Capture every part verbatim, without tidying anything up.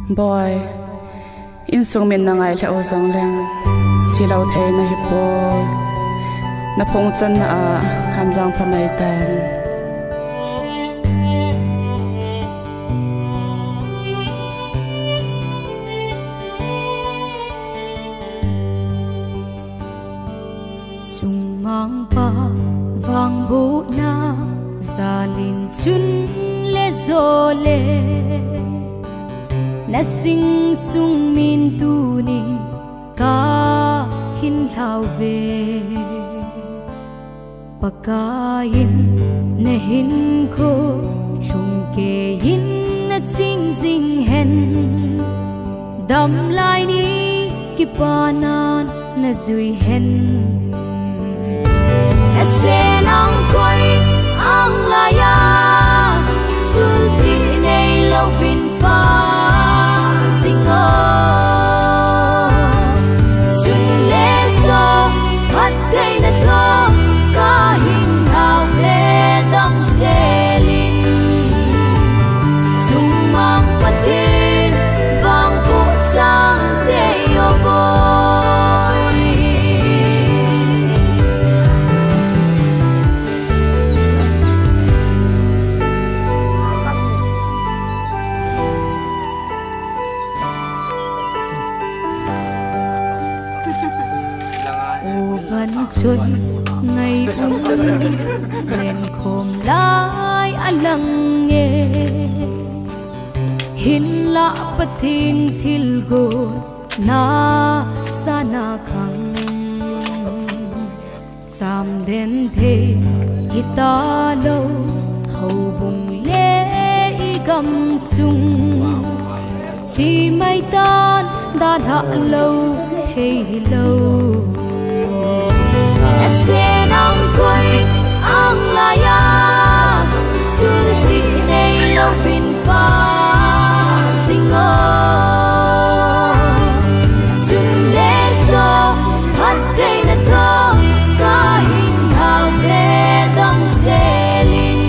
Boi, insung min na ngai lheh u jong leng, chi lou thei na hi poi. Na phung channa a, Hamjang pha mai tan. Sungmangpa vangbohna jalin chun le jo le, na sing sung min tunin ka hin lhau ve. Pakai in na hinkho lhumkeiyin na ching jing hen. Damlai ni kipanan na jui hen. Na sen ang koi ang laiya, sulti nei louvin pa jing o. Chun le jo, phattheina toh ka hin lhau ve damsel in. Sungmang Pathen, vangboh chang tei o boi. O van chun ngai um, len khom lai a lang e. Hinlah Pathen thilgon na sana khang. Chamden thei hita lou, houbung le i gamsung. Chi mai tan dalha lou thei hilou. Na sen ang koi ang laiya, sulti nei louvin pa jing o. Chun le jo, phattheina toh ka hin lhau ve damsel in.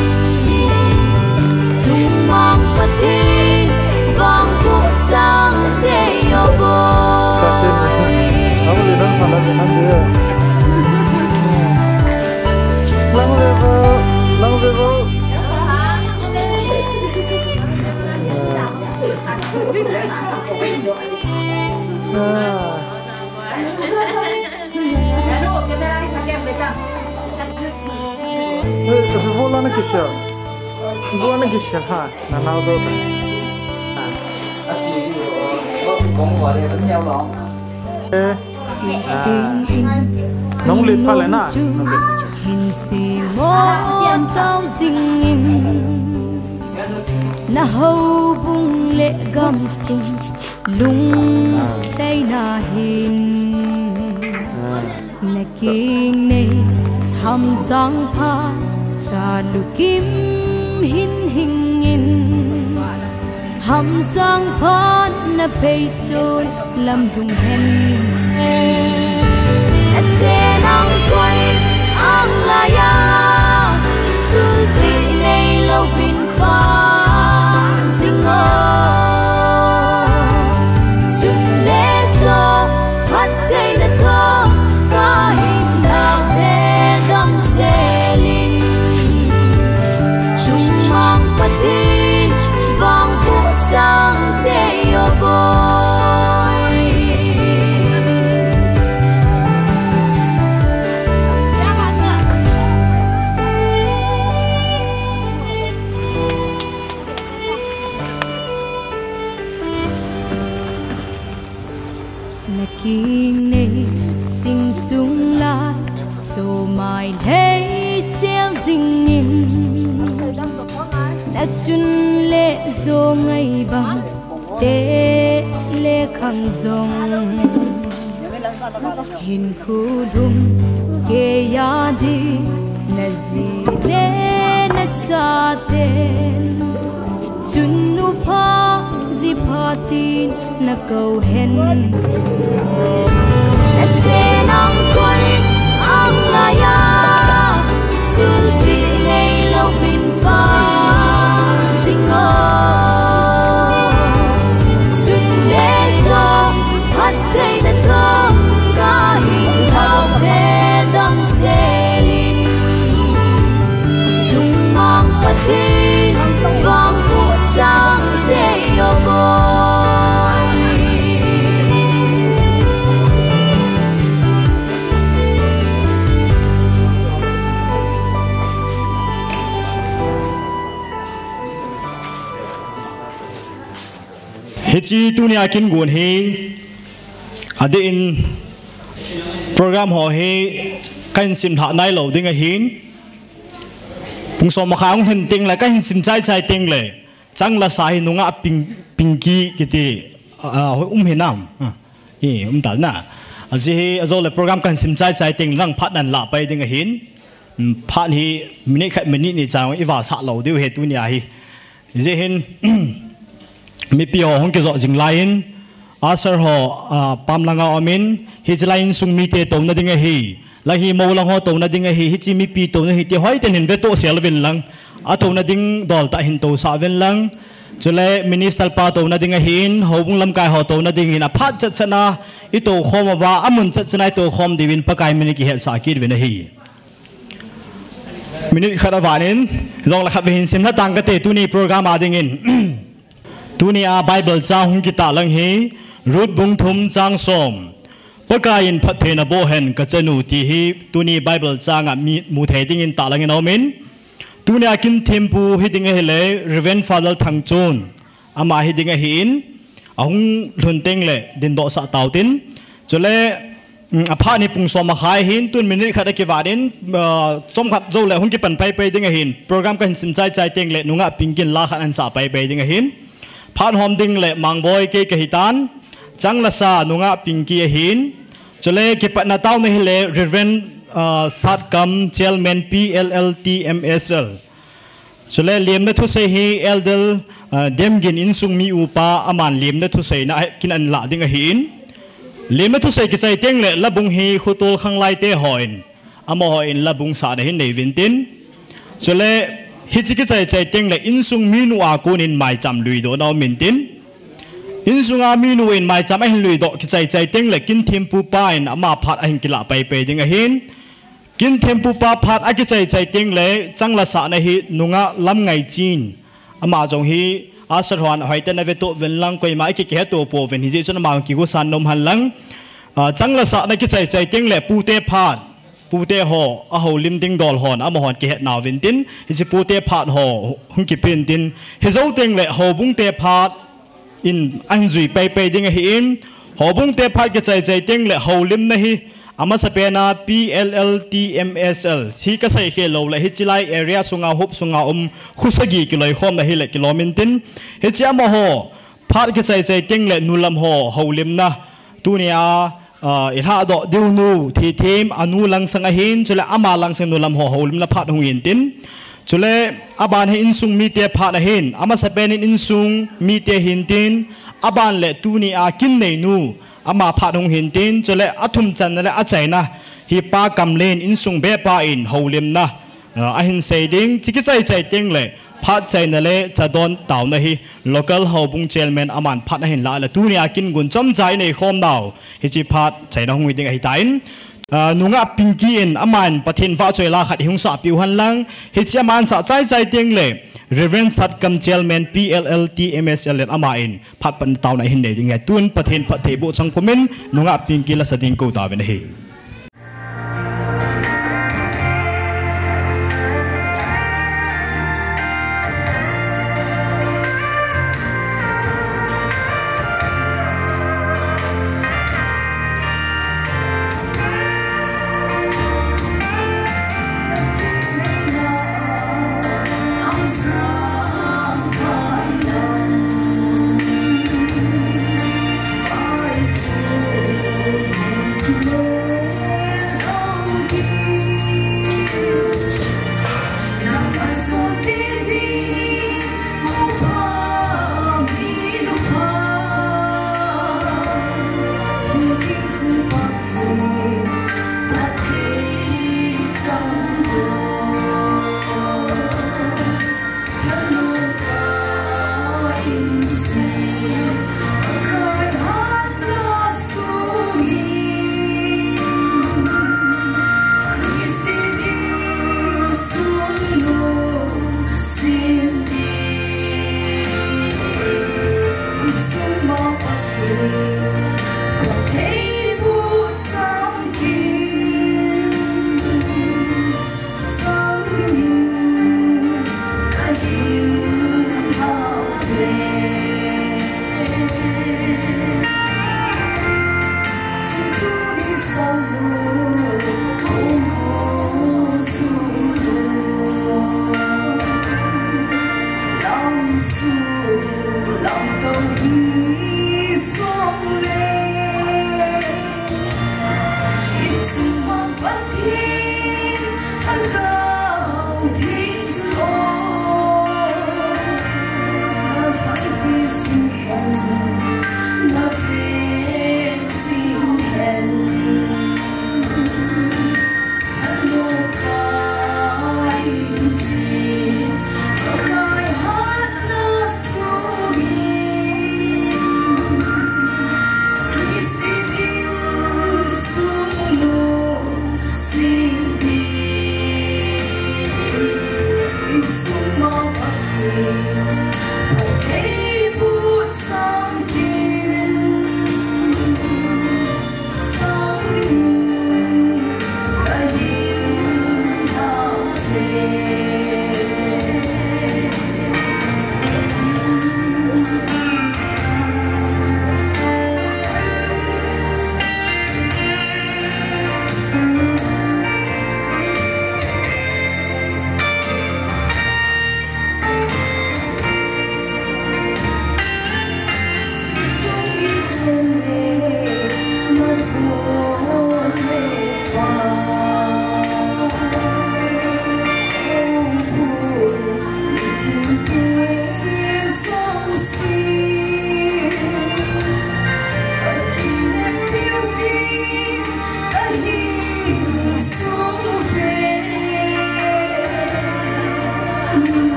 Sungmang Pathen, vangboh chang tei o boi. Lang ve vo, lang ve vo. Ah. Vo la na kisel. Vo na kisel ha. Na nao do. Eh. Ah. Nong le pha le na. Nong le. Hin si mo tao jing in. Na houbung le gamsung. Lungleina hin na kingnei, Hamjang pha cha lukim hin hing in. Hamjang pha na pei sun lam lung hen. Na sen ang koi ang laiya, sulti nei louvin pa jing o. Chun le jo, phattheina toh ka hin lhau ve damsel in. Sungmang Pathen, vangboh chang tei o boi. Na kingnei sing sung la, so mai lei sel jing in. Na chun le jo ngai bang te le khang jong. Hin khulum keiya ding na ji le na chaten. Chun nu pha ji pha tin na kou hen. Na sen ang koi ang laiya, sulti nei louvin pa jing o. Hiche tunia kin gon hi, adeh in program ho hi kahin simlhah nailou ding ahin. Pung som makhai hung lhun tengle kahin sim chaichai tengle, Changlasa hi nungah Ping, Pinky kiti, ah, um hinam. Ah, i, um ta na. Ajeh hi, ajou le program kahin sim chaichai tengle phat nahin lah pai ding ahin. Hmm, phat hi minute khat minute ni chan i valsah lou diu ahi tunia hi. Hijeh hin, mipi ho hung kijot jing laiyin, usher ho, ah, pam langa umin, hiche lai insung mite touna ding ahi. Lang hi mou lang ho touna ding ahi, hiche mipi touna hi ti hoiten hin vetoh sel uvin lang. Atouna ding dol tah hin tousah uvin lang. Chule minister pa touna ding ahin, houbung lamkai ho touna ding ahin, aphat chatchatna i toukhom uva, amun chatchatna i toukhom diuvin Pakai min in kihetsah kit uvin ahi. Minute khat avat in, jongle khatvei hin simlha tang kate tuni program a dingin. Tunia Bible chang hung kitahlang hi, Ruth bung thum chang som. Pakaiyin phattheina boh hen kachanu ti hi, tuni Bible changa mi, muthei dingin tahlang in aumin. Tunia kin thempu hiding ahile, Reverend Father Thangchon. Ama hiding ahin, ahung lhun tengle, dindohsah tautin. Chule, mm, aphat hi pung som makhai ahin, tun minute khat akivat in, ah, chomkhat joule hung kipan paipai ding ahin. Program kahin sim chaichai tengle, nungah Pinky in la khat ahin sah paipai ding ahin. Phat hom dingle, Mangboi kei kahitan, Changlasa nungah Pinky ahin. Chule, kipatna taona hile, Reverend, ah, Satkam, Chairman P L L T M S L. Chule lemna thusei hi Elder, ah, Demgin insung mi upa aman lemna thuseina kin ahin lah ding ahin. Lemna thusei kichai tengle labung hi khotol khanglai te hon, amahon labung sahna hin nei uvin tin. Chule hiche kichai chai tengle insung minu a konin maicham luidoh na um in tin. Insunga minu in maicham ahin luidoh kichai chai tengle kin thempu pa in ama phat ahin kilah paipai ding ahin. Kin thempu pa phat akichai chai tengle, Changlasahna hi nungah Lamngaichin. Ama jong hi, usher hon hoiten avetoh uvin lang, koima iki kiheto pouvin hijeh chun ama kigosan nom hen lang. Ah, Changlasahna kichai chai tengle, pute phat, pute ho, ahoulim ding dol hon, amahon kihet nauvin tin, hiche pute phat ho, hung kipen tin, hijou tengle, houbung te phat, in ahin jui paipai ding ahin, houbung te phat kichai chai tengle houlimna hi, amasapen a P L L T M S L, hi kasei khel loule, hiche lai area sunga huop sunga um, khosagi kiloikhomna hile kilom in tin, hiche amaho, phat kichai chai tengle nulam ho, houlimna, tunia, ah, ilhahdoh diu nu, thithem, anu langsang ahin, chule ama langsang nulam ho, houlimna phat hung in tin. Chule, aban hi insung mite phat ahin, amasapen in insung mite hin tin, aban le tunia kin neinu, ama phat hung hin tin, chule athum channa le achaina, hi Pa Kamlen insung bepa in houlimna, ah, ahin sei ding, hiche kichai chai tengle, phat chaina le chadon taona hi, local houbung chairman aman phat ahin lah le, tunia kin gon chomcha inei khom nau, hiche phat chaina hung hi ding ahitan. Ah, nungah Pinky in aman Pathen vahchoi la khat ihung sahpeh u hen lang, hiche aman sah chai chai tengle, Reverend Satkam Chairman P L L T M S L in aman phat pan taona ihin nei ding ahi. Tun Pathen phattheiboh chang pumin, nungah Pinky la sa ding kou tauvin ahi.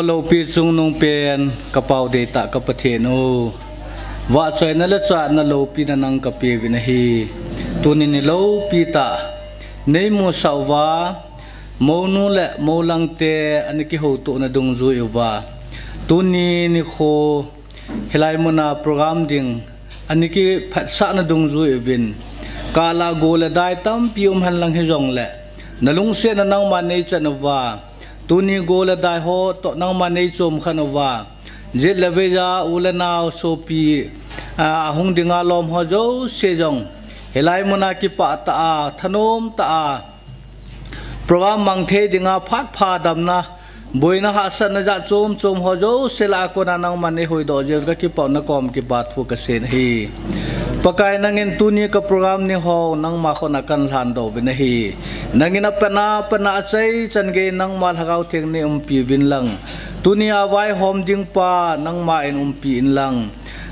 Loupi chungnung pen, ka pau deitah ka Pathen u, vahchoina le chahna loupina nang ka peuvin ahi. Tuni ni loupi tah, nei musah uva, mounu le moulangte ana kihoutohna dungjui uva, tuni nikho hilai muna program ding ana kiphatsahna dungjui uvin, kala go le dai tampi um henlang hijongle, na lungsetna nangma nei chan uva, tuni go le dai ho toh nangma nei chom khen uva, jet le veija u le nao sopi, a, ahung dinga lom ho jouse jong, hilai muna kipah tah a, thanom tah a, program mang thei dinga phat pha damna, boina hahsatna jat chom chom ho jouse lah a kona nangman nei huhdoh jeh un ka kipah na kom kipa thu ka seiyin ahi. Pakai, nangin tuni ka program ni ho nangma khut a kan lhandoh uvin ahi. Nangin apatna, apatna achai chan gei nangma Lhagao Theng nei umpi uvin lang, tuni a vaihom ding pa nangman umpi in lang,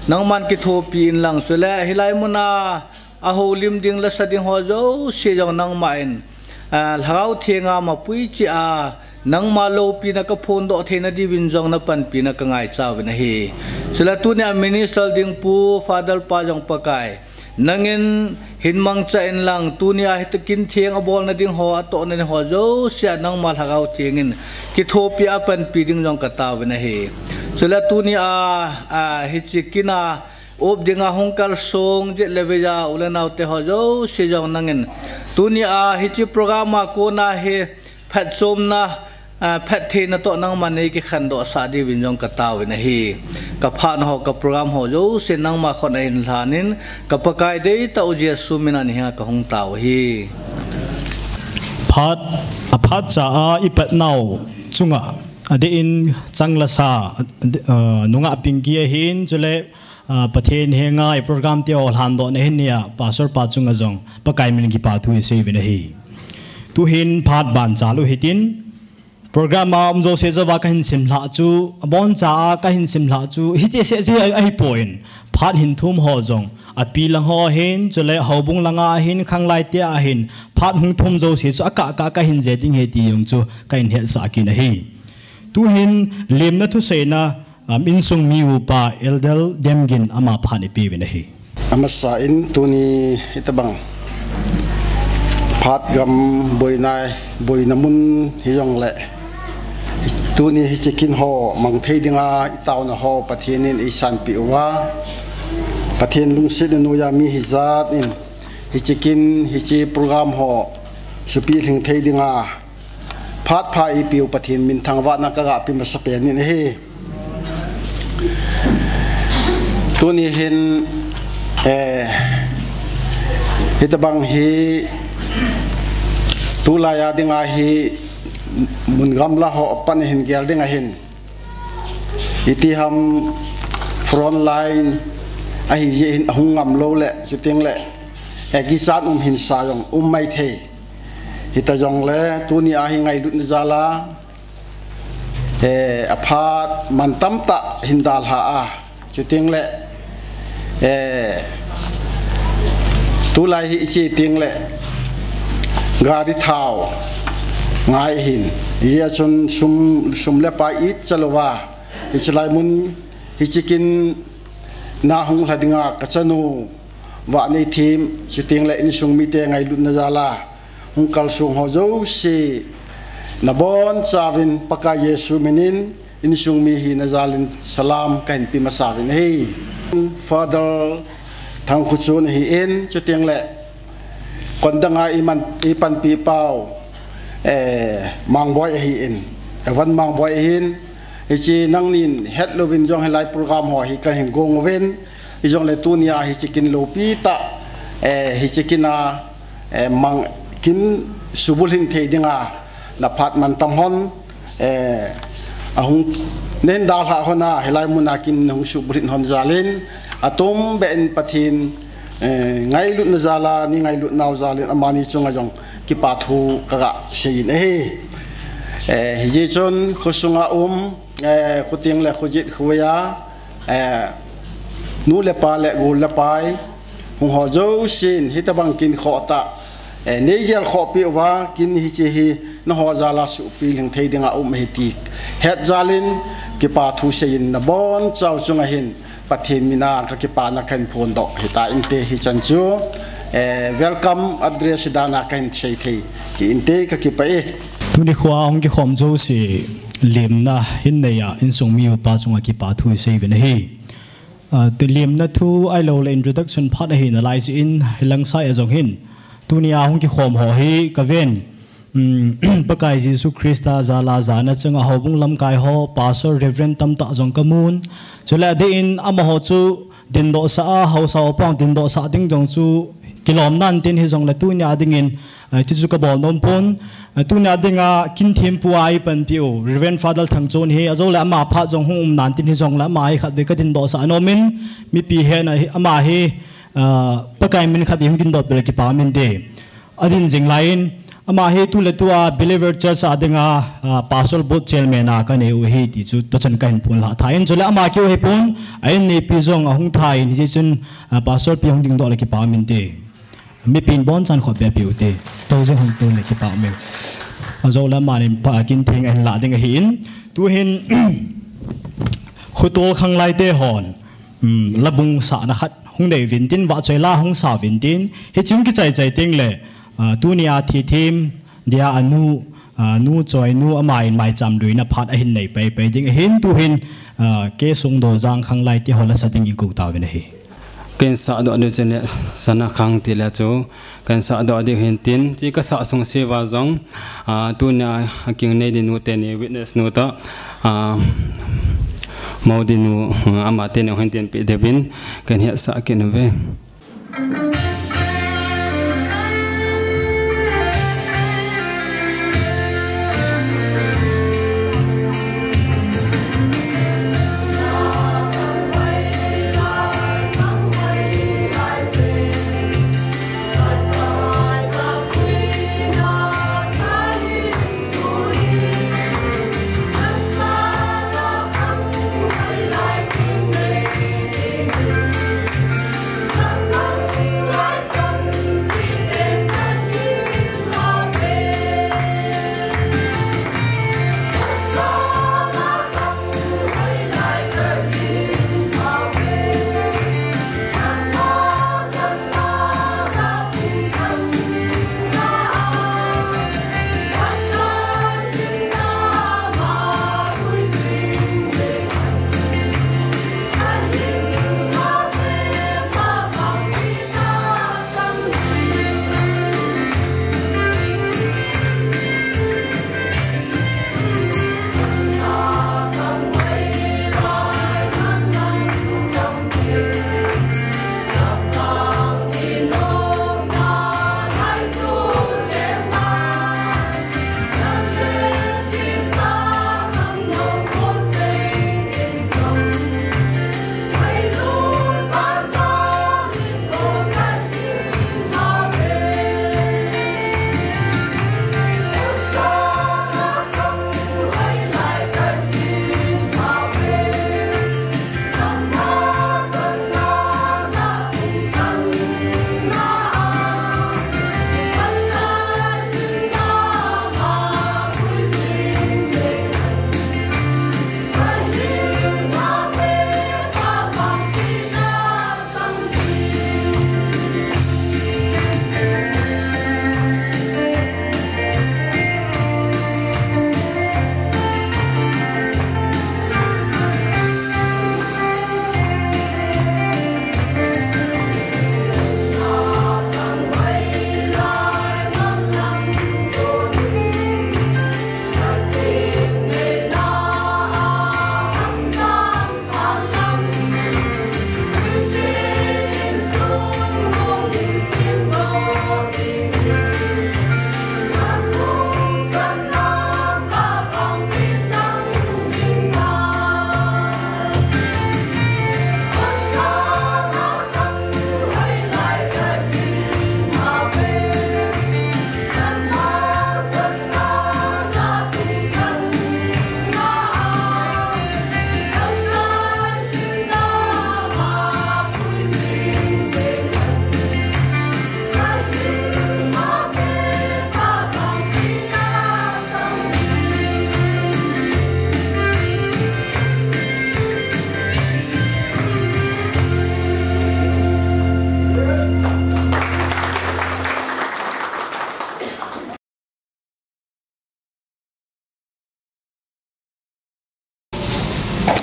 nangman kithopi in lang, chule hilai muna a houlim ding le sa ding ho jouse jong nangman, a, Lhagao Theng a mapui cheh a, nangma loupina ka phondoh theina diuvin jong na panpina ka ngaicha uvin ahi. Chule tuni a minister ding Pu Father pa jong Pakai, nangin hin mangcha in lang, tuni a hiti kin theng a bolna ding ho, a tohna ding ho jouse a nangma Lhagao Theng in kithopi a panpi ding jong ka taovin ahi. Chule tuni a, a, hiche kin a op dinga hung kalsong jet le veija u le nao te ho jouse jong nangin tuni a hiche program a kona hi phatchomna, a, phattheina toh nangman nei kikhendoh sah diuvin jong ka taovin ahi. Ka phatna ho, ka program ho jouse nangma khut a hin lhanin, ka Pakai deitah u Jesu min a nei hinga ka hung tao ahi. Phat, aphat cha a i patnau chunga, adeh in Changlasa, a, nungah Pinky ahin, chule, a, Pathen henga i program te ho lhandohna hin nia, Pastor pa chunga jong Pakai min kipa thu i seiuvin ahi. Tuhin phat ban chal u hitin, program a um jouse jouva ka hin simlhah chu, abon cha a ka hin simlhah chu, hiche seh chu ahi, ahipon, phat hin thum ho jong, api lang ho ahin, chule houbung langa ahin, khanglai te ahin, phat hung thum jouse chu akah kah ka hin je ding ahi ti jong chu ka hin hetsah kit ahi. Tuhin lemna thuseina, um, insung mi upa Elder Demgin ama phat i peuvin ahi. Amasa in tuni hitobang phat gam boina, boina mun hijongle, tuni hiche kin ho mang thei dinga i taona ho Pathen in ei sanpeh uva, Pathen lungsetna noiya mi hijat in hiche kin, hiche program ho supeh lhing thei dinga phat pha eipeu Pathen min thangvahna ka ga pe masapen in ahi. Tuni hin, eh, hitobang hi tulai a dinga hi mun gamla ho apat a hin gel ding ahin, itiham front line ahi jeh hin ahung ngam lou le, chuteng le, eh, kichat um hinsa jong um maithei. Hita jongle, tuni a hi ngailutna jal a, eh, aphat mantam tah hin dalha a, chuteng le, eh, tulai hi iche teng le, gari thao ngai hin, hijeh chun sum, sum le pai it chalouva, hiche lai mun, hiche kin na hung lha dinga ka chanu Vaneithem, chuteng le insung mite ngailutna jal a hung kalsong ho jouse, nabonchauvin Pakai Jesu min in insung mi hina jal in salam ka hin pe masauvin ahi. Father Thangkhochon ahin, chuteng le kondanga i man, i panpi pau, eh, Mangboi ahin, Evan Mangboi ahin, hiche nangnin hetlouvin jong hilai program ho hi ka hin gong uvin, hijongle tuni a hiche kin loupi tah, eh, hiche kin a, eh, mang kin subulhing thei dinga na phat mantam hon, eh, ahung, na hin dalha hon a, hilai mun a kin hung subulhing hon jal in, atum beh in Pathen, eh, ngailutna jal a, nei ngailut nau jal in, amani chunga jong kipa thu ka ga seiyin ahi. Eh, hijeh chun khosunga um, eh, khoteng le khojet khovei a, eh, nu le pa le gol le pai hung ho jousen, hitobang kin khoh tah, Eh, nei gelkhoh peh uva, kin hiche hi nangho jal a suhpi lhing thei dinga um ahi ti hetjal in, kipa thu seiyin nabonchau chunga hin Pathen mina kakipana kahin phondoh ahitai. Hichan chu, eh, welcome address dan a kahin sei thei ahi, kakipah e. Tuni khoa hung kikhom jouse lemna hin neiya insung mi upa chunga kipa thu isei uvin ahi. Ah, lemna thu ahilouleh introduction phat ahi nalai jeh in, hilangsa a jong hin tunia hung kikhom ho hi kaven, um, Pakai Jesu Christa jal a jana chunga houbung lamkai ho, Pastor, Reverend tamtah jong kamun. Chule adeh in amaho chu dindohsah a, haosa upa dingdohsah ding jong chu kilom nan tin hijongle tunia dingin, ah, chuchu kabol nom pon. Ah, tunia dinga kin thempu a eipanpiu Reverend Father Thangchon hi, ajole ama phat jong hung um nan tin hijongle ama hi khatvei kadindohsah nom in, mipi hena ama hi, ah, Pakai min khat hung dindoh peh le kipa um inte. Adin jing laiyin, ama hi tuletua Believer Church a dinga, ah, Pastor Board Chairman a kanei u ahi ti chu tuchan kahin phonlhah tai. Chule ama keu hipon, a inneipi jong ahung tai, hijeh chun, ah, Pastor pi hung dingdoh le kipa um inte. Mipin bonchan khut beh peh ute. Tou jong hung tun le kipa um e. Ajole amanin pa kin theng ahin lah ding ahin. Tuhin khotol khanglai te hon, um, labung sahna khat hung nei uvin tin, vahchoi la hung sa uvin tin. Hiche hung kichai chai teng le, ah, tunia thithem dia anu, ah, nu Choinu amahin maicham luina phat ahin nei paipai ding ahin, tuhin, ah, K. Songdoljang khanglai te ho la sa dingin kou tauvin ahi. Kahin sahdoh diu chule Sanakhang tile chu kahin sahdoh diu hin tin, hiche kasah sungse uva jong, ah, tunia aking nei ding nu teni witness nu toh, ah, Modi nu, ah, ama teni hin tin peh diuvin kahin hetsah kit uve.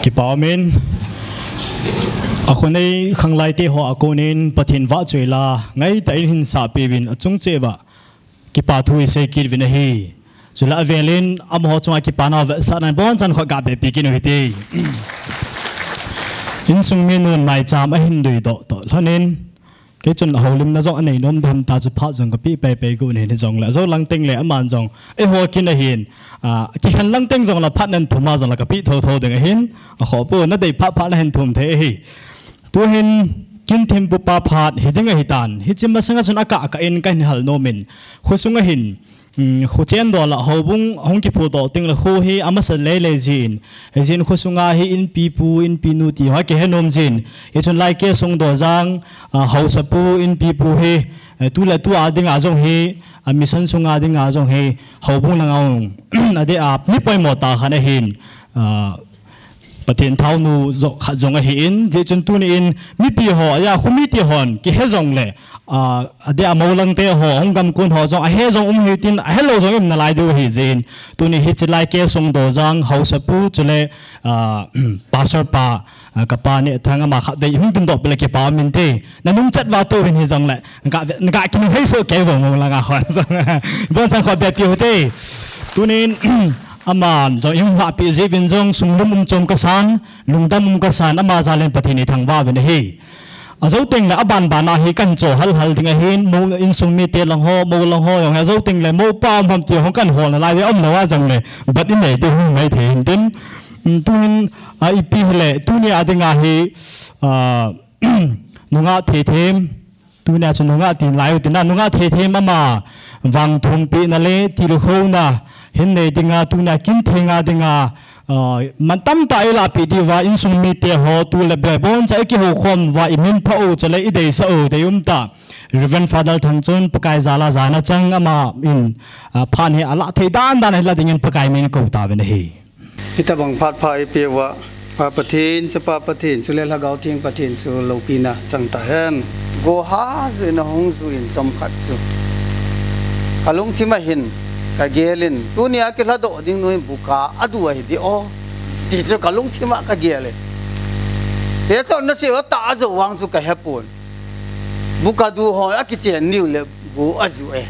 Kipa umin, akhonei khanglaite ho a konin Pathen vahchoila ngaitah in hin sapiuvin achung cheh uva kipa thu isei kit uvin ahi. Chule avelin amaho chunga kipana vetsahnan bonchan khut gabeh pi kit u hite. Insung mi nun maicham ahin duidoh toh lhonin, kei chun houlimna jong anei nom ding ham ta chu phat jong kapeh paipai got in ahin, hijongle ajou lang tengle aman jong eiho kin ahin, a, kikhen lang teng jongle phat nan thum a jongle kapeh thotho ding ahin, akhoh pon nadei phat phat nahin thum thei ahi. Tuhin kin thempu pa phat hiding ahitan, hiche masanga chun akah kah in kahin hal nomin, khosung ahin, um, khochen dol a houbung hung kiphudoh tengle kho hi amasa leilei jin, hijeh in khosunga hi inpipu, inpinu ti ho akihe nom jin, hichun Laike Songdoljang, a, haosapu, inpipu hi, eh, tule tua dinga jong hi, a, mission sunga dinga jong hi, houbung langa jong adeh a mi poimo tah khat ahin, a, Pathen thaonu jo khat jong ahin, hijeh chun tuni in mipi ho, aja khomite hon kihe jongle, a, adeh a mou langte ho, hung gamkon ho jong ahe jong um hitin, ahelou jong um nalai diu ahi jeh in, tuni hiche Laike Songdoljang haosapu chule, a, pastor pa, a, kapa Nehthang ama khatvei hung dindoh peh le kipa um inte. Nanung chet uva tou vin hijongle, nagah, nagah kinung hei soh kei uvin mou langa hon jong bonchan khut beh pi u hite. Tunin, aman jong ihung lhahpeh jeh uvin jong sunglum umchom kasan, lungdam um kasan, ama jalin Pathen ithangvah uvin ahi. Ajou tengle abanban a hi kahin cho halhal ding ahin, mou insung mite lang ho, mou lang ho jong hi ajou tengle mou pa um ham ti hung kahin hol nalai ding aumlou a jongle, bat inei diu hung mai thei hintin. Um, tuhin, a, ipi hile, tunia dinga hi, a, nungah theithem, tunia chu nungah tin lai u tina, nungah theithem ama vangthumpehna le tilkhouna hin nei dinga, tunia kin thenga dinga, a, man tamtah eilahpeh diuva insung mite ho tule boi boncha ikihoukhom uva iminphah u chule ideisah u deium tah Reverend Father Thangchon Pakai jal a jana chang ama in, a, phat hi alah thei dandan ahila dingin Pakai min kou tauvin ahi. Hitobang phat pha eipeuva, Pa Pathen, Chapa Pathen, chule Lhagao Theng Pathen chu loupina chang tahen. Go hajuh in ahung juh in chomkhat chu kalungthim a hin kagelin, tunia kilhadoh ding nu hin buka adu ahi ding o, ti chu kalungthim a kagelin. Hiche chu nasei uva tah ajou vang chu kahepon. Buka du ho akichen niu le go ajuh e,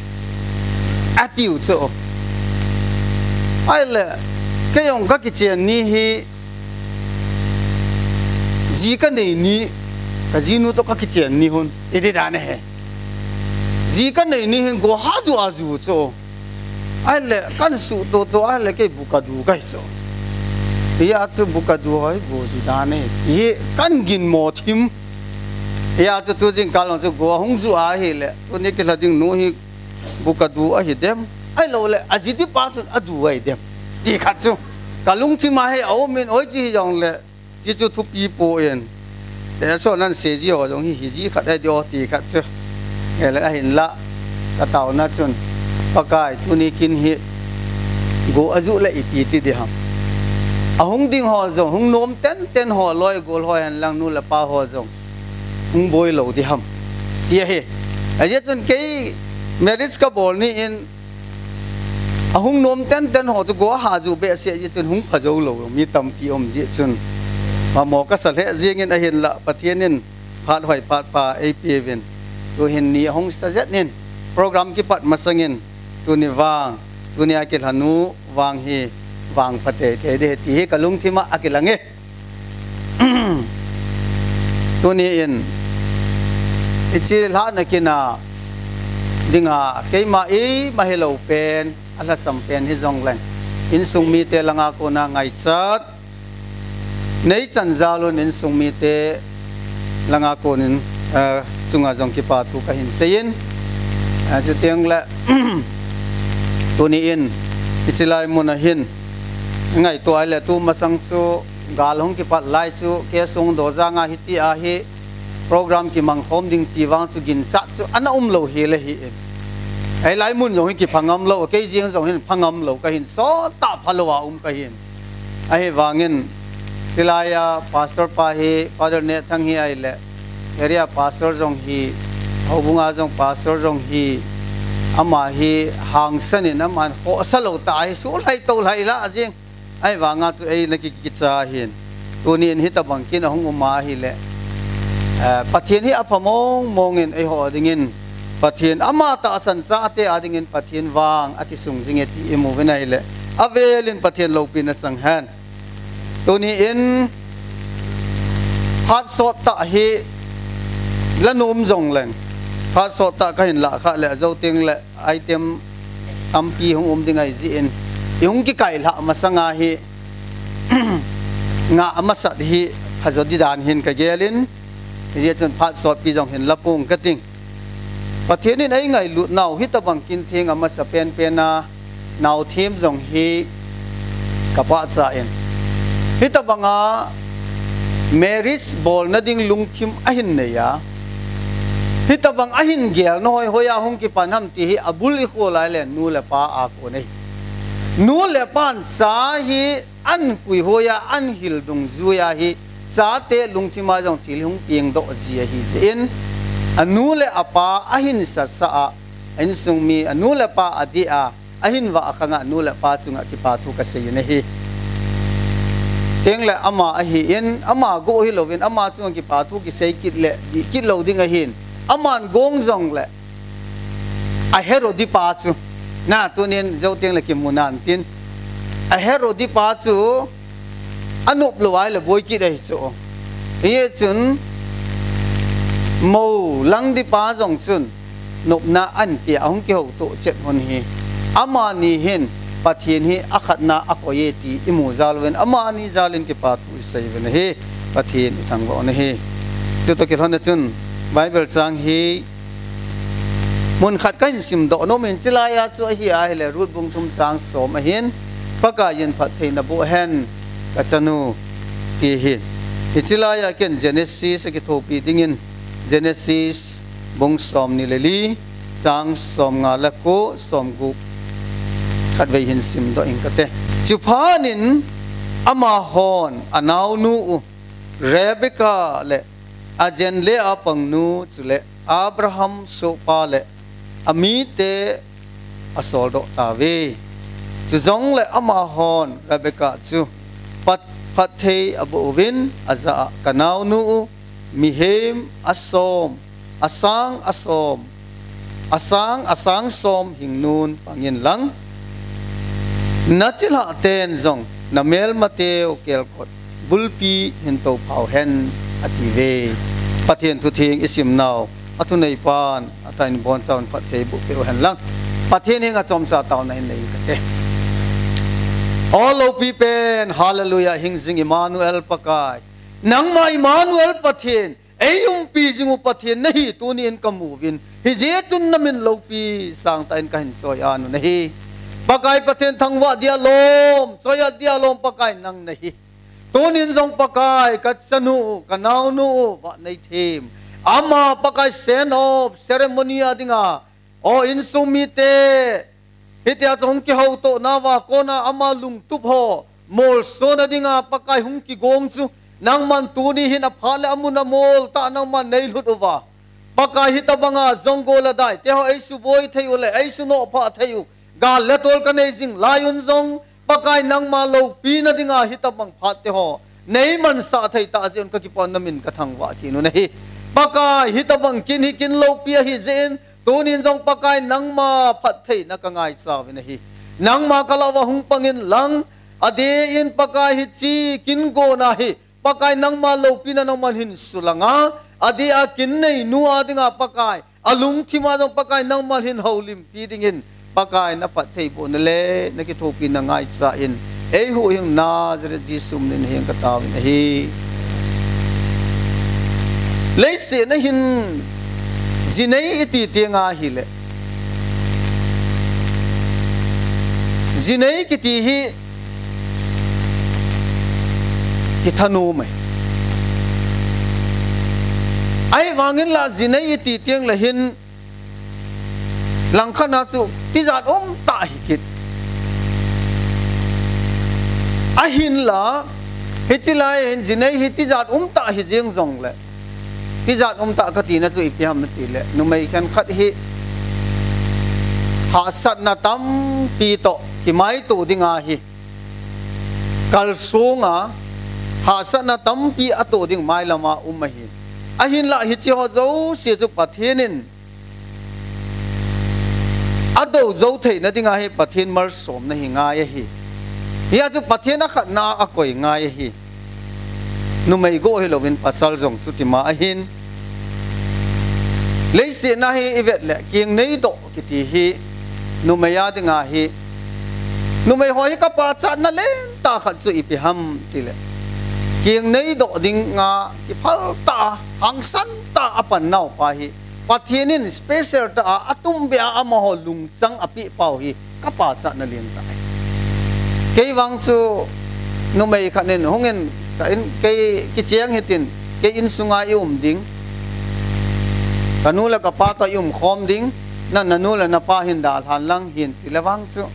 atiu chu. Ahile, kei jong kakichen ni hi, ji kanei ni, kajinu toh kakichen ni hon, iti dan ahi. Ji kanei ni hin go hajuh ajuh chu. Ahile, kahin suhtoh toh, ahile kei buka du kahi chu. Hijeh chun buka du ho hi go ju dan ahi, ti hi kahin ginmo thim. Hijeh chun tu jingkah lang chu go ahung juh ahile, tuni kilha ding nu hi buka du ahi dem, ahilouleh aji dipa chun adu ahi dem, ti khat chu kalungthim a hi aumin, hoiche hijongle, ti chu thupi poi. Hiche nan seiji ho jong hi, hiji khat ahi ding o, ti khat chu. Ahile ahinla, kataona chun, Pakai, tuni kin hi go ajuh le ipi ti ding ham. Ahung ding ho jong, hung nom tenten ho, loi gol ho henlang nu le pa ho jong hung boi lou ding ham, ti ahi. Ajeh chun kei marriage kabol ni in, ahung nom tenten ho chu go ahajuh behseh jeh chun hung pha jou lou mi tampi um jeh chun, mamo kasa lheh jengin, ahinla Pathen in phat hoi phat pha eipeuvin, tuhin ni ahung sa jet in, program kipat masangin, tuni vang, tunia kilhanu vang hi vangpha teitei ding ahi ti hi kalungthim a akilang e. Tuni in, hiche lhahna kin a dinga keima ima hilou pen, alhasam pen hijongleng, insung mite langa kona ngaichat neichan jal un, insung mite langa konin, eh, chunga jong kipa thu kahin seiyin, eh, chutengle, tuni in, hiche lai mun a hin, ngaito ahile tu masang chu gal hung kipat lai chu, K. Songdoljang a hitia hi program kimang khom ding ti vang chu ginchat chu ana um lou hel ahin. Hilai mun jong hi kipha ngam lou, kei jeng jong hin pha ngam lou kahin, sot tah phalou a um kahin. Ahivangin, chulai a pastor pa hi, Father Nehthang hi ahile, area pastor jong hi, houbung a jong pastor jong hi, ama hi hangsan in, aman khohsa lou tah ahi, sulhai tolhai lah jeng. Ahivanga chu eina ki, kicha ahin. Tuni in hitabang kin ahung um ahile, eh, Pathen hi apha mong mong in eiho dingin, Pathen ama tahsan chate a dingin Pathen vang akisung jing e ti imu uvin ahile, avel in Pathen loupina chang hen. Tuni in phat sot tah hi la nom jong leng, phat sot tah kahin lah khah le, ajo teng le item tampi hung um ding ahi jeh in, ihung kikai lhah masang a hi ngah masat hi phajo di dan hin kagel in, hijeh chun phat sotpi jong hin la pong kating. Pathen in eingailut nau hitabang kin theng amasa pen pen a naothem jong hi kapahcha in, hitabang a marriage bolna ding lungthim ahin nei a, hitabang ahin gelna hoi hoi a hung kipan ham ti hi abul ikhol a ahile nu le pa a kon ahi. Nu le pan cha hi an puihoi a, an hil dungjui a hi chate lungthim a jong thil hung pengdoh ji ahi jeh in, anu le apa ahin sasa a, a insung mi anu le pa adih a, ahin vah khang a anu le pa chunga kipa thu kasei in ahi. Teng le ama ahi in, ama go hilouvin, ama chunga kipa thu kisei kit le dih kit lou ding ahin, aman gong jong le aherodipa chu, na, tunin jou teng le kimu nan tin, aherodipa chu anop lou ahile boi kit ahi chu. Hijeh chun mou lang dipa jong chun nopna anpeh a ahung kihoutoh chet un hi, amani hin Pathen hi akhatna akoi e ti imu jal uvin, amani jal in kipa thu isei uvin ahi. Pathen ithangvah un ahi. Chutoh kilhon a chun Bible chang hi mun khat kahin simdoh nom in, chulai a chu ahi ahile Ruth bung thum chang som ahin, Pakai in phattheina boh hen kachanu ti hi. Hiche lai a ken Genesis akithopi dingin, Genesis bung somni le li, chang somnga le ko, somgup khatvei hin simdoh ing kate. Chuphat in amahon anaonu u Rebekah le ajen le apangnu chule Abraham sohpa le amite asoldoh tauve. Chujongle amahon Rebekah chu phat, phatthei aboh uvin ajah a, kanaonu u, mihem asom, asang asom, asang, asang som hingnun pangin lang, nachilhah ten jong namelmateu kelkot bulpi hin tophau hen, atiuve. Pathen thutheng isimnau athuneipan atah in bonchauvin phatthei boh peh u hen lang. Pathen henga chomcha taona hin nei kate. O loupi pen, hallelujah, hingjing Emmanuel Pakai. Nangma Emmanuel Pathen, eiumpi jing u Pathen nahi tunin kamu uvin. Hijeh chun namin loupi sangtah in kahin choi-at u nahi. Pakai Pathen thangvah dia lom, choi-at dia lom Pakai nang nahi. Tunin jong Pakai kachanu, kanaonu, vah neithem. Ama Pakai saint of ceremony a dinga, o insung mite, hitia chu hung kihoutoh nauva kona ama lungtup ho molsona dinga Pakai hung kigong chu, nangman tuni hin aphat le amun amol tah nangman neilhut uva, Pakai hitabanga jong gol a daite ho eisuboi thei u le eisunoh phah thei u gal le tol kanei jing lai un jong, Pakai nangma loupina dinga hitabang phatte ho neimansah thei tah jeh un kakipah un namin kathangvah kit u nahi. Pakai hitabang kin hi kin loupi ahi jeh in, tunin jong Pakai nangma phattheina kangaicha uvin ahi. Nangma kalah uva hung pangin lang, adeh in Pakai hiche kin gona hi Pakai nangma loupina nangman hin sulanga, adeh a kin neinu a dinga Pakai, alungthima jong Pakai nangman hin houlimpi dingin, Pakai naphattheibohna le nakithopina ngaicha in, eihuhhing Nazareth Jesu minin hinga kataovin ahi. Leiset a hin jinei iti teng ahile, jinei kiti hi kithanom e. Ahivangin la jinei iti teng le hin langkhat a chu tijat umtah hi kit. Ahinla, hiche lai hin jinei hi tijat umtah hi jeng jongle, tijat umtah katina chu ipi ham natile, numei khenkhat hi hahsatna tampi toh kimaito ding ahi. Kalsonga hahsatna tampi ato ding mailam a um ahi. Ahinlah hiche ho jouse chu Pathen in adou jou theina dinga hi Pathen malsomna hi ngai ahi. Hia chu Pathen akhatna a akoi ngai ahi. Numei go hilouvin pasal jong chutima ahin. Leiset a hi ivet le keng neidoh kiti hi numei a dinga hi. Numei ho hi kapachatna lentah khat chu ipi ham tile, keng neidoh dinga kiphal tah a, hangsan tah a apan naupa hi Pathen in special tah a atumbeh a amaho lungchang apeh pau hi kapachatna lentah ahi. Kei vang chu numei khat in hungin, ka in, kei kicheng hitin, kei insunga i um ding, kanu le kapa toh i umkhom ding, na, nanu le napa hin dalhan lang hin tile vang chu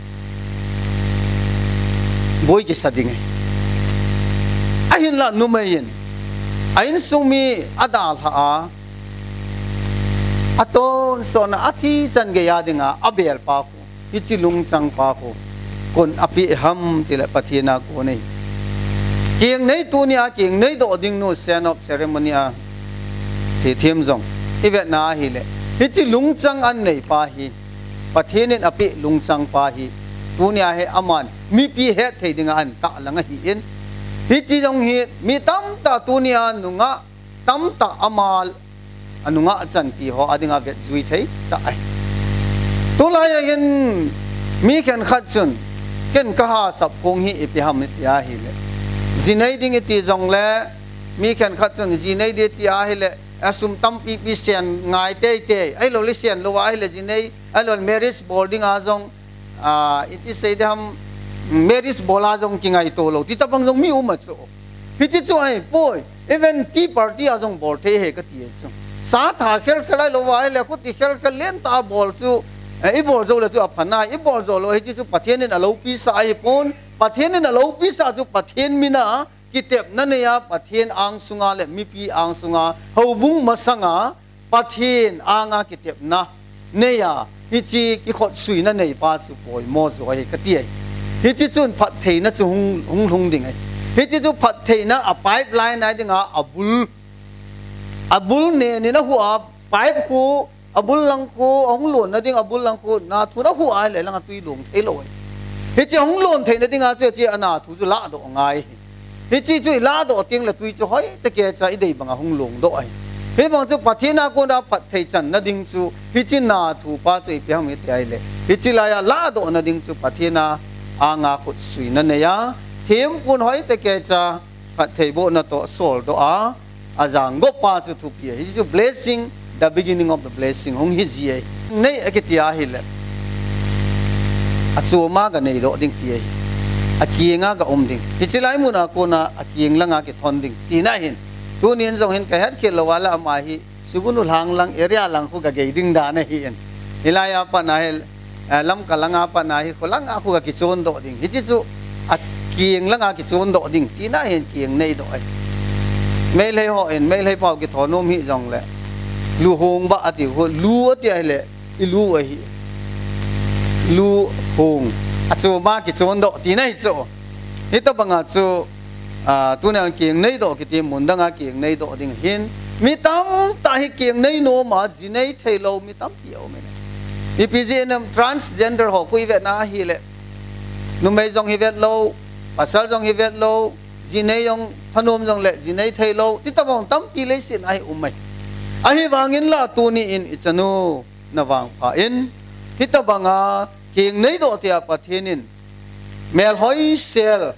boi kisa ding ahi. Ahinlah numei in a insung mi adalha a, atonsotna athi chan geiya dinga abelpa khu, hiche lungchangpa khu koin apeh ham tile Pathen a kon ahi. Keng nei, tunia keng neidoh ding nu send off ceremony a thuthem jong ivetna ahile, hiche lungchang aneipa hi, Pathen in apeh lungchangpa hi, tunia hi aman mipi hetthei dinga ahin tahlang ahin, hiche jong hi mi tamtah tunia nungah tamtah ama anungah chanpi ho adinga vetjui thei tah ahi. Tulai a hin mi khenkhat chun, ken kahasap phong hi ipi ham iti ahile, ji nei ding iti jongle, mi khenkhat chun ji nei ding iti ahile, asum tampipi sen ngai teitei, ahilouleh sen louva ahile ji nei, ahilouleh marriage bol dinga jong, iti sei ding ham, marriage bol a jong kingaito lou ti tobang jong mi um ahi chu. Hiche chu ahipoi, even tea party a jong bol thei ahi kati ahi chu. Sa tha khelkhel ahilouva ahile khuti khelkhel lentah a bol chu, ibol joule chu apha nai, ibol jou lou hiche chu Pathen in aloupisa ahipon, Pathen in aloupisa chu Pathen mina kitepna neiya, Pathen angsunga le mipi angsunga, houbung masanga Pathen anga kitepna neiya, hiche kikhotsuina neipa chu poimo jo ahi kati ahi. Hiche chun phattheina chu hung, hung lhung ding ahi. Hiche chu phattheina a pipeline a dinga abul, abul nen in ahu a, pipe khu, abul lang khu ahung lonna ding, abul lang khu nathun ahu ahile langa tui long theilou ahi. Hiche hung lon theina dinga chu hiche anathu chu lahdoh ngai ahi. Hiche chu ilahdoh tengle tui chu hoitah kecha idei banga hung longdoh ahi. Hibang chu Pathen a kona phatthei channa ding chu hiche nathupa chu ipi ham iti ahile, hiche laiya lahdohna ding chu Pathen a anga khutsuina neiya, thempun hoitah kecha phattheibohna toh soldoh a, ajangoppa chu thupi ahi. Hiche chu blessing, the beginning of the blessing hung hiji ahi. Nei akiti ahile, achoma ganeidoh ding ti ahi. Akenga gaum ding, hiche lai muna kona akeng langa kithon ding tina ahin. Tunin jong hin kahetkhel louva le ama hi Sugnu lhang lang, area lang khu gagei ding dan ahin. Hilaiya pat na hi, Lamka langa pat na hi kholanga khu gakichondoh ding, hiche chu akeng langa kichondoh ding tina ahin, keng neidoh ahi. Meitei hon, Meitei pao kithonom hijongle, luhong bah ati khu, lu ati ahile ilu ahi. Luhong, achoma kichondoh tina ahi chu. Hitobanga chu, tunia keng neidoh kiti mun danga keng neidoh ding ahin, mi tamtah hi keng neinom a ji nei theilou mi tampi aumin. Ipi jeh inem, transgender ho khu ivetna ahile, numei jong hi vetlou, pasal jong hi vetlou, ji nei jong thanom jongle ji nei theilou ti tobang tampi leiset a hi um ahi. Ahivangin la tuni in ichanu navangpha in, hitobanga keng neidoh tia Pathen in melhoisel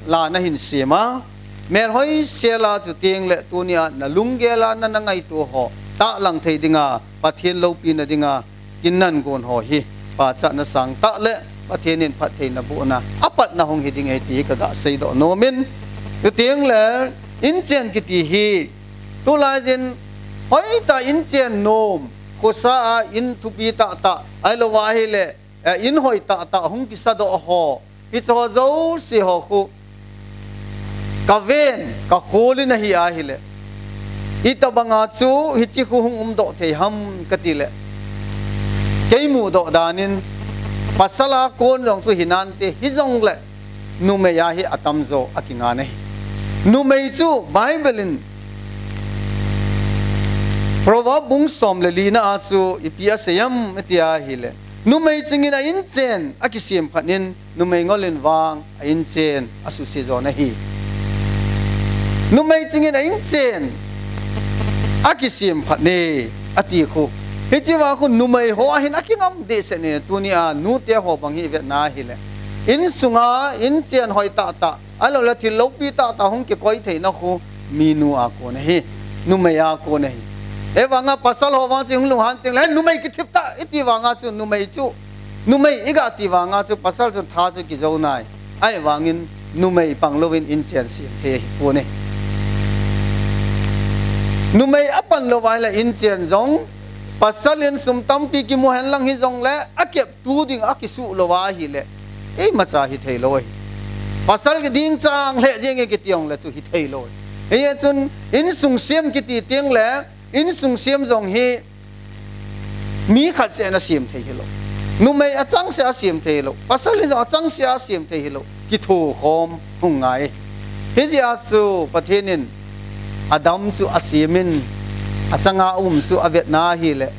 la nahin sem a, melhoisel a chutengle tunia nalunggel a na, nangaito ho tahlang thei dinga, Pathen loupina dinga kin nangon ho hi pachatna sangtah le Pathen in phattheina bohna apatna hung hiding ahi ti hi kaga seidoh nomin, chutengle inchen kiti hi tulaiyin hoitah inchen nom, khosa a in thupi tahtah, ahilouva ahile in hoi tahtah hung kisadoh ho, hicheho jouse ho khu kaven, kakhol in ahi ahile, itobanga chu hiche khu hung umdoh thei ham katile, kei mudoh danin, pasal a kon jong chu hinante, hijongle numei a hi atamjo akingan ahi. Numei chu Bible in Proverb bung som le lina a chu ipi asei em iti ahile, numei chingin a inchen akisem phat in, numei ngol in vang a inchen asuse jo ahi. Numei chingin a inchen akisem phat e, ati khu. Hichi vang khu numei ho ahin akingam dehset e, tunia nute ho bang hi vetna ahile, insunga inchen hoi tahtah, ahilouleh thil loupi tahtah hung kikoi theina khu minu a kon ahi, numei a kon ahi. Ahivanga pasal ho vang chu hung lunghan teng le, numei kithip tah iti vanga chu numei chu, numei iga ti vanga chu pasal chun tha chu kijou nai. Ahivangin numei pang louvin inchen sem thei ahi pon e. Numei apan lou vai le inchen jong, pasal in sum tampi kimu hen lang hijongle, akep tu ding akisuh lou ahile, imacha hithei lou ahi. Pasal kiding chang lheh jeng e kiti jongle chu hithei lou ahi. Hijeh chun insung sem kiti teng le, insung sem jong hi mi khat seh in asem thei hilou. Numei achangseh a sem thei hilou. Pasal in jong achangseh a sem thei hilou. Kithokhom hung ngai. Hijeh a chu Pathen in Adam chu asem in, achanga um chu avetna ahile,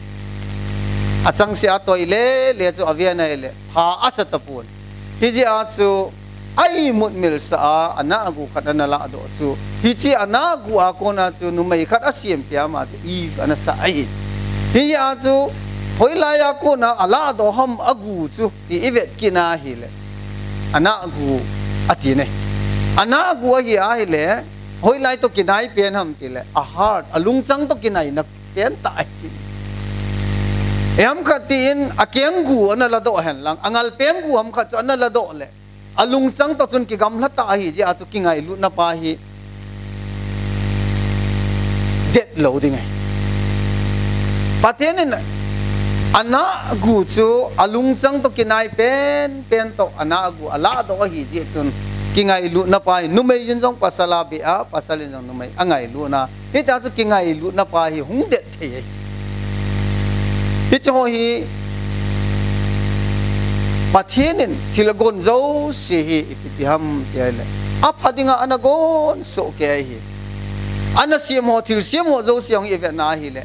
achangseh a toi le le chu aven ahile, pha asa tapon. Hijeh a chu a imut milsah a, anahgu khat ana lahdoh chu, hiche anahgu a kona chu numei khat asempeh a ama chu Eve ana sah ahi. Hijeh a chu hoilai a kona alahdoh ham agu chu ti ivet kit na ahile, anahgu ati ne. Anahgu ahi ahile, hoilai toh kinai pen ham tile, a heart, alungchang toh kinaina pen tah ahi. Iham khat tin akeng gu ana ladoh hen lang, angal peng gu ham khat chu ana ladoh le, alungchang toh chun kigamla tah ahi jeh a chu kingailutna pa hi det lou ding ahi. Pathen in anahgu chu alungchang toh kinai pen pen toh anahgu alahdoh ahi jeh chun kingailutna pa hi, numei in jong pasal abeh a, pasal in jong numei angailutna, hitia chu kingailutna pa hi hung det thei ahi. Hiche ho hi Pathen in thilgon jouse hi ipi ti ham ti ahile, apha dinga ana gonsoh kei ahi. Ana sem ho, thilsem ho jouse jong ivetna ahile,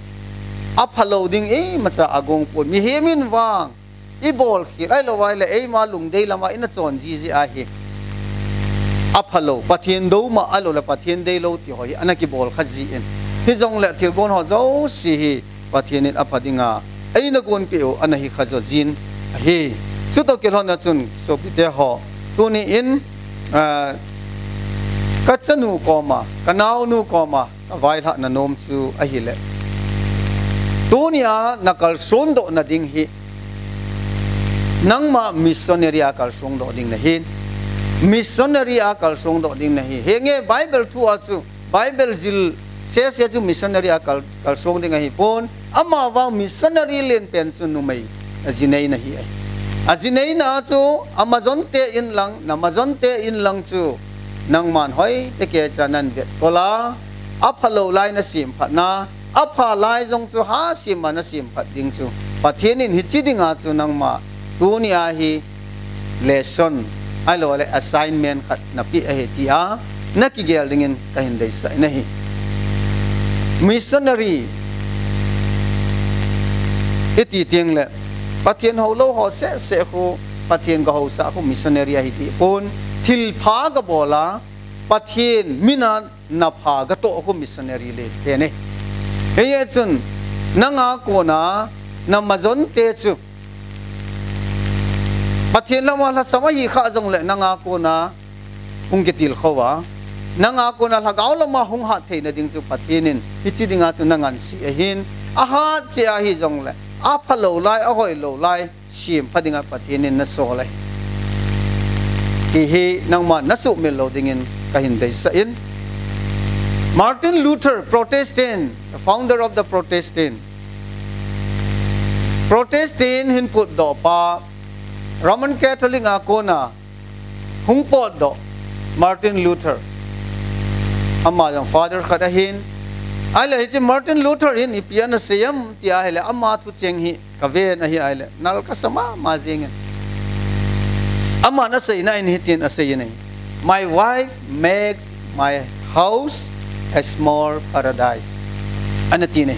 apha lou ding imacha agong pon. Mihem in vang ibol khel ahilou ahile, eima lungdei lama ina chon jiji ahi. Apha lou, Pathen douma ahiloule Pathen deilou ti ho hi ana kibol kha jin. Hijongle thilgon ho jouse hi Pathen in apha dinga eina gonpeh u ana hi kha jo jin ahi. Chutoh kilhonna chun sopite ho, tuni in, ah, kachanu koma, kanaonu koma kavailhahna nom chu ahile, tunia nakalsondohna ding hi nangma missionary a kalsongdoh ding nahi. Missionary a kalsongdoh ding nahi. Henge Bible thu a chu, Bible jil sese chu missionary a kal, kalsong ding ahipon. Amavang missionary lenpen chu numei ajineina hi ahi. Ajineina chu amajonte in lang, namajonte in lang chu nangman hoitah keicha nahin vetkol a, aphalou lai nasem phatna, apha lai jong chu hasem a nasem phat ding chu, Pathen in hiche dinga chu nangma tunia hi lesson ahiloule assignment khat napeh ahi tia nakigel dingin kahin deisah in ahi. Missionary iti tengle Pathen houlou ho sehseh khu, Pathen gahousah khu missionary ahi tipon, thilpha gabol a Pathen mina napha gatoh khu missionary lenpen ahi. Hijeh chun nanga kona namajonte chu Pathen lama lhasam ahi khah jongle nanga kona hung kitilkhou a, nanga kona lhagao lama hung hat theina ding chu Pathen in hiche dinga chu nangansea ahin, ahat cheh ahi jongle aphalou lai, ahoilou lai sempha dinga Pathen in nasol ahi ti hi nangman nasuhmil lou dingin kahin deisah in. Martin Luther, Protestant, the founder of the Protestant, Protestant hin putdoh pa, Roman Catholic a kona hung potdoh Martin Luther, ama jong father khat ahin. Ahile hiche Martin Luther hin ipi ana sei em ti ahile, ama thucheng hi kaven ahi ahile nal kasa mama jengin. Aman aseina in hitin asei in ahi, My wife makes my house a small paradise. Ana ti ne.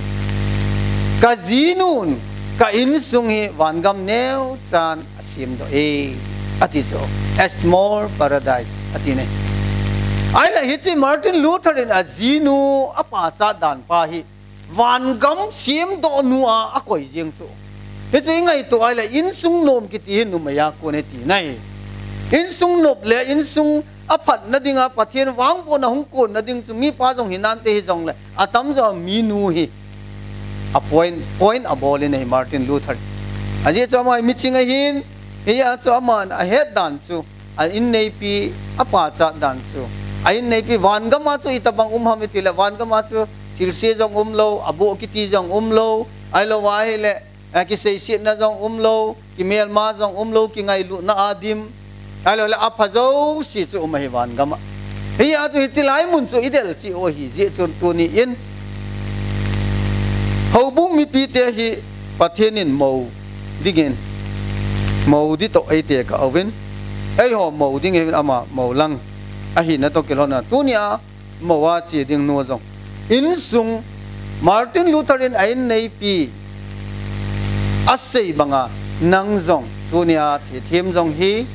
Ka jinun ka insung hi vangam neochan asemdoh e, ati chu. A small paradise, ati ne. Ahile hiche Martin Luther in ajinu apachat dan pa hi vangam semdoh nu a akoi jeng chu. Hichu ingaito ahile insung nom kiti hi numei a kon ahi tina ahi. Insung nop le insung aphatna dinga Pathen vangbohna hung konna ding chu mipa jong hinante hijongle atamjo minu hi a point, point abol in ahi Martin Luther. Ajeh chu ama miching ahin, hijeh a chu aman ahet dan chu, a inneipi apachat dan chu. A inneipi vangam a chu itobang um ham itile, vangam a chu thilse jong umlou, aboh kiti jong umlou, ahilou ahile, eh, kiseisetna jong umlou, kimelma jong umlou, kingailutna adim, ahiloule apha jouse chu um ahi vangam a. Hijeh a chu hiche lai mun chu idel cheh u ahi jeh chun tuni in houbung mipite hi Pathen in mou dingin, mou ding toh eitekah uvin, eiho mou ding ahin ama mou lang ahina toh kilhonna tunia mou a che ding nu jong insung Martin Luther in a inneipi asei banga nang jong tunia thilthem jong hi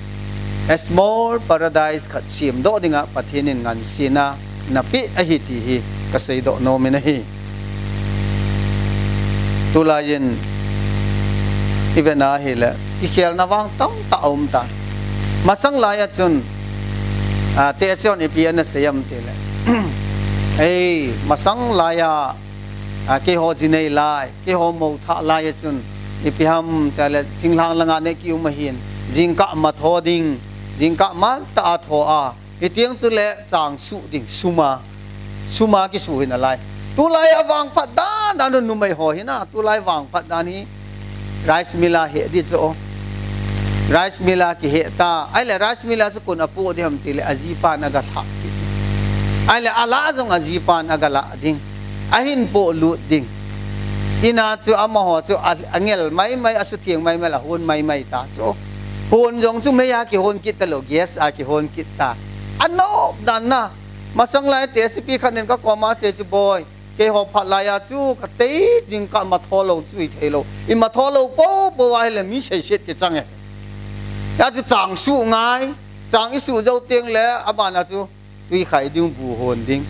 a small paradise khat semdoh dinga Pathen in ngansena napeh ahi ti hi kaseidoh nomin ahi. Tulaiyin ivetna ahile kikhelna vang tamtah aumtan. Masang laiya chun, a, tehse hon ipi anasei em tile, ei, masang laiya, a, keiho ji nei lai, keiho mou thah laiya chun ipi ham tile thinglhang langa neh kium ahin, jingkah ma tho ding, jingkah mantah a tho a, hiteng chule chang suh ding, suma, suma kisuh hi nalai. Tulai a vangphat dan dan u numei ho hina, tulai vangphat dan hi rice mill a heh ding chu. Rice mill a kiheh ta, ahile rice mill a chu koin apoh ding ham tile ajipan agalhah ding, ahile alah jong ajipan agalah ding, ahin pohlut ding. Ina chu amaho chu a, angel maimai, asutheng maimai, ahon maimai ta chu. Hon jong chu mei a kihon kit talou, gas a kihon kit ta. Anop dan na. Masang lai tehsepi khat in kakoma che chu, boi, keiho phat laiya chu katei jingkah matho lou chu hitheilou, imatho lou poupou ahile mi seiset kichang e. Hia chu chang suh ngai, chang isuh jou tengle abana chu twi khai ding, bu hon ding.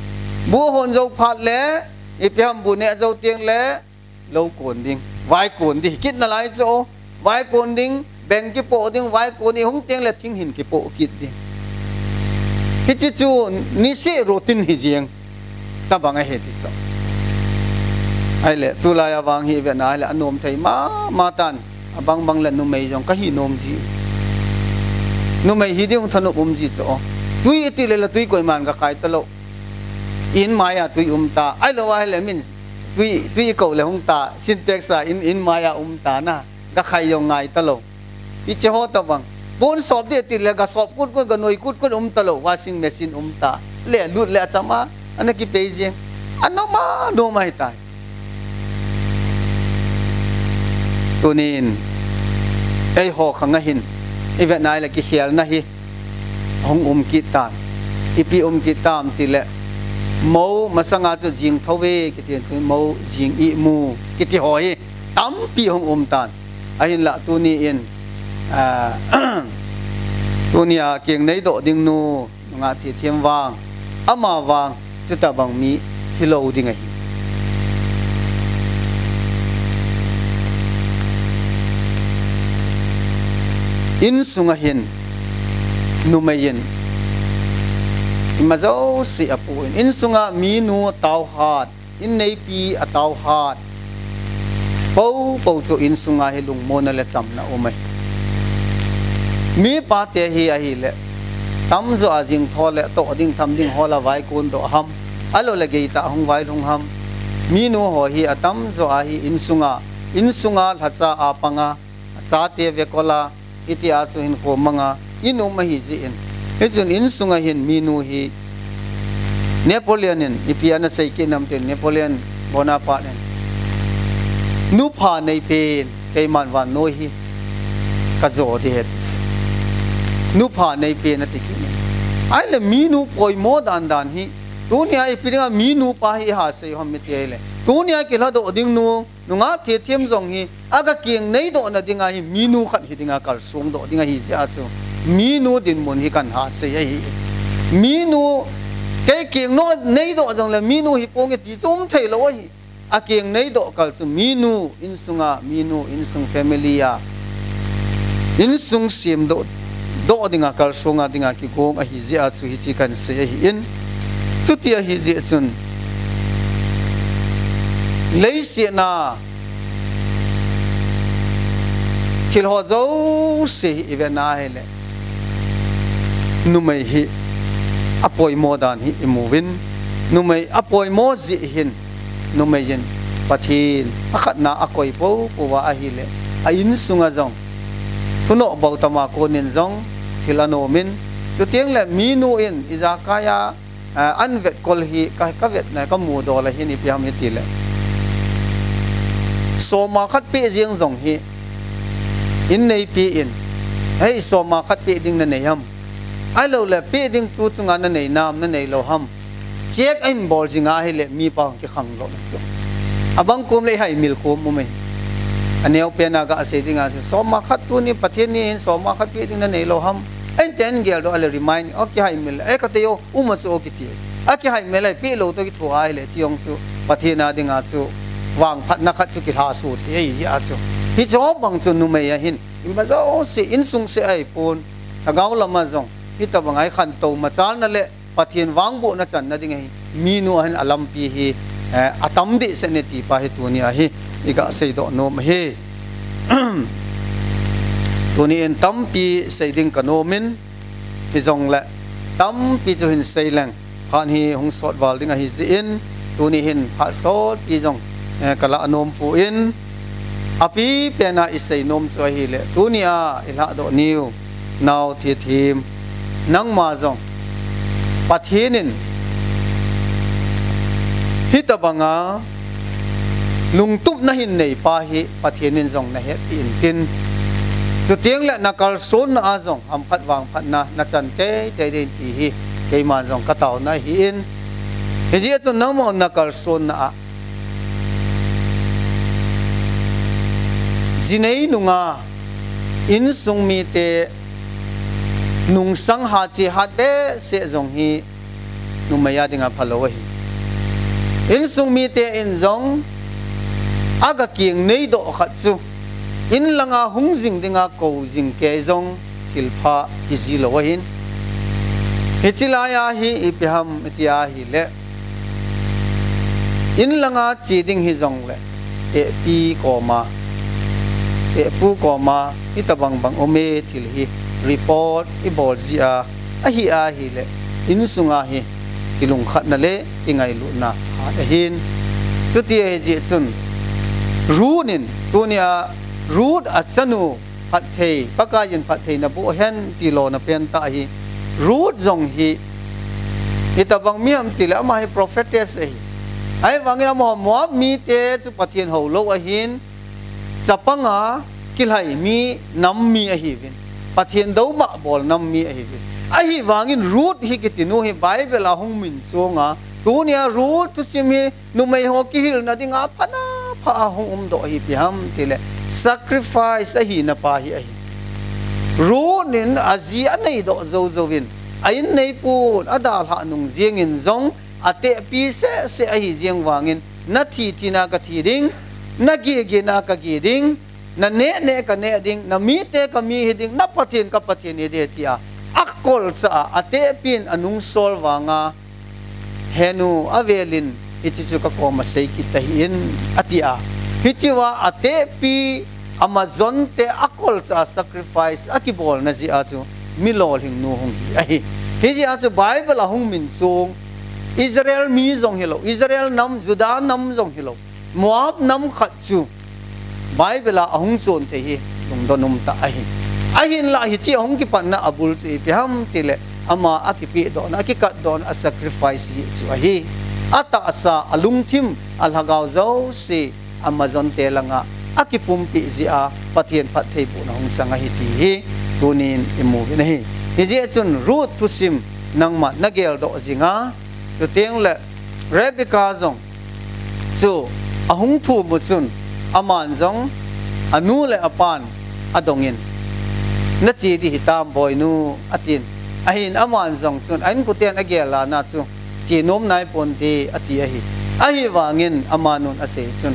Bu hon jou phat le ipi ham, bu neh jou tengle lou kon ding, vai kon ding, kit nalai chu. Vai kon ding, beng kipoh ding, vai kon ding, hung tengle thing hin kipoh kit ding. Hiche chu niseh routine hi jeng tobang ahi ti chu. Ahile tulai a vang hi ivetna ahile anom thei mama tan, abang bang le numei jong kahi nom ji. Numei hi ding thanop um ji chu. Twi itile le twi koiman gakhai talou. In maiya twi umta, ahilou ahile min twi, twi kou le hungta, Sintex a in, in maiya umta na, gakhai jong ngai talou. Hiche ho tobang. Pon sop ding tile gasop kut kut, ganoi kut kut um talou, washing machine umta. Le lut le achama ana kipei jeng. Anom a, nom ahitai. Tunin eiho khang ahin ivetna ahile kikhelna hi hung um kit tan. Ipi um kit tam tile, mou masanga chu jing thouve kiti, mou jing imu kiti ho hi tampi hung um tan. Ahinlah tuni in, a, tunia keng neidoh ding nu, nungah thilthem vang, ama vang chutobang mi hilou ding ahi. Insunga hin numei in ima jouse apoh in, insunga minu ataohat, inneipi ataohat, poupou chu insunga hi lungmonna le chamna um ahi. Mipate hi ahile tamjo a jingtho le toh ding tham ding hola vai kondoh ham, ahiloule geitah hung vailhung ham. Minu ho hi atamjo a hi insunga, insunga lhacha a panga, achate vekola, hitia chu hinkho manga in um ahi jeh in. Hichun insunga hin minu hi Napoleon in ipi ana sei kit nam tile, Napoleon Bonaparte in, nupha neipen keiman vannoi hi kajo ding ahi ti chu. Nupha neipen ati kit nam. Ahile minu poimo dan dan hi Tunia ipi dinga minu pa hi iha sei ham iti ahile, tunia kilhadoh ding nu, nungah thethem jong hi, aga keng neidoh na dinga hi, minu khat hi dinga kalsong doh ding ahi jeh a chu, minu dinmun hi kahin ha sei ahi. Minu, kei keng neidoh jongle minu hi ponge ti chu um thei lou ahi. Akeng neidoh kal chu minu insunga, minu insung family a, insung semdoh, doh dinga kalsonga dinga kigong ahi jeh a chu hiche kahin sei ahin. Chuti ahi jeh chun, leiset a thil ho jouse hi ivet na ahile, numei hi apoimo dan hi imuvin, numei apoimo jeh hin, numei in Pathen akhatna akoi poupou va ahile, a insunga jong, thunoh bou tama konin jong thil anomin, chuteng le minu in ijakai a, ah, an vetkol hi ka, ka vetna, ka mudol a hin ipi ham iti le, soma khat peh jeng jong hi, in neipi in, hei, soma khat peh ding nanei ham? Ahilou le, peh ding tu chunga nanei nam, nanei lou ham? Check ahin bol jing ahile, mipa hung kikhang lou na chu. Abang kom le ihaimil kom um e. Aneo pen a gasei ding a chu, soma khat tuni Pathen ni hin soma khat peh ding nanei lou ham? Ahin ten geldoh a le remind, o kihaimil, e kati o, um a chu o kiti. Akihaimil a peh lou toh kitho ahile, chi jong chu, Pathen a dinga chu, vangphatna khat chu kilhaso thei ahi jeh a chu. Hiche bang chu numei a hin, ima jouse, insung seh ahipon, lhagao lama jong, hitobang a ikhantou machalna le, Pathen vangbohna channa ding ahi, minu a hin alampi hi, eh, atam dehset e ti pa hi tunia hi, iga seidoh nom ahi. Tuni in tampi sei ding kanomin, hijongle, tampi chu hin sei leng, phat hi hung sot val ding ahi jeh in, tuni hin phat sotpi jong, eh, kalah nom poi, apipen a isei nom chu ahile, tunia ilhadoh niu, nao thethem, nangma jong, Pathen in, hitobanga, lungtup nahin nei pa hi, Pathen in jong nahetpi intin. Chuteng le nakalsonna a jong, hamphat vangphatna, nachan teitei ding ti hi, keiman jong kataona ahin. Hijeh chun nangma nakalsonna a, jinei nunga, insung mite, nungsang hat che hat behseh jong hi, numei a dinga phalou ahi. Insung mite in jong, aga keng neidoh khat chu, in langa hung jing dinga kou jing kei jong, thilpha kijilou ahin. Hiche laiya hi ipi ham iti ahile, in langa che ding hijongle, tehpi koma, tehpu koma, hitobang bang um e thil hi, report ibol jeh a, ahi ahile, insunga hi, kilungkhatna le, kingailutna, hat ahin. Chuti ahijeh chun, Ruth in, tunia, Ruth a chanu, phatthei, Pakaiyin phatthei naboh hen ti lona pentah hi, Ruth jong hi, hitobang mi ham tile ama hi prophetess ahi. Ahivangin amaho Moab mite chu Pathen houlou ahin, chapanga kilhai mi, nam mi ahiuvin. Pathen doumah bol nam mi ahiuvin. Ahivangin Ruth hi kitinu hi Bible a hung minchonga, tunia Ruth thusim hi numei ho kihilna dinga phatna pha a hung umdoh hi ipi ham tile, sacrifice ahina pa hi ahi. Ruth in aji aneidoh jou jouvin, a inneipun adalhah nung jengin jong, atehpi sehseh ahi jeng vangin, nathi thina kathi ding, nageh gehna kageh ding, naneh neh kaneh ding, namite kami hiding, na Pathen ka Pathen hiding tia, akolchah a, atehpin anungsol vanga, henu avelin, hiche chu kakoma seikit tahih in, atia. Hichea atehpi, amajonte akolchah a sacrifice akibolna jeh a chu, mi lolhingnu hung hi ahi. Hijeh a chu Bible a hung minchong, Israel mi jong hilou, Israel nam, Judah nam jong hilou, Moab nam khat chu Bible a ahung chon thei hi lungdon umtah ahi. Ahinlah hiche ahung kipatna abul chu ipi ham tile, ama akipehdohna, akikatdohna, a sacrifice hi chu ahi. Atahsa, alungthim, alhagao jouse, amajonte langa akipumpeh jeh a Pathen phattheibohna hung chang ahi ti hi tunin imu uvin ahi. Hijeh chun Ruth thusim nangma nageldoh jinga, Chuteng le Rebecca jong chu ahung thum u chun, aman jong anu le apan adongin, "Na che ding hitam boinu," atin. Ahin aman jong chun a inkoten agel a na chu, "Che nom nai ponte," ati ahi. Ahivangin amanun asei chun,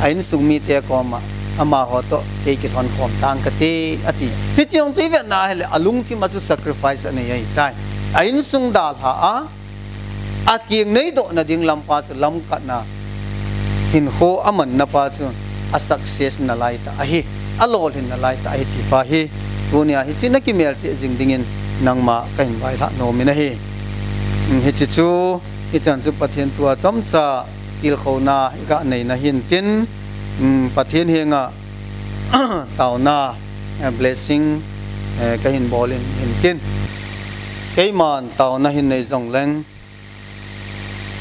a insung mite koma, "Amaho toh kei kilhon khom tang kate," ati. Hiche jong chu ivet na hile, alungthim a chu sacrifice anei ahitai. A insung dalha a, akeng neidoh na ding lampa chu lamkatna, hinkho amanna pa chu a success nalai tah ahi, alolhin nalai tah ahi ti pa hi. Tunia hiche na kimelchih jing dingin nangma kahin vailhah nomin ahi. Hiche chu, hichan chu Pathen thu a chomcha tilkhouna iga neina hintin, Pathen henga taona, eh, blessing, eh, kahin bolin hintin. Keiman taona hin nei jongleng,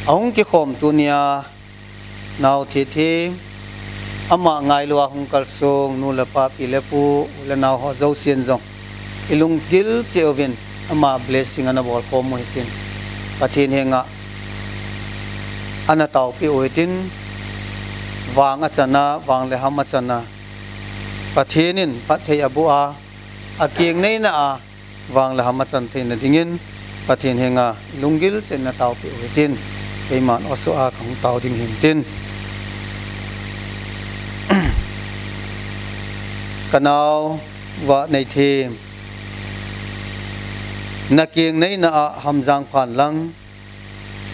ahung kikhom tunia nao thethe, ama ngailua hung kalsong nu le pa, pi le pu, u le nao ho jousen jong ilunggil cheh uvin ama blessing ana bolkhom u hitin, Pathen henga ana taopeh u hitin, vang achana, vang le ham achana, Pathen in phatthei aboh a, akeng neina a, vang le ham achan theina dingin Pathen henga lunggil cheh in ana taopeh u hitin, keiman oso a kahung tao ding hintin. Kanao Vaneithem, nakeng neina a hamjang phan lang,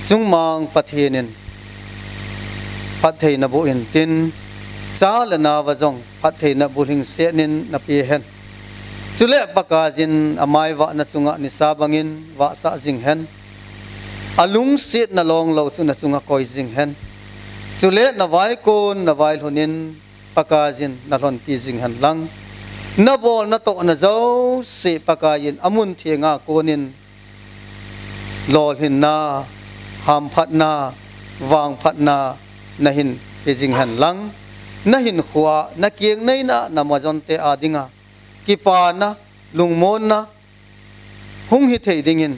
chungmang Pathen in phatthei naboh intin, cha le nauva jong phatthei nabulhing setnin napeh hen. Chule Pakaiyin amaivah nachunga nisa bangin vahsah jing hen. Alungsetna longlou chu nachunga koi jing hen. Chule navaikon navailhunin Pakaiyin nalhonpi jing hen lang, nabol natohna jouse Pakaiyin amun thenga konin lolhinna, hamphatna, vangphatna nahin pe jing hen lang, nahinkhoa, nakeng neina, namajonte a dinga kipana, lungmonna hung hithei dingin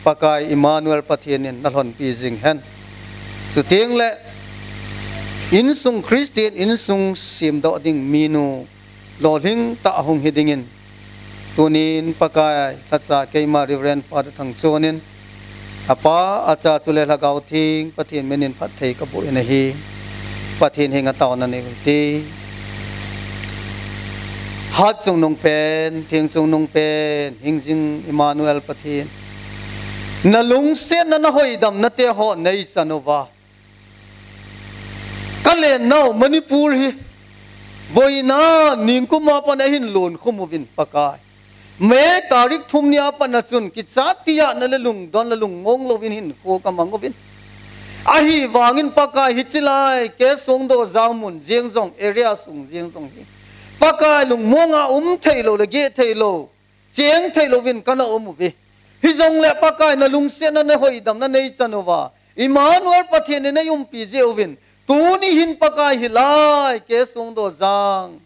Pakai Immanuel Pathen in nalhonpi jing hen. Chuteng le insung Christian insung semdoh ding minu lolhing tah hung hi dingin, tunin Pakai lhacha keima Reverend Father Thangchon in, apa, acha chule Lhagao Theng Pathen minin phatthei kaboh in ahi. Pathen henga taona nei uvin te. Hatchungnung pen, Thengchungnung pen, hingjing Immanuel Pathen, nalungsetna, nahoidamna teho neichan uva, kalennau Manipur hi boina ningkuma pat ahin lonkhum uvin Pakai. May tarik thum nia pat a chun kichat tijatna le lungdon le lungmong louvin hinkho kamang uvin. Ahivangin Pakai, hiche lai K. Songdoh Jang mun jeng jong, area sung jeng jong hi Pakai, lungmonga um theilou le geh theilou, cheng theilouvin kana um uve. Hijongle Pakai, nalungsetna, nahoidamna neichan uva, Immanuel Pathen in neiumpi jeh uvin, tuni hin Pakai, hilai K. Songdoh Jang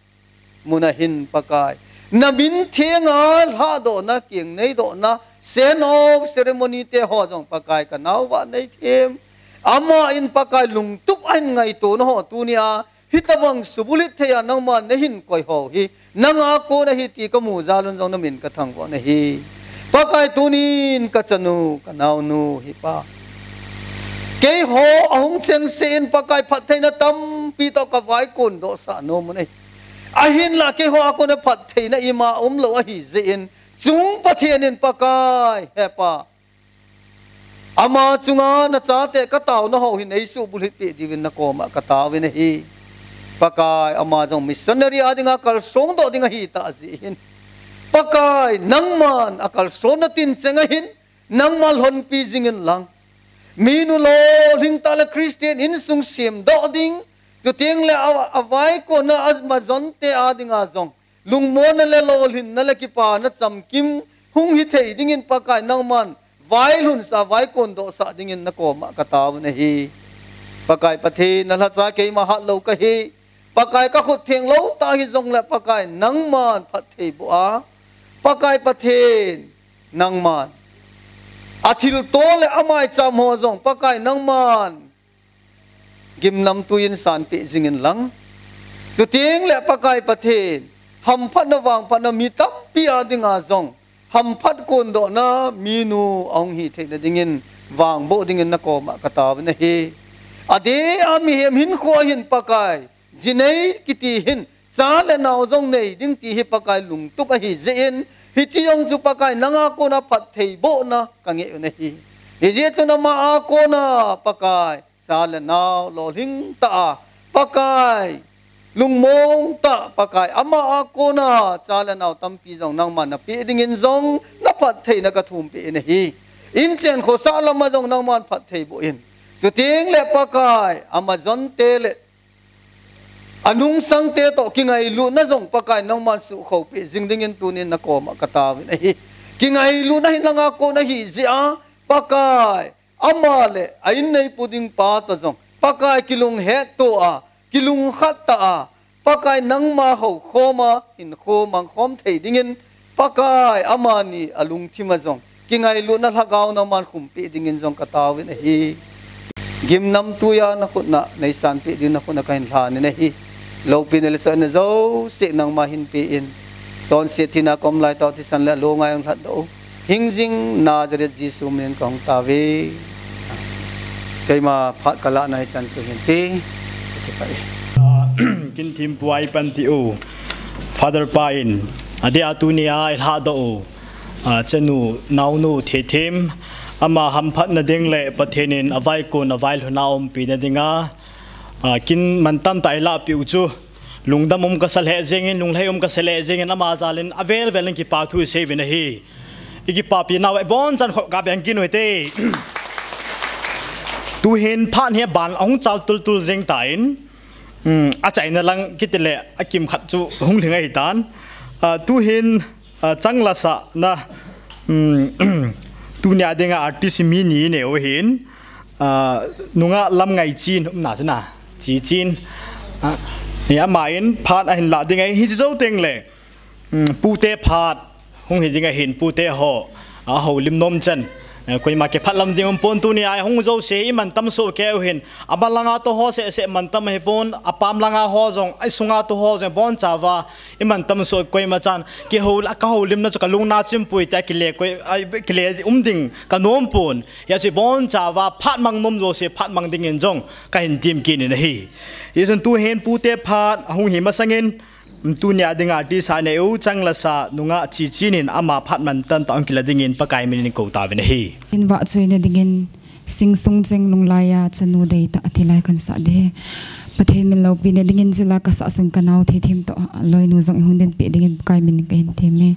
muna hin Pakai, namin thenga lhahdohna, keng neidohna, send off ceremony teho jong Pakai, kanao Vaneithem, ama in Pakai, lungtup ahin ngaitona ho tunia hitobang subulhit theiya nangman neihin koi ho hi nanga kona ahi ti kamu jal un jong namin kathangvah nahi. Pakai, tunin kachanu, kanaonu hi Pa, keiho ahung chengse in Pakai, phattheina tampi toh kavaikondohsah nom un ahi. Ahinla keiho a kona phattheina ima umlou ahi jeh in, chung Pathen in Pakai, he Pa, ama chunga nachate kataona ho hi neisuhbulhit peh diuvin nakoma kataovin ahi. Pakai, ama jong missionary a dinga kalsongdoh ding ahitah jeh hin, Pakai, nangman akalsonna tincheng ahin nangman lhonpi jingin lang, minu lolhing tah le Christian insung semdoh ding, chuteng le a, avaikonna amajonte a dinga jong lungmonna le lolhinna le kipana chamkim hung hithei dingin Pakai, nangman vailhunsah, vaikondohsah dingin nakoma kataovin ahi. Pakai Pathen, nalhacha keima hatlou kahi. Pakai, kakhut thenglou tah hijongle Pakai, nangman phatthei boh a, Pakai Pathen, nangman Athilto le amaicham ho jong Pakai nangman gimnamtui in sanpeh jingin lang. Chuteng le Pakai Pathen, hamphatna vangphatna mi tampi a dinga jong hamphat kondohna minu ahung hi theina dingin vangboh dingin nakoma kataovin ahi. Adeh a mihem hinkho hin Pakai, jinei kiti hin cha le nao jong nei ding ti hi Pakai lungtup ahi jeh in, hiche jong chu Pakai nanga kona phattheibohna kangeh u ahi. Hijeh chun ama a kona Pakai, cha le nao lolhing tah a, Pakai, lungmong tah Pakai, ama a kona cha le nao tampi jong nangman napeh dingin jong naphattheina kathumpeh in ahi. Inchen khosah lama jong nangman phattheiboh in. Chuteng le Pakai, amajonte le anungsangte toh kingailutna jong Pakai nangman suhkhoupeh jing dingin tunin nakoma kataovin ahi. Kingailutna hi nanga kona hi jeh a, Pakai, ama le a inneipu ding pa toh jong Pakai kilunghetto a, kilungkhat tah a, Pakai nangma houkhoma, hinkho mangkhom thei dingin, Pakai amani alungthim a jong kingailutna lhagao nangman khumpeh dingin jong kataovin ahi. Gimnamtui a nakhut na neisanpeh ding nakhut na kahin lhanin ahi. Loupina le choi-atna jouse nangma hinpeh in, chonset thina kom laitah thisan le alonga hung lhatdoh u, hingjing Nazareth Jesu minin kahung taove. Keima phat kalahna hichan chu hinte. Kin thempu a ipanpi u Father pa in, adeh a tunia eilhadoh u, a, chanu, naonu, thethem, ama hamphatna ding le Pathen in avaikon, availhun a umpina dinga, a, kin mantam tah eilahpeh u chu lungdam um kasa lheh jengin, lunglhai um kasa lheh jengin, ama jalin avel velin kipa thu iseiuvin ahi. Ikipapi nau abonchan khop kabeng kit u hite. Tuhin phat hi aban ahung chal tultul jeng tan, um, achaina lang kiti le akimkhat chu hung lhing ahitan. A, tuhin, a, changlasahna, um, tunia dinga artist mi ni inei u ahin, a, nungah Lamngaichin, umna chu na, Chichin, a, hi ama in phat ahin lah ding ahi. Hiche jou teng le, um, pute phat hung hi ding ahin, pute ho, a, houlim nom chan, eh, koima kiphatlam ding umpon, tunia hung jouse imantam soh kei u hin, aban langa tou ho seh seh mantam ahipon, apam langa ho jong, aisunga tou ho jong ibonchauva imantam soh, koima chan kihou, kahoulimna chu kalung nachim poi tia kile koi, a, kile um ding kanom pon. Hijeh chun ibonchauva phat mang nom jouse phat mang dingin jong kahin tem kit in ahi. Hijeh chun tuhin pute phat ahung hi masangin, tunia dinga artist a inei u changlasah nungah Chichin in ama phat mantam tah hung kila dingin Pakai minin kou tauvin ahi. Kin vahchoina dingin Singsung Cheng Lunglai a chanu deitah athi lai kahin sah ding ahi. Pathen min loupina dingin jila kasah sung kanao thethem toh aloinu jong ihung dinpeh dingin Pakai minin kahin theme.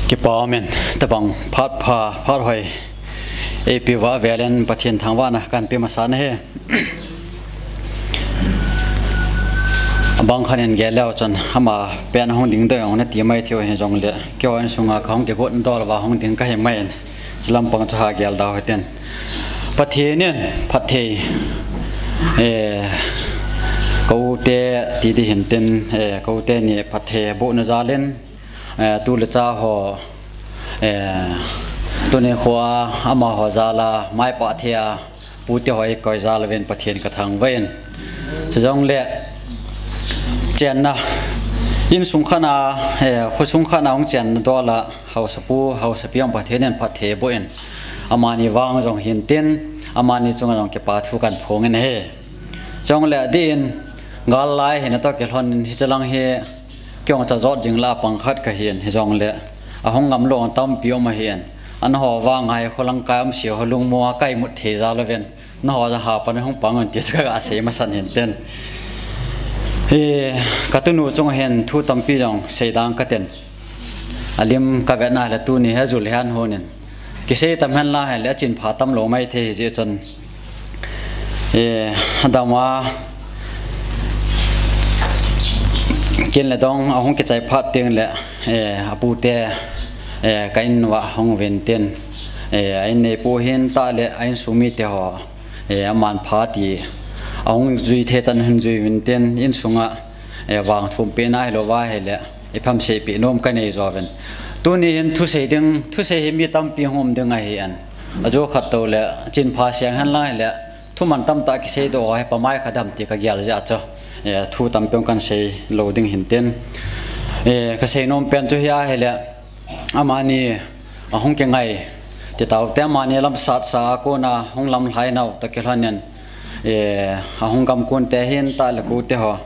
Kipa umin, tabang phat pha, phat hoi. Eipeuva velin Pathen thangvahna kahin pe masa nahi. Abang khat in gel leu chun, ama pen hung ding doi hung nati mai thei u hijongle, keiho insunga kahung kigot dol uva hung ding kahi mai in. Chilam pang chu ha gel dau hitin. Pathen in phatthei, eh, ka u te ti ding hintin, eh, ka u teni phatthei bohna jalin, eh, tu le cha ho, eh, tuni khoa amaho jala maipah thei a, pute ho eikoi jal uvin Pathen kathangvah in. Chujongle chenna, insung khat a, eh, khosung khat a hung chenna dol a, haosapu, haosapi jong Pathen in phatthei boh in. Amani vang jong hintin, amani chunga jong kipa thu kahin phong in ahi. Chujongle adeh in, gal lai hina toh kilhonin hiche lang hi, kei jong cha jot jing lah a pang khat kahin, hijongle ahung ngam lou tampi um ahin. Anho vang ngai kho lang kai um se ho lungmong a kaimut thei jal uvin. Nangho jong hapan hung pang un ti chu kaga sei masat hintin. Hi, ka tunu chunga hin thu tampi jong sei ding katin. Alim kavet na le tuni hi ajul hi ahin hon in. Kisei tam hen lang hile achin pha tam lou mai thei hijeh chun. Eh, adang a kin le dong ahung kichai phat teng le, eh, apute, eh, ka in uva hung uvin tin. Eh, a in neipu hin tah le a insung mite ho. Eh, aman pha ti, ahung jui thei chan hin jui uvin tin, insunga, eh, vangthum pehna hilou va hile, ipi ham seipeh nom kanei jo uvin. Tuni hin thusei ding, thusei hi mi tampi hung um ding ahin. Ajo khat tou le, chin pha seng hen lang hile, thuman tamtah kisei doh ho hi pamai kha dem ti kagel jeh a chu. Eh, thu tampi hung kan sei lou ding hintin. Eh, kasei nom pen chu hi ahile, amani ahung kingai ti taute, amani lamsatsa a kona hung lamlhai nau toh kilhonin, eh, ahung gamkon te hin tah le kote ho.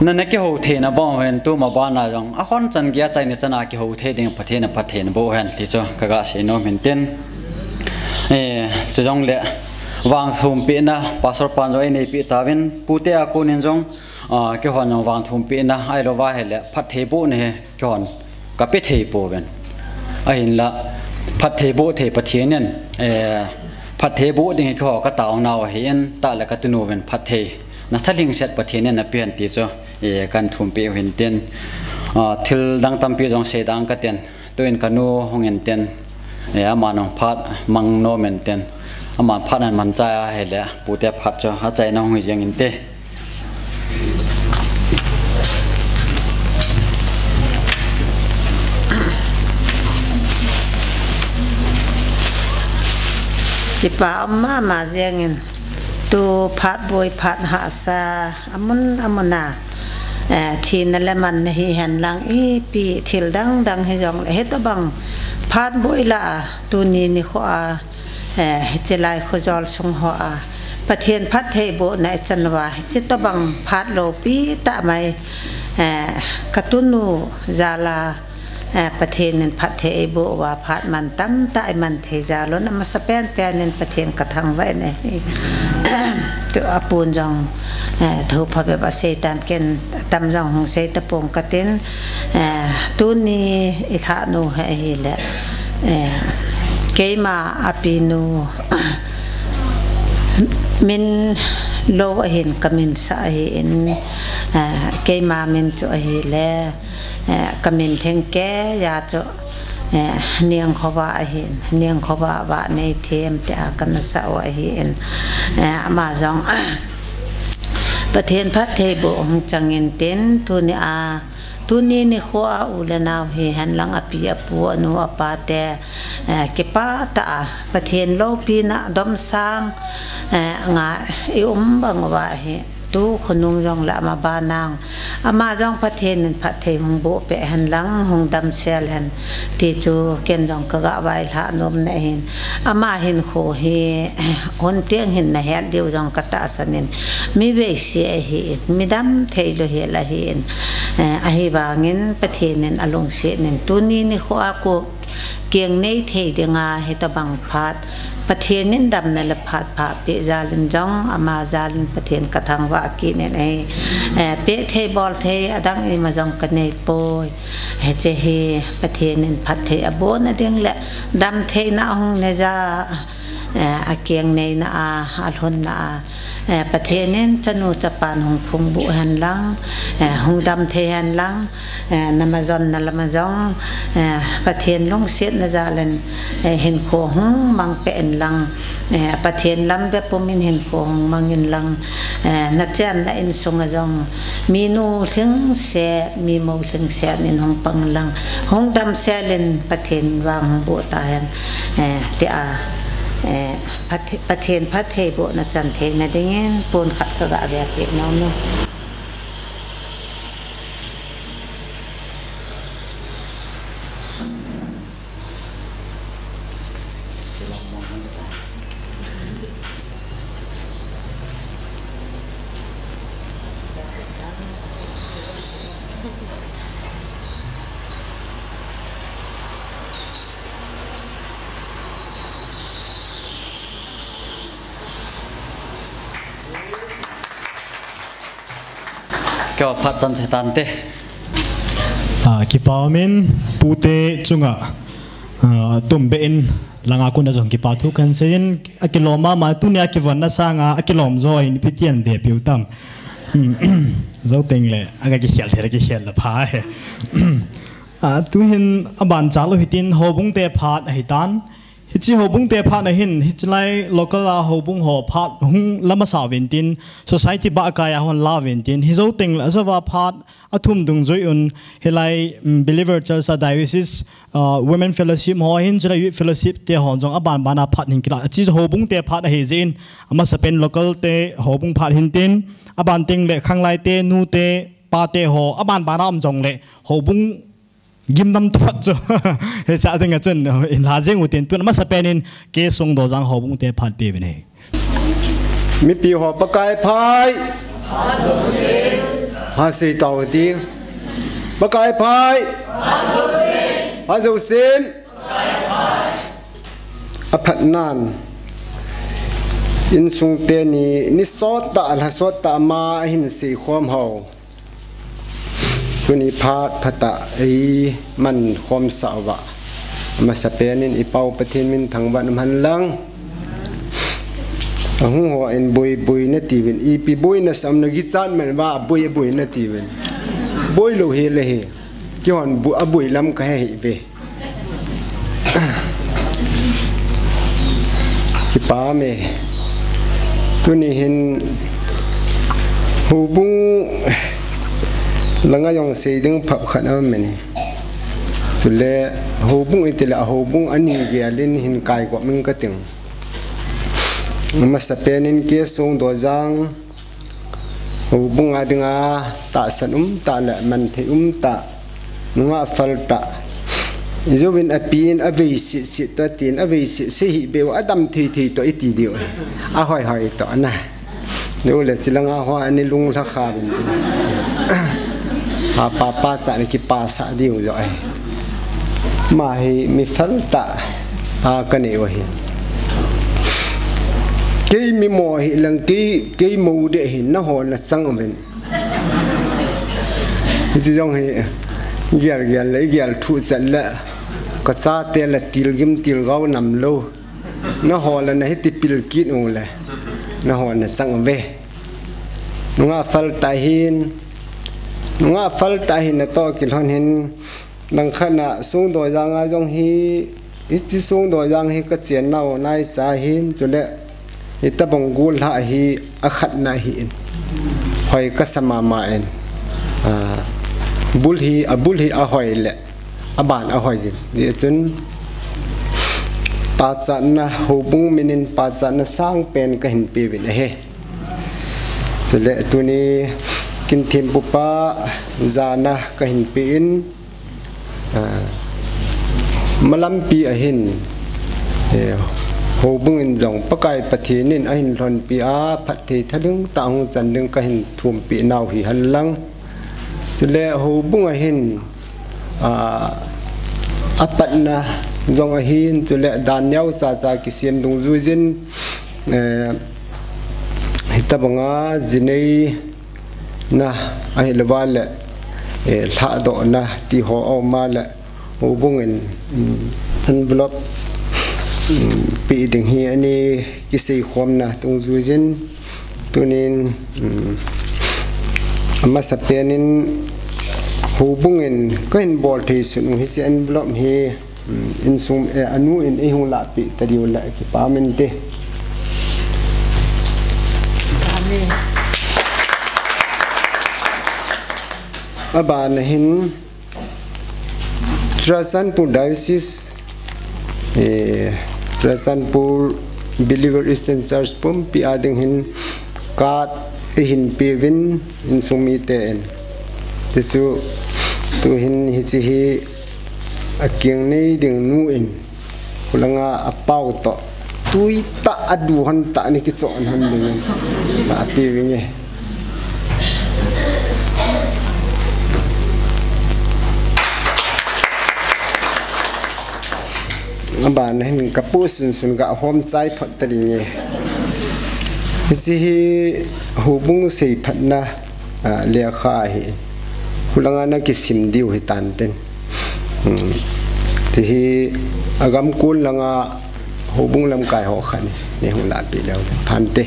Na, na kihou theina bang hin tuma bana jong, akhon chan gei a chaini chan a kihou thei ding Pathen in phatthei boh hen ti chu kaga sei nom hintin. Eh, chujongle vangthum pehna, Pastor pan jong einei peh tauvin, pute a konin jong, ah, keihon jong vangthum pehna, ahilou va hile, phatthei bohna hi, keihon kape thei pouvin. Ahinla, phatthei boh thei Pathen in, eh, phatthei boh ding hi keiho kataonau ahin, tah le ka tunuvin phatthei. Na thalhingset Pathen in napeh hen ti chu, eh, kahin thum peh u hintin. Ah, thil dang tampi jong sei ding katin. Tuin kanu hung intin, eh, aman hung phat mang nom intin, aman phat ahin man chai ahile, pute phat chu achaina hung hi jeng inte. Kipa um mama jengin, tu phat boi phat hahsa, amun amun a, eh, thina le manna hihen lang ipi thil dang dang hijongle, hitobang phat boi lah a, tuni nikho a, eh, hiche lai khojol sung ho a, Pathen phattheibohna ichan uva, hiche tobang phat loupi tah mai, eh, katunu jal a, eh, Pathen in phatthei eiboh uva phat mantam tah iman thei jal un, amasapen pen in Pathen kathangvah in ahi. Tu apun jong, eh, thu phabep aseitan, ken atam jong hung sei tapong katin, eh, tuni ilhah nu hi ahile, eh, keima apinu, min lou ahin kaminsah ahin, eh, keima min chu ahile, eh, kamin lhingkei a chu, eh, Niangkhovah ahin, Niangkhovah Vahneithem tia kana sah u ahin, eh, ama jong Pathen phattheiboh hung chang intin, tuni a, tuni nikho a u le nao hihen lang api apu anu apa te, eh, kipah tah a Pathen loupina domsang, eh, nga i um bang uva hi, tu khonung jong le ama banang, ama jong Pathen in phatthei hung boh peh hen lang, hung damsel hen, ti chu ken jong kaga vailhah nomna ahin. Ama hinkho hi, hun teng hin nahet diu jong katahsan in, mi veise ahin, mi damthei louhel ahin, eh, ahivangin Pathen in alungset in tuni nikho a keng nei thei dinga hitobang phat Pathen in damna le phat pha peh jal in jong, ama jal in Pathen kathangvah kit in ahi. Eh, peh thei bol thei adang ima jong kaneipoi. Hiche hi Pathen in phatthei abohna ding le damtheina ahung neija, eh, akeng neina a, alhunna a, eh, Pathen in chanu chapan hung phungboh hen lang, eh, hung damthei hen lang, eh, namajonna lama jong, eh, Pathen lungsetna jal in, eh, hinkho hung mang peh in lang, eh, Pathen lam bepum in hinkho hung mang in lang, eh, nachenna insunga jong minu lhingset, mimou lhingset in hung pang in lang, hung damsel in Pathen vang hung boh tahen, eh, tia, eh, Pathe-, Pathen phattheibohna chan theina dingin pon khat kaga vepeh nom e. Keiho phat chan chetante. Ah, kipa umin, pute chunga, ah, tum be in, langa kona jong kipa thu kahin seiyin, akilom mama, tunia kivonna sanga, akilom joh in, ipi tin vepeh u tam. Jou teng le, aga kikhel thei, kikhel na pha e. Ah, tuhin, aban chal u hitin, houbung te phat ahitan, Hiche houbung te phat na hin, hichelai local a houbung ho phat hung lamasa uvin tin, society bah kai a hung la uvin tin, hijou teng le ajouva phat athum dungjui un, hilai, um, Believer Church a Diocese, uh, Women Fellowship ho hin, chulai Youth Fellowship te ho jong aban ban a phat hin kila. Hiche houbung te phat ahi jeh in, amasapen local te houbung phat hin tin, aban teng le khanglai te, nu te, pa te ho, aban ban a um jong le, houbung Gimnam tapat chu. Hiche a dinga chun, in la jeng utin tun amasapen in K. Songdojang houbung te phat pe uvin ahi. Mipi ho Pakai phat. Phat sei tau ti. Pakai phat. Phat jousen. Aphat nan. Insung teni, ni sot tah, lha sot tah ma ahin sei khom ho. Tuni phat phatah eiman khomsah uva. Amasapen in i Pau Pathen min thangvah in um hen lang. Ahung hon boi boi nati uvin. Ipi boina sam na kichat man uva boi boi nati uvin. Boi lou hile hi. Keihon bu-, aboi lam kahe hih uve. Kipa me. Tuni hin houbung langa jong sei ding phap khat aum in. Chule houbung iti le houbung ani gel in hin kai kop ing kating. Amasapen in K. Songdojang Houbung a dinga tahsan um tah le man thei um tah, nungah phal tah, Ijouvin api in avei sit sit to tin, avei sit sit hi beu adam thei thei to iti diu. Ahoi hoi to na. Diu le chilanga ho ani lung lha kha bin. Ha pa pa cha ni ki pa sa diu jo ai. Ma hi mi fel ta a ka nei u hi. Kei mi mo hi lang kei, kei mo de hi na ho na chang uvin. Hichi jong hi, gial gial le, gial thu chat le, ka sa te le til gim til gau nam lo. Na ho le na hiti pil kit u le, na ho na chang ve. Nunga fel ta hin, nunga fel ta hin na to kilhon hin, Nang khat na Songdoyang a jong hi, hichi Songdoyang hi ka chen nau nai cha hin, chule hitabang gol lha hi a khat na hi in. Hoi ka sa mama in. A, bul hi, a bul hi a hoi le, a ban a hoi jin. Di chun, pachatna, houbung min in pachatna sang pen ka hin pe vin ahi. Chule tuni kin thempu pa jana ka hin pe in, Ah, malampi ahin, eh, houbung in jong Pakai Pathen in ahin lhonpi a, phatthei thaling tah hung chan ding ka hin thumpi nau hi hen lang. Chule houbung ahin, ah, apatna jong ahin, chule dan neo cha cha kisem dungjuijin, eh, hitabanga jinei na, ahilouva le, eh, lhahdohna ti ho a um a le, houbung in, um, envelope, um, pe ding hi ani kisei khomna dungjuijin, tunin, um, amasa pen in houbung in ka hin bol thei sun u hichi envelope hi, Hmm, insung, eh, anu in eihung lahpeh tadiu le kipa min te. Amen. Abana hin Churachandpur Diocese, eh, Churachandpur Believer Eastern Church pumpi a ding hin card eihin peuvin insung mite in. Tichu tuhin hichi hi akeng nei ding nu in, khulanga apao toh, tui tah a du hon tah ni kichon hon ding in, ati vinge. Abana hin kapu sunsun ga hom chai phot ta dinge. Hichi hi houbung seiphatna, ah, lekha hi. Khulanga na kisim diu hi tanten. Hmm. Tihi agam kun langa houbung lamkai ho khat in eihung lahpeh leu phante.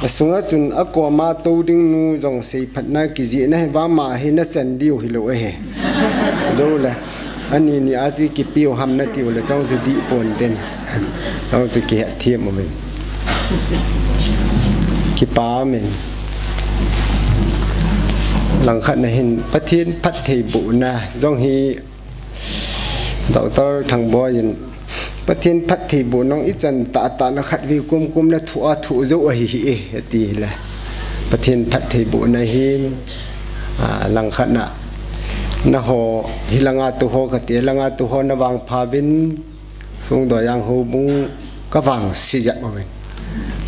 Asunga chun akoma tou ding nu jong seiphatna kijihna hi vang ma hi na chan diu hilou ahi. Jou le. Ani ni a chu kipiu ham na tiu le chong chu dih pon ten. Chong chu kihet thiam uvin. Kipa min. Langkhat na hin Pathen phattheibohna jong hi Doctor Thangboi in Pathen phattheiboh nong ichan tahtah na khatvei kumkum na thu a thu jou ahi hi e, ati le. Pathen phattheibohna hin, a, langkhat na, naho, hilanga tu ho kati, langa tu ho na vangpha uvin, Songdoyang houbung ka vangse jep uvin.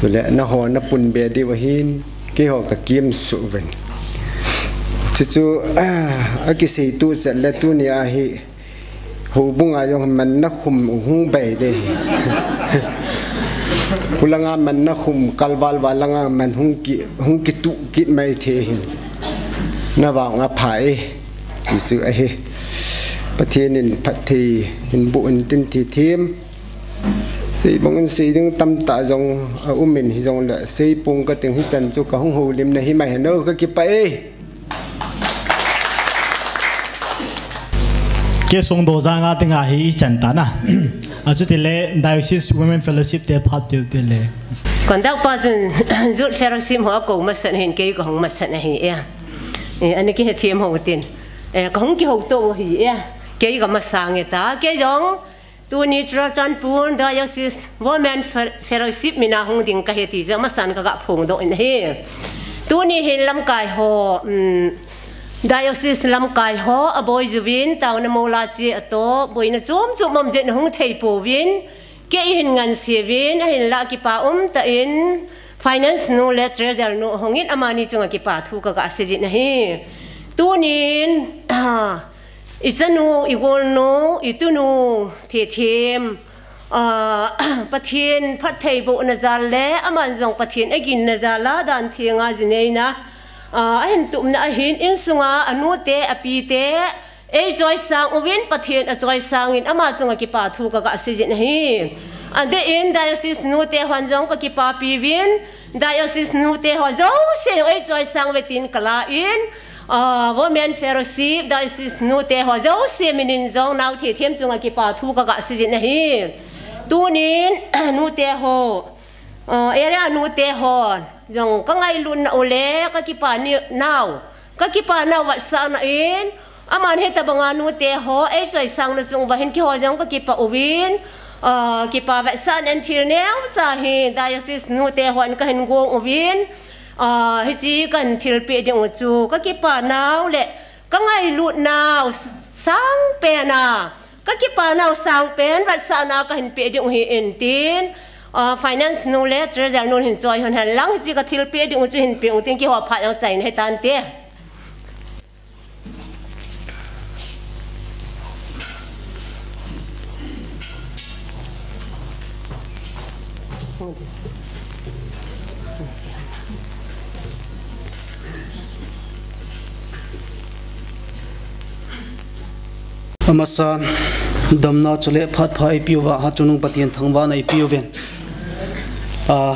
Chule naho na pun be diu ahin, keiho ka kimsuh uvin. Chuchu, a, akisei tu chet le tuni a hi, houbung a jong man na khum hung bei de. Khulanga man na khum kalval val langa man hung ki, hung kitu kit mai thei hin. Na vang apha e. Tichu ahi. Pathen in phatthei hin boh in tin ti thim. Sei bang in sei ding tamtah jong aum in hijong le sei pung ka ting hichan chu ka hung houlimna hi mai heno ka kipa e. Kei Songdoyang a dinga hi ichan tana. Achuti le Diocese Women Fellowship te phat tiu ti le. Conduct pa chun Youth Fellowship ho akou masat hin kei ka hung masat ahi e. E, ani kihethem hou tin. E, ka hung kihou to hi e. Kei ka masang e ta. Kei jong tuni Churachandpur Diocese Women Fe-, Fellowship mina hung ding kahi ti jong masan ka ga phongdoh in ahi. Tuni hin lamkai ho, um, diocese lamkai ho, aboi juvin, tauna mola chi ato, boina chom chom mom jet hung thei pouvin, kei hin ngan siavin, ahinla kipa um tan, finance nu le treasurer nu hongin amani chunga kipa thu kaga seijin ahi. Tunin, ah, ichanu, igolnu, itunu, thethim, ah, Pathen phattheibohna jal le, aman jong Pathen aginna jal a dan thenga jineina, ah, ahin tupna ahin, insunga anute, apite, eichoisang uvin, Pathen achoisangin, ama chunga kipa thu kaga seijin ahi. Adeh in, diocese nute hon jong kakipapi uvin, diocese nute ho jouse eichoisang uve tin kala in, ah, Women Fellowship, diocese nute ho jouse minin jong nao thethim chunga kipa thu kaga seijin ahi. Tunin, nute ho, ah, area nute ho jong kangailutna u le kakipa ni nao, kakipa nao vetsahna in, aman hitabanga nute ho eichoisangna chung uva hin keiho jong kakipa uvin, ah, kipa vetsahna in thil neocha hi diocese nute hon kahin gong uvin, ah, hiche kahin thilpeh ding u chu kakipa nao le kangailut nao sangpen a, kakipa nao sangpen vetsahna kahin peh ding u hi in tin, ah, finance nu le treasurer nun hin choi hon hen lang, hiche kathilpeh ding u chu hin peh u tin, keiho phat jong chaina hitante. Amasan, damna chule phat pha eipeuva, ha chungnung Pathen thangvahna eipeuvin. Ah,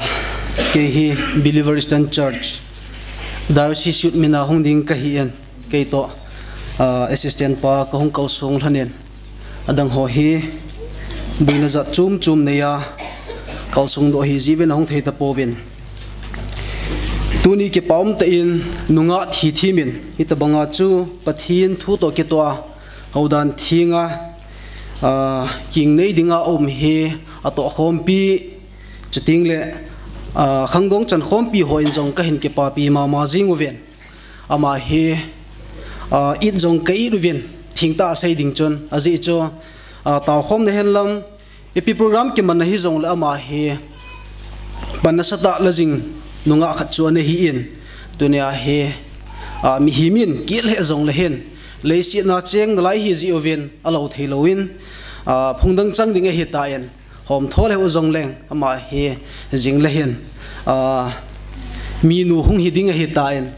kei hi Believer Eastern Church, Diocese Youth mina hung ding kahin, kei toh, ah, assistant pa kahung kalsong lhonin. Adang ho hi, boina jat chom chom neiya, kalsong doh ahi jeh uvin ahung thei tapouvin. Tuni kipa um tah in, nungah thethim in, hitabanga chu Pathen thu toh kitoh a, houdan thenga, ah, kingnei dinga um hi, atoh khompi, chuteng le, ah, khangdong chan khompi hon jong kahin kipapi mama jing uvin. Ama hi, ah, it jong ka it uvin, thengtah a sei ding chun, ajeh chu, ah, taokhomna henlang, ipi program kimanna hijongle ama hi, pan nasatah a la jing nungah khat chu ana hin, tunia hi, ah, mihem in kit lheh jongle hin, leiset a cheng nalai ahi jeh uvin, alou thei louvin, ah, phung dang chang ding ahitan, hom tho lheh u jongleng, ama hi jing le hin, ah, minu hung hi ding ahitan,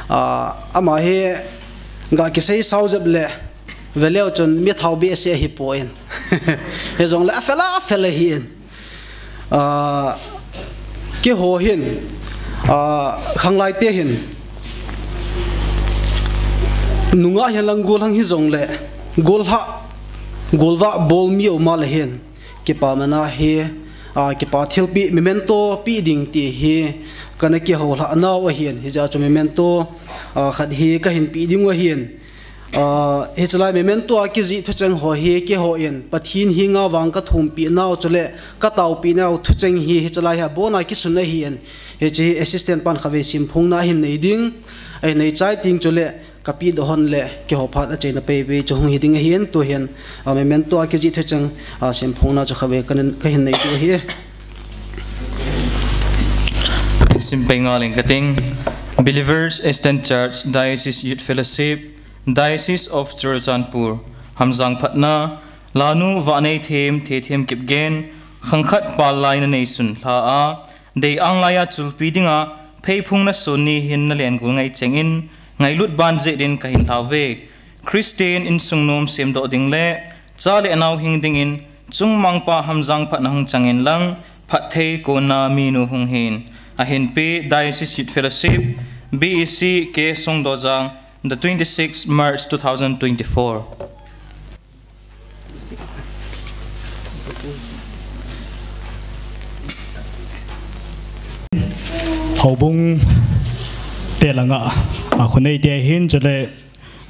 ah, ama hi ga kisei sao jep le, veleu chun mi thao behseh ahipon. Hijongle afel a, afel ahin. Ah, keiho hin, ah, khanglaite hin, nungah hihen lang golhang hijongle, golhah, golvah bol mi aum a le hin, kipa mana hi, ah, kipa thilpeh, memento peh ding ti hi, kana kihoulhah nau ahin, hijeh chun memento, ah, khat hi kahin peh ding u ahin. Ah, hichelai memento a kijih thucheng ho hi keihon, Pathen henga vang kathumpeh nau chule, kataopeh nau thucheng hi, hichelai hi abona kisun ahin, hiche hi assistant pan khatvei simphongna ahin nei ding, ahin nei chai teng chule, kapeh doh hon le, keiho phat achaina pei pei chu hung hi ding ahin, tuhin, ah, memento a kijih thucheng, ah, simphongna chu khatvei kahin, kahin nei diu ahi. Simpei ngal ing kating, Believers Eastern Church, Diocese Youth Fellowship, Diocese of Churachandpur, Hamjang Phatna, Lanu Vaneithem Thethem Kipgen, khangkhat pal lai nanei sun lha a, deiang laiya chulpi dinga, pheiphung nason ni hin nalen gul ngai chengin, ngailut ban jeh din kahin lhauve. Christian insung nom semdoh ding le, cha le nao hing dingin, chungmangpa Hamjang Phatna hung changin lang, phatthei konna minu hung hin. Ahinpe Diocese Youth Fellowship, B E C K Songdojang, the twenty-sixth March two thousand twenty-four. Houbung te langa, a, khonei te hin, chule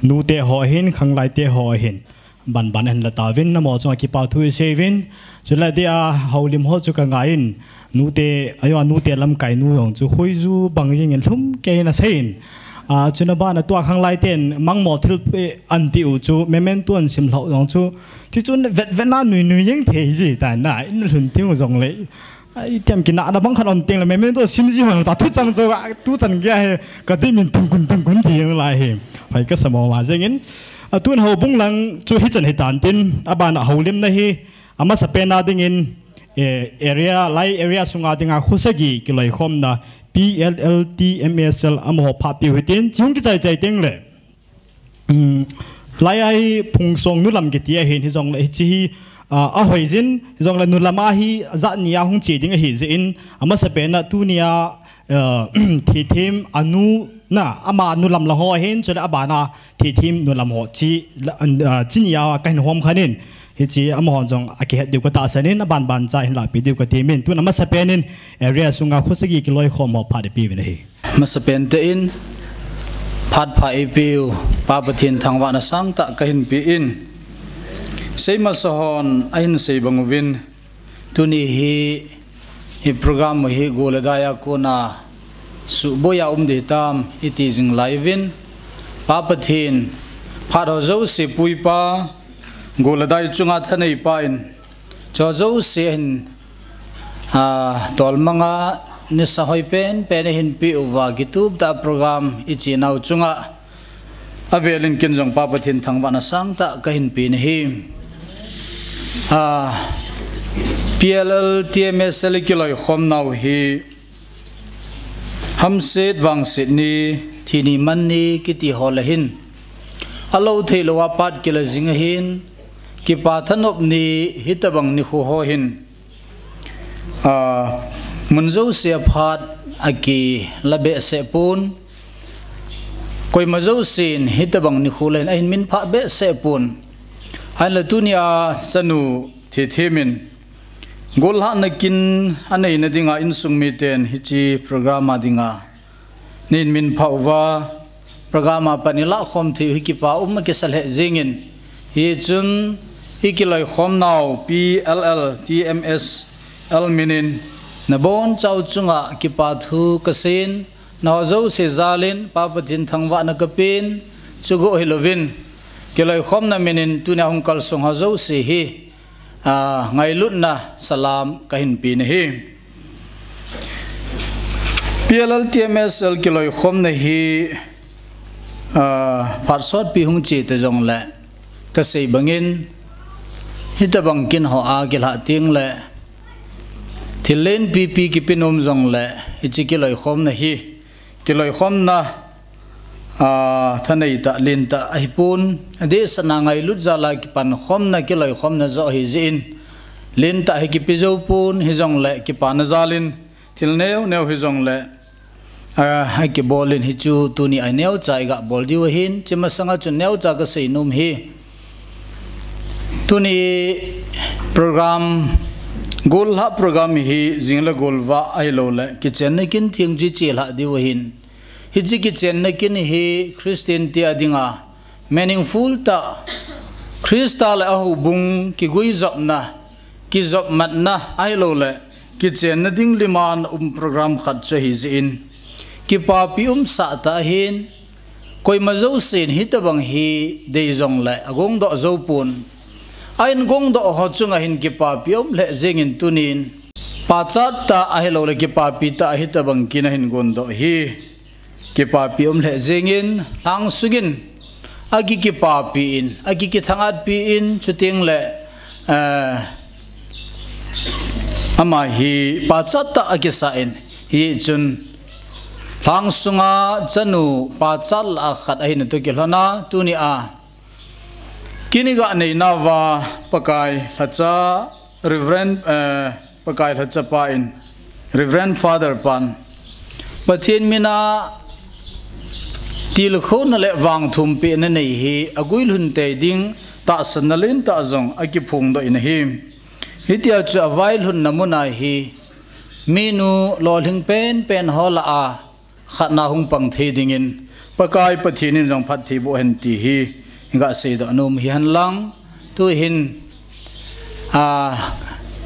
nu te ho hin, khanglai te ho hin. banban ahin la tauvin, amaho chunga kipa thu isei uvin. Chule dia houlim ho chu ka ngaiyin, nute, ayo, nute lamkai nu jong chu hoiju bang jingin lhum keiyin aseiyin. A, chuna bana tua khanglai ten mangmo thil pe anti u chu memento ahin sim lhau jong chu, ti chun vet vet na nui nui jeng thei ji ta na, in lhun ting u jong le. Ai, tiam kinahna bang khat um teng le, memento sim ji hon ta thu chang chu, a, tu chan kia he, ka dimin tung kun tung kun ti jeng lai he. Hoi ka sa mama jengin. A, tun houbung lang chu hichan hitan tin, abana houlimna hi, amasa pen a dingin, eh, area, Lai area sunga dinga khosagi kiloikhomna P L L T M S L amaho phat piu hitin, chung kichai chai teng le. Um, Lai a hi Phungsong nulam kiti ahin, hijongle hiche hi, ah, ahoijin, hijongle nulam a hi jat ni a hung che ding ahi jeh in, amasa pen a tunia, ah, thithem anu na, ama nulam lang ho ahin, chule abana thithem nulam ho chi, la, ah, chi ni a kahin hom khan in, hiche amaho jong akihet diu ka tahsan in, aban ban cha hin lapi diu ka temin, tun amasa pen in area sunga khosagi kiloikhom ho phat ipi uvin ahi. Masa pen te in, phat pha eipeu, Pa Pathen thangvahna sangtah kahin pe in, sei masa hon ahin sei bang uvin, tuni hi, hi program u hi gol le dai a kona suboi a um ding tam iti jing lai uvin, Pa Pathen phat ho jouse puipa, gol le dai chunga thanei pa in, Chu jouse hin, a, tolmanga nisa hoi pen pen ahin pe uva kitup tah program iche nau chunga avelin ken jong Pa Pathen thangvahna sangtah kahin pe nahi. A, P L L T M S L kiloikhom nau hi Hamset vangset ni, thi ni man ni kiti ho le hin, alou thei lou a pat kila jing ahin, kipa thanop ni hitabang nikho ho hin, a, mun jouse a phat akila behseh pon, koima jousen hitabang nikho le hin ahin minphah behseh pon. Ahinla tunia chanu thithem in, Gollhahna kin aneina dinga insung miten hiche program a dinga nei minphah uva, program a pan ilah khom thei u hi kipa um akisa lheh jingin, hichun ikiloikhom nau P L L T M S L minin nabonchau chunga kipa thu kaseiyin, nao jouse jalin Pa Pathen thangvahna kapen, chukou hilouvin kiloikhomna minin tunia hung kalsong ho jouse hi a, ngailutna salam kahin pe nahi. P L L T M S L kiloikhomna hi, a, phat sotpi hung che ta jongle, kasei bangin, hitabang kin ho a kilhah teng le, thil lenpi pi kipe nom jongle, hiche kiloikhomna hi, kiloikhomna, a, thanei tah, len tah ahipon, adehset a ngailut jal a kipankhomna, kiloikhomna joh ahi jeh in, len tah hi kipe jou pon, hijongle kipana jalin, thil neo neo hijongle, a, akibolin hichu tunia neocha iga bol diu ahin, hiche masanga chun neocha kasei nom hi. Tuni program, gollhah program hi jing le golvah ahilouleh, kichenna kin theng chu iche lhah diu ahin. Hiche kichenna kin hi Christian te a dinga meaningful tah, Christa le ahoubung kiguijopna, kijopmatna ahilouleh, kichenna ding lima um program khat chu ahi jeh in, kipapi umsah tah ahin, koima jousen hitabang hi dei jongle agongdoh jou pon. Ahin gongdoh ho chunga hin kipapi um lheh jengin tunin, pachat tah ahilouleh kipapi tah hitabang kin ahin gondoh hi kipapi um lheh jengin, lhangsungin, aki kipapi in, aki kithangatpi in, chuteng le, eh, ama hi pachat tah akisah in, hichun, lhangsunga chanu pachat lah a khat ahina toh kilhona, tunia, kin iga neinauva Pakai lhacha, Reverend, eh, Pakai lhachapa in, Reverend Father pan, Pathen mina tilkhouna le vangthumpehna nei hi aguilhun tei ding tahsanna lentah jong akiphongdoh in ahi. Hitia chu availhunna muna hi minu lolhing penpen ho lah a khatna hung pang thei dingin Pakai Pathen in jong phatthei boh hen ti hi iga seidoh nom hihen lang. Tuhin, ah,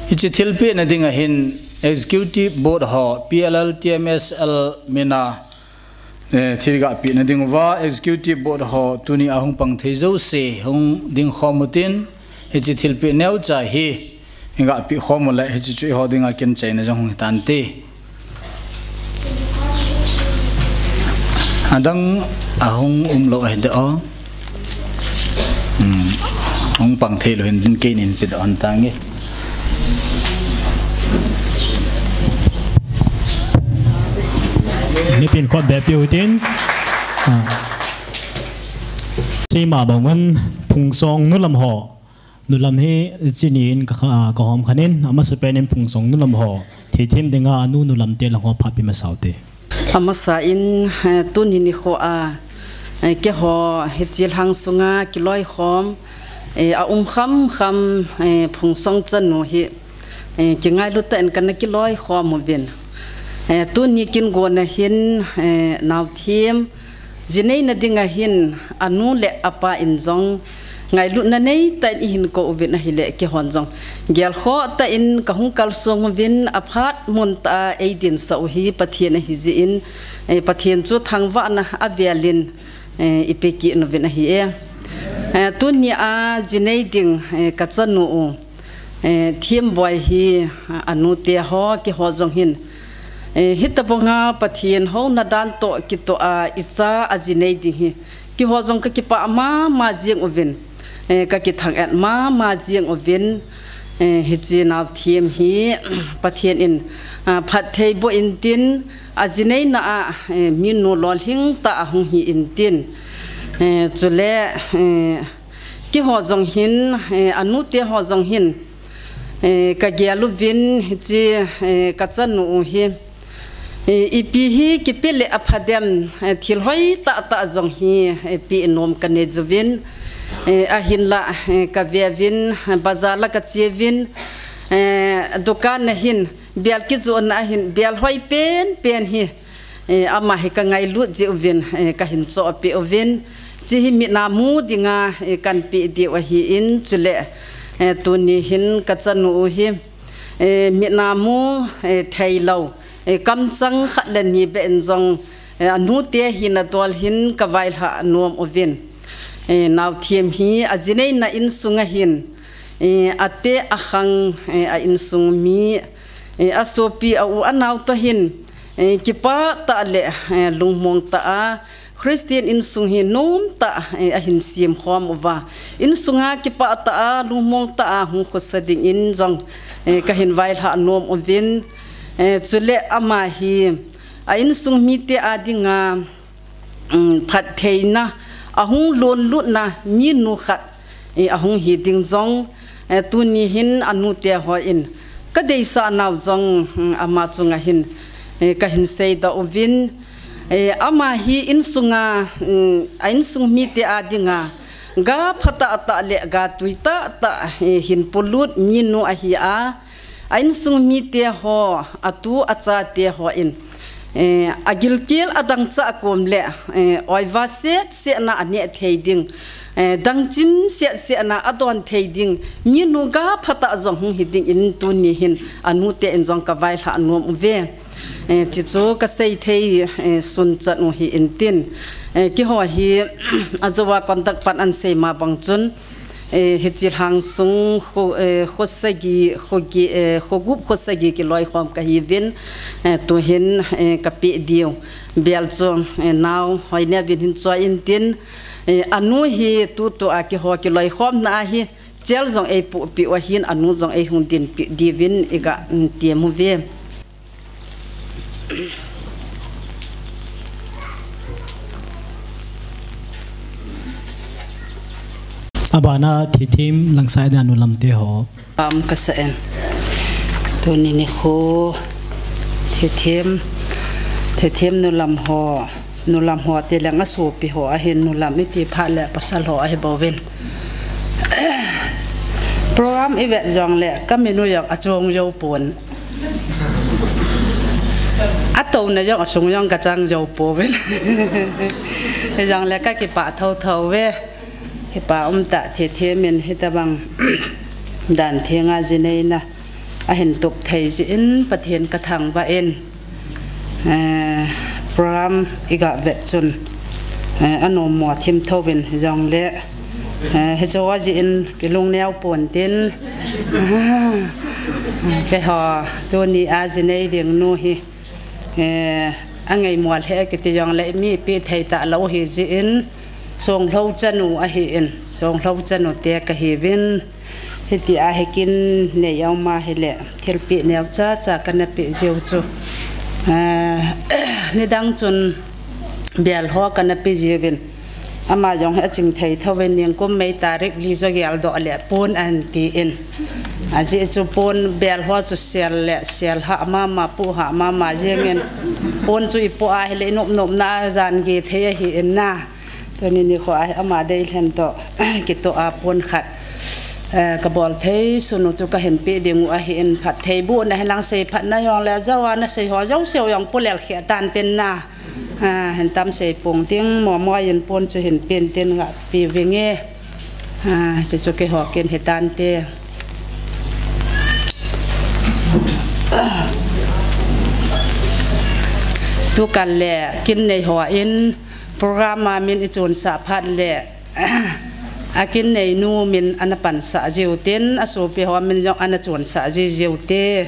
hiche thilpeh na ding ahin Executive Board ho, P L L, T M S L mina, eh, thil gapeh na ding uva, Executive Board ho tuni a hung pang thei jouse, hung ding khom utin, hiche thilpeh neocha hi, hi gapeh khom uleh, hiche chu eiho dinga kinchaina jong hung hitante. Adang ahung umlou ahi de o. Hmm. Hung pang thei lou hin din keinin pe doh tange. Mipin khut beh peh utin. Ah. Chima bang un Phungsong nulam ho. Nulam hi chini in ka, ka hom khanin, amasapen in Phungsong nulam ho thilthem dinga anu nulam te lang ho phat pe masa ute. Amasa in, eh, tuni nikho a, eh, keiho hiche lhang sunga kiloikhom, eh, aum khamkham, eh, Phungsong chanu hi, eh, kingailut tah in kana kiloikhom uvin. Eh, tuni kin gonna hin, eh, naothem, Jinei na dinga hin anu le apa in jong ngailutna neitah in eihin kou uvin ahileh keihon jong gelkhoh tah in kahung kalsong uvin aphat mun tah a eidinsah u hi Pathen ahi jeh in, eh, Pathen chu thangvahna avel in, eh, eipeh kit uvin ahi e. Eh, tuni a jinei ding, eh, kachanu u. Eh, Themboi hi, ah, anute ho, keiho jong hin. Eh, hitobanga Pathen houna dan toh kitoh a icha ajinei ding hi. Keiho jong kakipah mama jing uvin. Eh, kakithang-et mama jing uvin. Eh, hiche naothem hi, Pathen in, ah, phatthei boh intin, ajineina a, eh, minu lolhing tah ahung hi intin. Eh, chule, eh, Keiho jong hin, eh, anute ho jong hin, eh, kagel uvin hiche, eh, kachanu u hi. Eh, ipi hi kipeh le apha dem, eh, thil hoi tah tah jong hi, eh, peh nom kanei uvin. Eh, ahinlah, eh, kave uvin, eh, bazar la kache uvin, eh, dukan a hin, bel kijohna a hin, bel hoi penpen hi. Eh, ama hi kangailut jeh uvin, eh, kahin choh peh uvin. Hiche hi mit a mu dinga, eh, kanpeh diu ahin, chule, eh, tuni hin kachanu u hi, eh, mit a mu, eh, theilou, eh, kamchang khat le ni beh in jong, eh, anute hina dol hin kavailhah nom uvin. Eh, naothem hi ajineina insunga hin, eh, ate akhang, eh, a insung mi, eh, asopi a u anao toh hin, eh, kipah tah le, eh, lungmong tah a, Christian insung hi nomtah, eh, ahin semkhom uva. Insunga kipah tah a, lungmong tah a, hung khosa dingin jong, eh, kahin vailhah nom uvin. Eh, chule ama hi, a insung mite a dinga, um, phattheina, ahung lonlutna, minu khat, eh, ahung hi ding jong, eh, tuni hin anute hon kadeisah nau jong, um, ama chunga hin, eh, kahin seidoh uvin, eh, ama hi insunga, um, a insung mite a dinga, ga phatah tah le ga tuitah tah, eh, hin polut minu ahi a, A insung mite ho, atu achate hon, eh, agilkel adangchah kom le, eh, oiva setsena aneh thei ding, eh, dangchim setsena adon thei ding, minu ga phatah jong hung hi dingin tuni hin anute in jong kavailhah nom uve. Eh, chuchu kasei thei, eh, sunchat u hi intin. Eh, keiho hi, ajouva contact pan ahin sei ma bang chun, Eh, hiche lhang sung kho, eh, khosagi, khogi, eh, khogup khosagi kiloikhom kahiuvin, eh, tuhin, eh, kapeh diu. Bel chu, eh, nao, Hoinea vin hin choi intin, eh, anu hi tutua keiho kiloikhomna a hi, chel jong eipoh peh u ahin, anu jong eihung dinpeh diuvin iga, um, tem uve. Abana thilthem langsa a ding nulam te ho. Am kasa en. Tuni nikho thilthem, thilthem nulam ho, nulam ho tileng asopi ho ahin nulam iti phat le pasal ho ahi bouvin. Program ivet jongle kaminu jong achong jou pon. Atouna jong asung jong kachang jou pouvin. Hijongle kakipah thotho ve. Kipa umtah, Thethem in hitabang dan thenga jineina ahin tup thei jeh in Pathen kathangvah in, eh, program iga vet chun, eh, anommo thim thouvin jongle, eh, hiche a jeh in kilungneo pontin, keiho tuni a jinei ding nu hi, eh, angeimo lheh kiti jongle mipi thei talou hi jeh in, Songlhou chanu ahin, Songlhou chanu te kahiuvin, hitia hi kin nei aum ahile, thilpeh neocha cha kana peh jiu chu, eh, nidang chun bel ho kana pe jiuvin, ama jong hi aching thei thouvin, ningkum May tarik li jo geldoh le pon ahin tin, ajeh chu pon bel ho chu sel le sel hah mama, puh hah mama jengin, pon chu ipoh ahile inop nopna a jan ge thei ahin na. Tuni nikho a hi ama deilhen toh kitoh a pon khat, eh, kabol thei sunu chu kahin peh dingu ahin, phattheibohna hilang seiphatna jongle ajou a nasei ho jouse jong polel kheh tantin na. Ah, hin tam sei pong ting, momo in pon chu hin pen tin ga pe vinge. Ah, hiche chu keiho kin hitante. Tukal le kin neiho in program a min ichonsah phat le, akin neinu min ana pansah jiu tin, asopi ho min jong ana chonsah ji jiu te.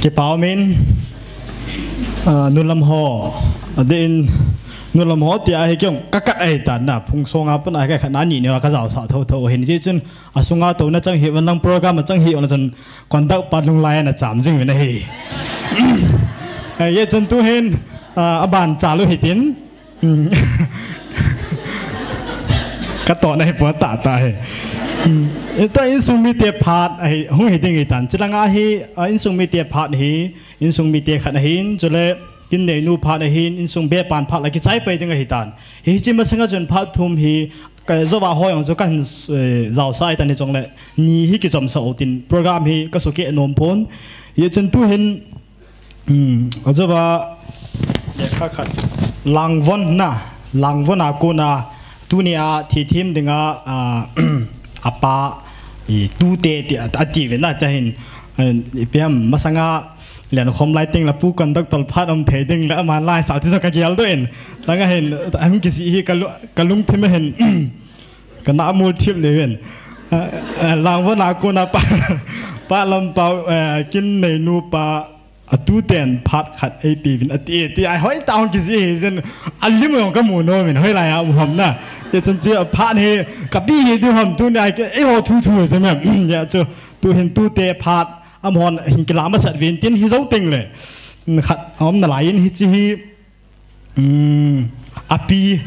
Kipa umin, ah, nulam ho, adeh in nulam ho tia hi keiin kakat ahitan na, Phungsong a pat a kakhat na, ni ni a kajaosah thotho ahin, hijeh chun asunga touna chang hiuvin lang program a chang hiuvin lang chun conduct pa lunglai ana cham jing uvin ahi. Hijeh chun tuhin, ah, aban chal u hitin, Hmm. Katohna hi pon tahtah hi. Hmm. Tua insung mite phat ahi, hung hi ding ahitan. Chulanga hi, ah, insung mite phat hi, insung mite khat ahin, chule kin neinu phat ahin, insung bepan phat la kichai pai ding ahitan. Hiche masanga chun phat thum hi, kajouva hoi jong chu kahin, eh, jaosah ahitan hijongle, ni hi kichomsah u tin program hi kasukeh nom pon. Hijeh chun tuhin, Hmm, ajouva, lekha khat. Langvon na, Langvon a kona, tunia Thethem dinga, ah, apa, i tute ti, ati uvin na, tahin, eh, ipi ham masanga lenkhom lai teng la pu conductor phat um thei ding le aman laisah ti jong kageldoh in. Langa hin, ahung kisih hi kalu-, kalungthim a hin, kana mul thim le uvin. Ah, ah, Langvon a kona pa, pa Lampau, eh, kin neinu pa, atuten phat khat eipeuvin ati, ati, ai hoitah hung kijih hi jin, alim jong kamu nom in, hoilai a um ham na. Hijeh chun chu phat hi, kape hi diu ham tunia, eiho thu thu jin na. Hijeh chun, tuhin tute phat, amahon hin kilah masat uvin tin hijou tengle. Khat, aum nalai in hiche hi, Hmm, api,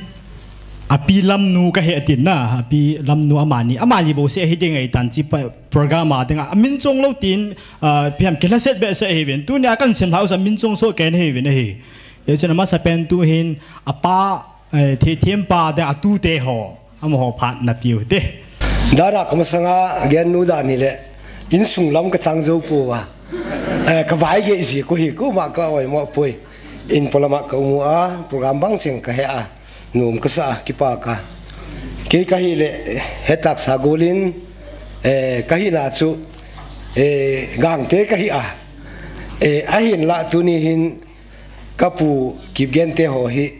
api Lamnu kahe tin na, api Lamnu amani, amani bouseh hi ding ahitan hiche pa, program a dinga, amin chong lou tin, ah, ipi ham kilhaset behseh ahiuvin. Tunia kahin simlhah u chu amin chong soh kei ahiuvin ahi. Hijeh chun amasapen tuhin, apa, eh, Thethem pa dinga atute ho. Amaho phat napeu te. Dana kamasanga gennu dan hile, insung lam kachang jou pouva. Eh, kavai gei ji ko hi, koima ka oimo poi. In polama kaum u a, program bang cheng kahe a, nom kasa a, kipa ka. Kei kahile, eh, hetah sa golin, eh, kahina chu, eh, Gangte kahi a. Eh, ahinla tuni hin, kapu Kipgen te ho hi,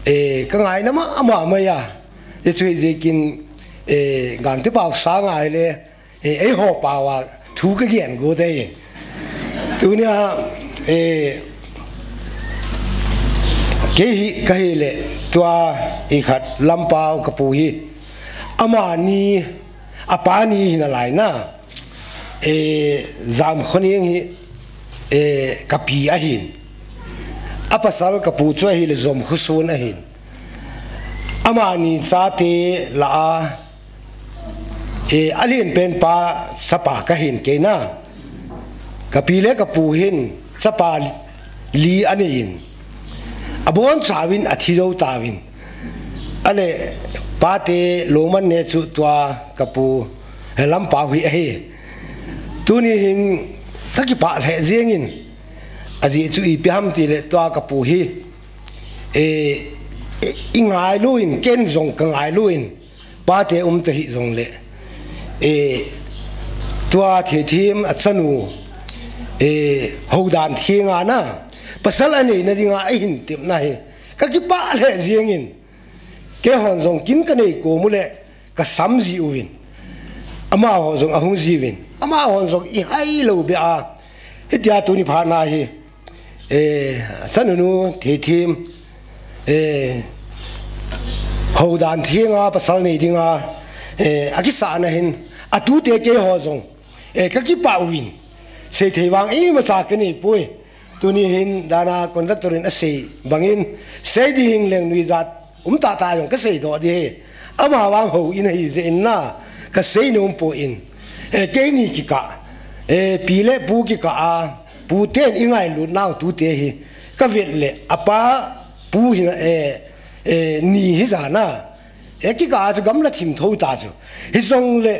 eh, kangaina mama mai a. Hichu hijeh in, eh, Gangte pau sanga hile, eh, eiho pau a thu kagen got e. Tunia, eh, kei hi kahile, tua hi khat Lampau kapu hi. Amani, apa ni hi nalai na. Eh, Jamkhoneng hi, eh, kapi ahin. Apasal kapu chu ahile Jomkhoson ahin. Amani chate lah a, eh, alen pen pa chapa kahin kei na. Kapi le kapu hin chapa li anei in. Abonchauvin athi jou tauvin. Ale pate lungman ne chu tua kapu, eh, Lampau hi ahi. Tuni hin kakipah lheh jeng in. Ajeh chu ipi ham tile tua kapu hi, eh, eh, i ngailu in, ken jong ka ngailu in, pate um tahih jongle, eh, tua Thethem a chanu, eh, Houdan Thenga na, pasal anei nadinga ahin tepna hi, kakipah lheh jeng in, keihon jong kin kanei kom ule, kasam jiuvin. Amaho jong ahung jiuvin. Amahon jong ihai lou beh a. Hitia tuni phat na hi, eh, chanunu Thethem, eh, Houdan Thenga pasal nei dinga, eh, akisahna hin, atute keiho jong, eh, kakipah uvin. Seithei vang imacha kanei poi. Tuni hin dana conductor in asei bangin, sei ding leng nuijat um tah tah jong kasei doh ding ahi. Ama vang houin ahi jeh in na, kasei nom poi. Eh, keini kikah, eh, pi le pu kikah a, puten i ngailut nau tute hi, kavet le, apa pu hi, eh, eh, ni hi jana. E kikah chu gamla thim tho ta chu. Hijongle,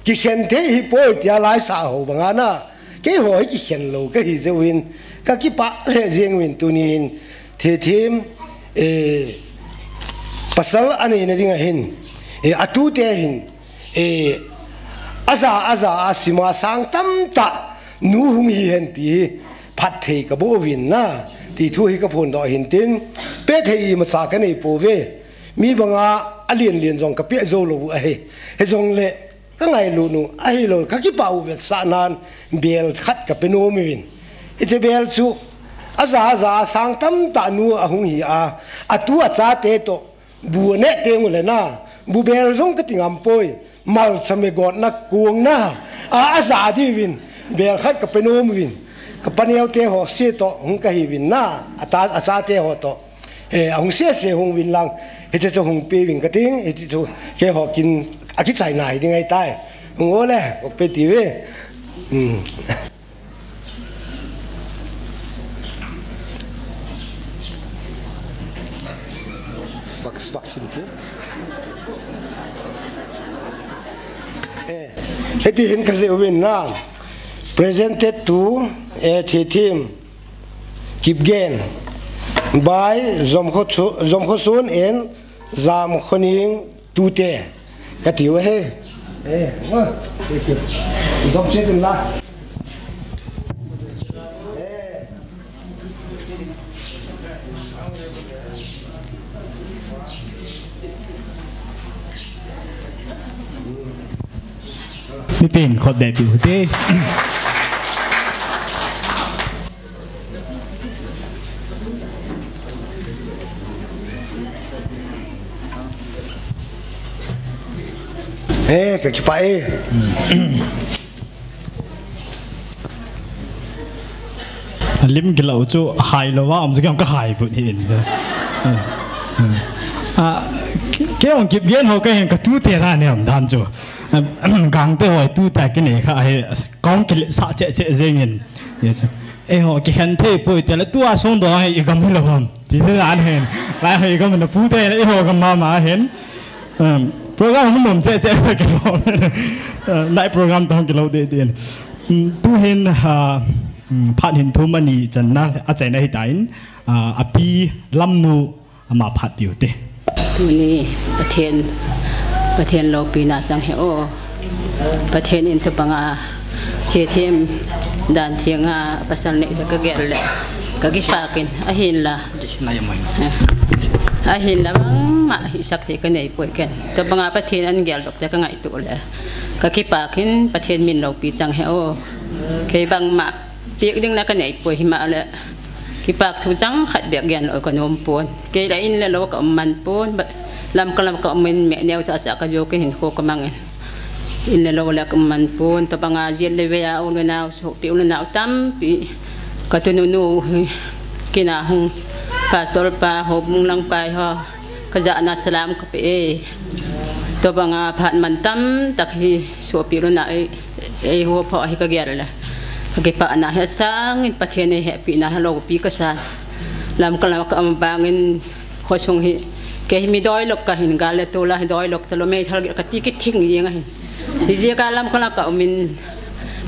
kikhen thei hi poi tia laisah ho banga na. Keiho hi kikhen lou kahi jeh uvin. Kakipah lheh jeng uvin tuni hin. Thethem, eh, pasal anei nading ahin. Eh, atute hin. Eh, aja, aja, asima sang tamtah. Nu hung hihen ti hi. Phatthei kaboh uvin na. Ti thu hi kaphondoh ahin tin. Pehthei imacha kanei pouve. Mi banga alen len jong kapeh jou lou u ahi. Hijongle kangailut u ahilou, kakipah u vetsahnan bel khat kape nom uvin. Hiche bel chu aja aja a sang tamtah nu ahung hi a, atu achate toh bu aneh teng ule na, bu bel jong kati ngam poi. Malchame gotna kongna a, aja diuvin bel khat kape nom uvin. Kapa neote ho se toh hung kahiuvin na, ata, achate ho toh. Eh, ahung sese hung uvin lang, hiche chu hung peuvin kating, hiche chu keiho kin akichaina hi ding ahitai. Hung o le, ok pe ti ve. Hmm. Bak, bak sim te. Eh, hiti hin kasei uvin na. Presented to, eh, Thethem Kipgen by Jomkhosu-, Jomkhosun and Jamkhoning tute. Kati u ahi. Eh, wa. Jom che tin la. Eh. Mipin khut beh piu te. Eh, kakipah e. Lim kilo chu hai lou va, um chu kam ka hai bu ni in. Ah, ke, ke ong Kipgen ho ka hin ka tute ra ne um dan chu. Gangte ho tute kinei kha hi kong kile sa che che jeng in. Yes. Eiho kikhen thei poi tile tua sung dong hi i gam hi lou ham. Ti te dan hin. Lai hi i gam na pu te eiho gam mama hin. Um, program hung nom che che kilom. Uh, night program tong kilo de de. Um, tu hin, uh, um, phat hin thum ani channa achaina hitan, uh, api Lamnu ama phat piu te. Tuni Pathen, Pathen loupina chang he o. Pathen in thupanga Thethem Dan Thenga pasal nei ka gel le. Ka kipah in ahinla. Ahinla bangma hisak thei ka nei poi ken. Thupanga Pathen an gel doh te ka ngaito le. Ka kipah in Pathen min loupi chang he o. Kei bangma pek ding na ka nei poi hima le. Kipak thu chang khat bek gen lou ka nom pon. Kei la in le lou ka um man pon. Ba, lam ka lam ka um in me neo cha cha ka jo ke hin kho ka mang in. In le lou le ka um man pon. Thupanga jel le ve a u le nau sopi u le nau tampi. Ka tunu nu hi kina hung. Pastor pa ho bung lang pai ho. Ka jana salam ka pe e. Thupanga phat man tamtah hi sopi u le nau e. Eiho pha hi ka gel le. Ka kipana hi asang in Pathen in hepina hi loupi ka sa. Lam ka lam ka um bang in khosung hi. Kei hi mi doi lok ka hin gal le tol a hi doi lok talou meithal gel ka ti kithing jeng ahin. Hijeh a lam ka lam ka um in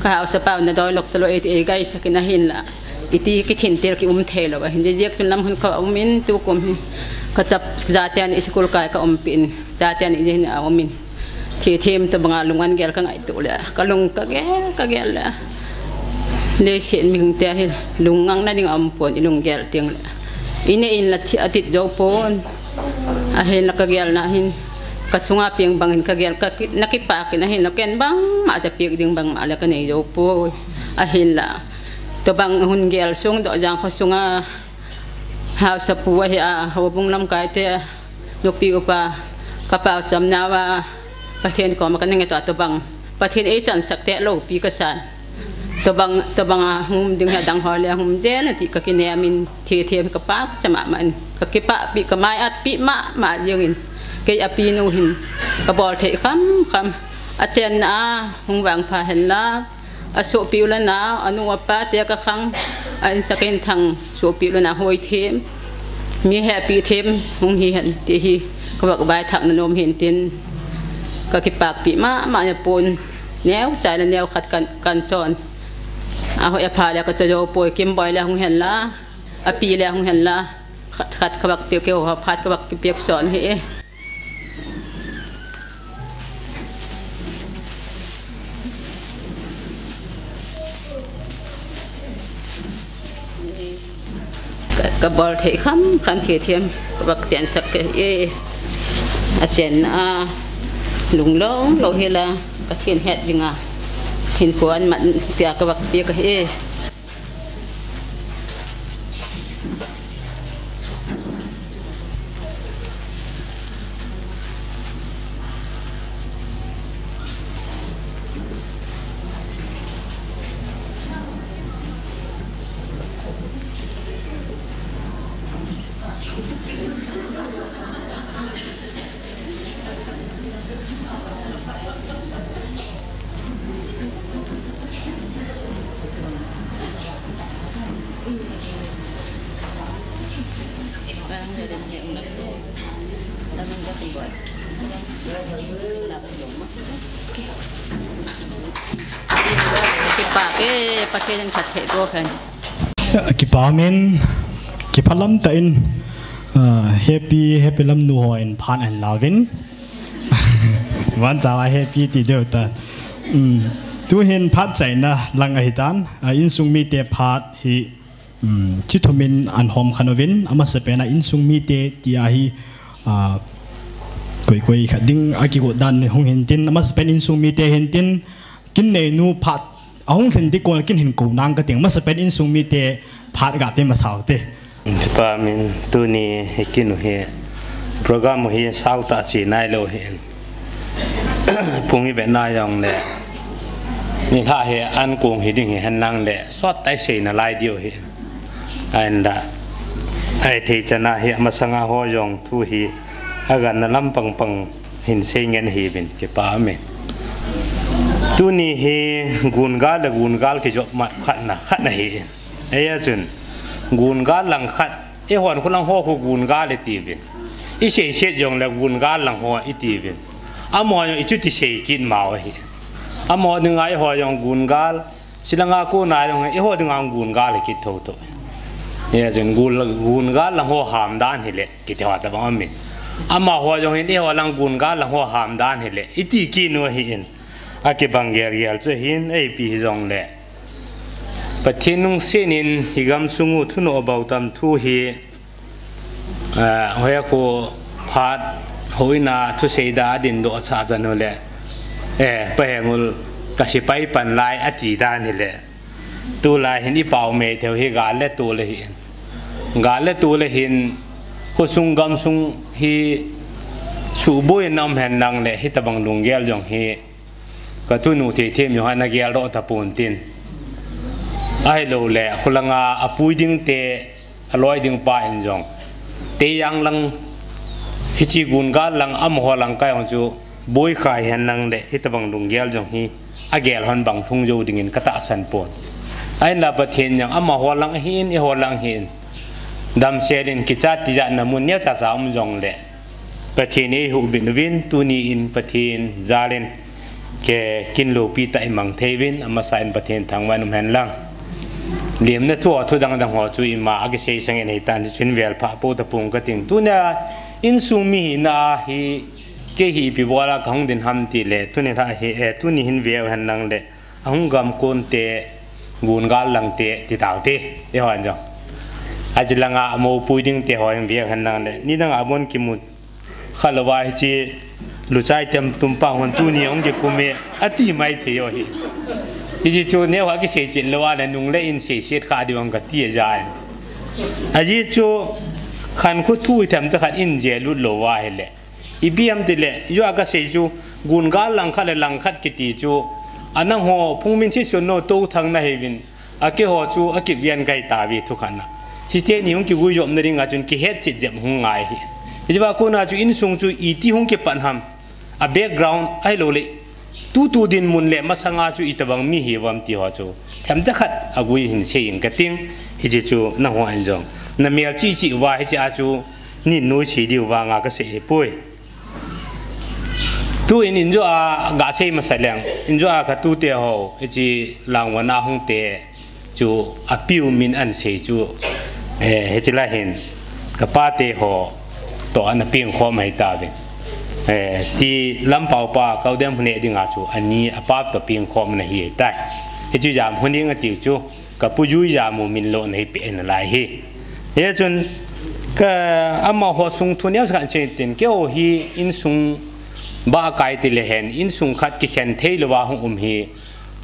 ka haosa pa na doi lok talou e ti e gai sakin ahinla. Iti kithin tel kium thei lou ahin. Jeh jeh chun lam hun ka um in tukum hi. Ka chap jate ni school kai ka um pin. Jate ni jeh ni a um in. Thi them tobanga lung an gel ka ngaito le. Ka lung ka gel, ka gel le. Leiset mihing te hi lung ngang na ding a um pon i lung gel teng le. I neh in la thi a tit jou pon. Ahin la ka gel na hin. Ka sunga piang bang hin ka gel ka ki-, na kipak in ahin la ken bangma cha piak ding bangma le ka nei jou poi. Ahin la. Tobang hun gel sung doh jang kho sunga. Hausapu ahi a, houbung lamkai te, nupi upa, ka pau cham nau a, Pathen koma ka na nget a tobang. Pathen ei chansak te lou pi ka san. Tobang, tobang a hung um ding hi adang ho le hung um jeng e ti ka kinem in, thi them ka pak cha mama in. Ka kipah pi, ka mai at pi mama jeng in. Kei a pi nu hin, ka bol thei kham kham. A chenna a, hung vangpha hen la. A sopi u le nau, a nu a pa te ka khang, a insak in thang sopi u le nau hoi them, mi hehpi them, hung hi hen ti hi, ka vak bai thak na nom hin tin, ka kipak pi mama na pon, neo chai le neo khat kan, kan son. A hoi a pha le ka cha jou poi, Kimboi le hung hen la, a pi le hung hen la, khat, khat ka vak piak keu, phat ka vak piak son hi e. Ka, ka bol thei kham kham thi thiam, ka vak chensak ke e. A chenna a lung long lou hi la, ka thin het ding a. Thin kuan man tia ka vak piak e. Kipak e, Pathen in phatthei boh hen. Kipa min, kipah lam tah in, ah, happy, happy lam nu hon phat ahin lauvin. Van chawa happy ti deu ta. Um, tu hin phat chaina lang ahi tan, ah, insung mite phat hi, um, chi thum in an hom khan uvin, amasa pen a insung mite ti ahi, ah, koi koi khat ding a kigot dan hung hin tin, amasa pen insung mite hin tin, kin nei nu phat, a hung hin ti kon kin hin ko nang ka ting, amasa pen insung mite phat ga pe masa u te. Kipa min tuni hi kinu hi program hi sau ta chi nai lou hi. Pung i ve nai jong le. Ni ha hi an kong hi ding hi hen lang le. Sot tai sei na lai diu hi. Ahin la. Ai thei chana hi masanga ho jong thu hi. A gan na lam pang pang hin sei ngen hi vin kipa min. Tuni hi gun gal le gun gal kijop mat khat na, khat na hi. Eia chun, gun gal lang khat, eihon khu lang ho khu gun gal i ti vin. I sei set jong le gun gal lang ho i ti vin. Amaho jong i chuti sei kit mau ahi. Amaho dinga eiho jong gun gal, silanga kona jong eiho dinga gun gal hi kit tho tho. Eia chun gun, gun gal lang ho ham dan hi le, kiti ho ta bang amin. Amaho jong hin eiho lang gun gal lang ho ham dan hi le, i ti kit nu ahi in. A kibang gel gel chu hin, ei pi hi jong le. Pathen lungset in hi gamsung u thunoh bou tam thu hi, eh, hoi a khu phat hoi na thusei da a din doh a cha chan u le, eh, Pa Hengul ka sipai pan lai a ti dan hi le. Tulai hin i pau mei theu hi gal le tu le hin. Gal le tu le hin khosung gamsung hi suboi in na um hen lang le hi tabang lunggel jong hi. Ka tunu thei them jong ha na gel doh ta pon tin. Ahilou le, khulanga a pui ding te, a loi ding pa in jong. Te yang lang, hichi gun gal lang, amaho lang kai jong chu, boi khai hen lang le, hi tabang lunggel jong hi, a gel hon bang lhung jo ding in ka tahsan pon. Ahin la Pathen jong, amaho lang hin, eiho lang hin. Damsel in kichat tijat na mun neo cha cha um jong le. Pathen in eihuhbit uvin, tuni in Pathen jal in ke kin loupi tah i mang thei uvin, amasa in Pathen thangvah in um hen lang. Lemna thu, thu dang dang ho chu ima a kisei sang in ahi tan, chun vel pha po ta pung ka ting. Tunia insung mi hina hi kei hi ipi bola ka hung din ham ti le, tuni la hi, eh, tuni hin veu hen lang le, ahung gam kon te, gun gal lang te, ti tau te, e hon jong. A chi langa a mo pui ding te ho hin veu hen lang le, ni dang a bon kimu kha lou va hi chi, lu chai tem tum pa hon tuni hung ki kum e, a ti mai thei u hi. Hi chi chu neu ha kisei chin lou a le nung le in sei set kha di vang ka ti a ja e. A ji chu khan khu thu hi them ta khat in je lut lou va hi le. Ipi ham ti le, yo a ka sei chu, gun gal lang khat le lang khat kiti chu, a nang ho phung min thi sun no to thang na he vin, a ke ho chu a kip vian kai ta vi thu khan na. Si te ni hung ki gui jom na ring a chun ki het chit jep hung ngai hi. Hi va ko na chu insung chu iti hung ki pan ham. A background ai lo le. Tu tu din mun le masanga chu i tabang mi hi vam ti ho chu. Them ta khat a gui hin sei in ka ting. Hi chi chu na ho an jong. Na mel chi chi va hi chi a chu ni noi si diu va nga ka sei hi pui. Tu in in jo a ga sei masa leng. In jo a ka tu te ho. Hi chi lang wa na hung te. Chu a piu min an sei chu, eh, he chi la hin, ka pa te ho to ana ping khom hai ta ve. Eh, ti lam pau pa, kau dem hune ding a chu, ani a pap to ping khom na hi tai. He chu jam hun ding a ti chu, ka pu jui jam u min lo na hi pe na lai hi. He chun, ka ama ho sung thu neu sa kan chen tin, ke o hi in sung ba kai ti le hen, in sung khat ki khen thei lo wa hung um hi,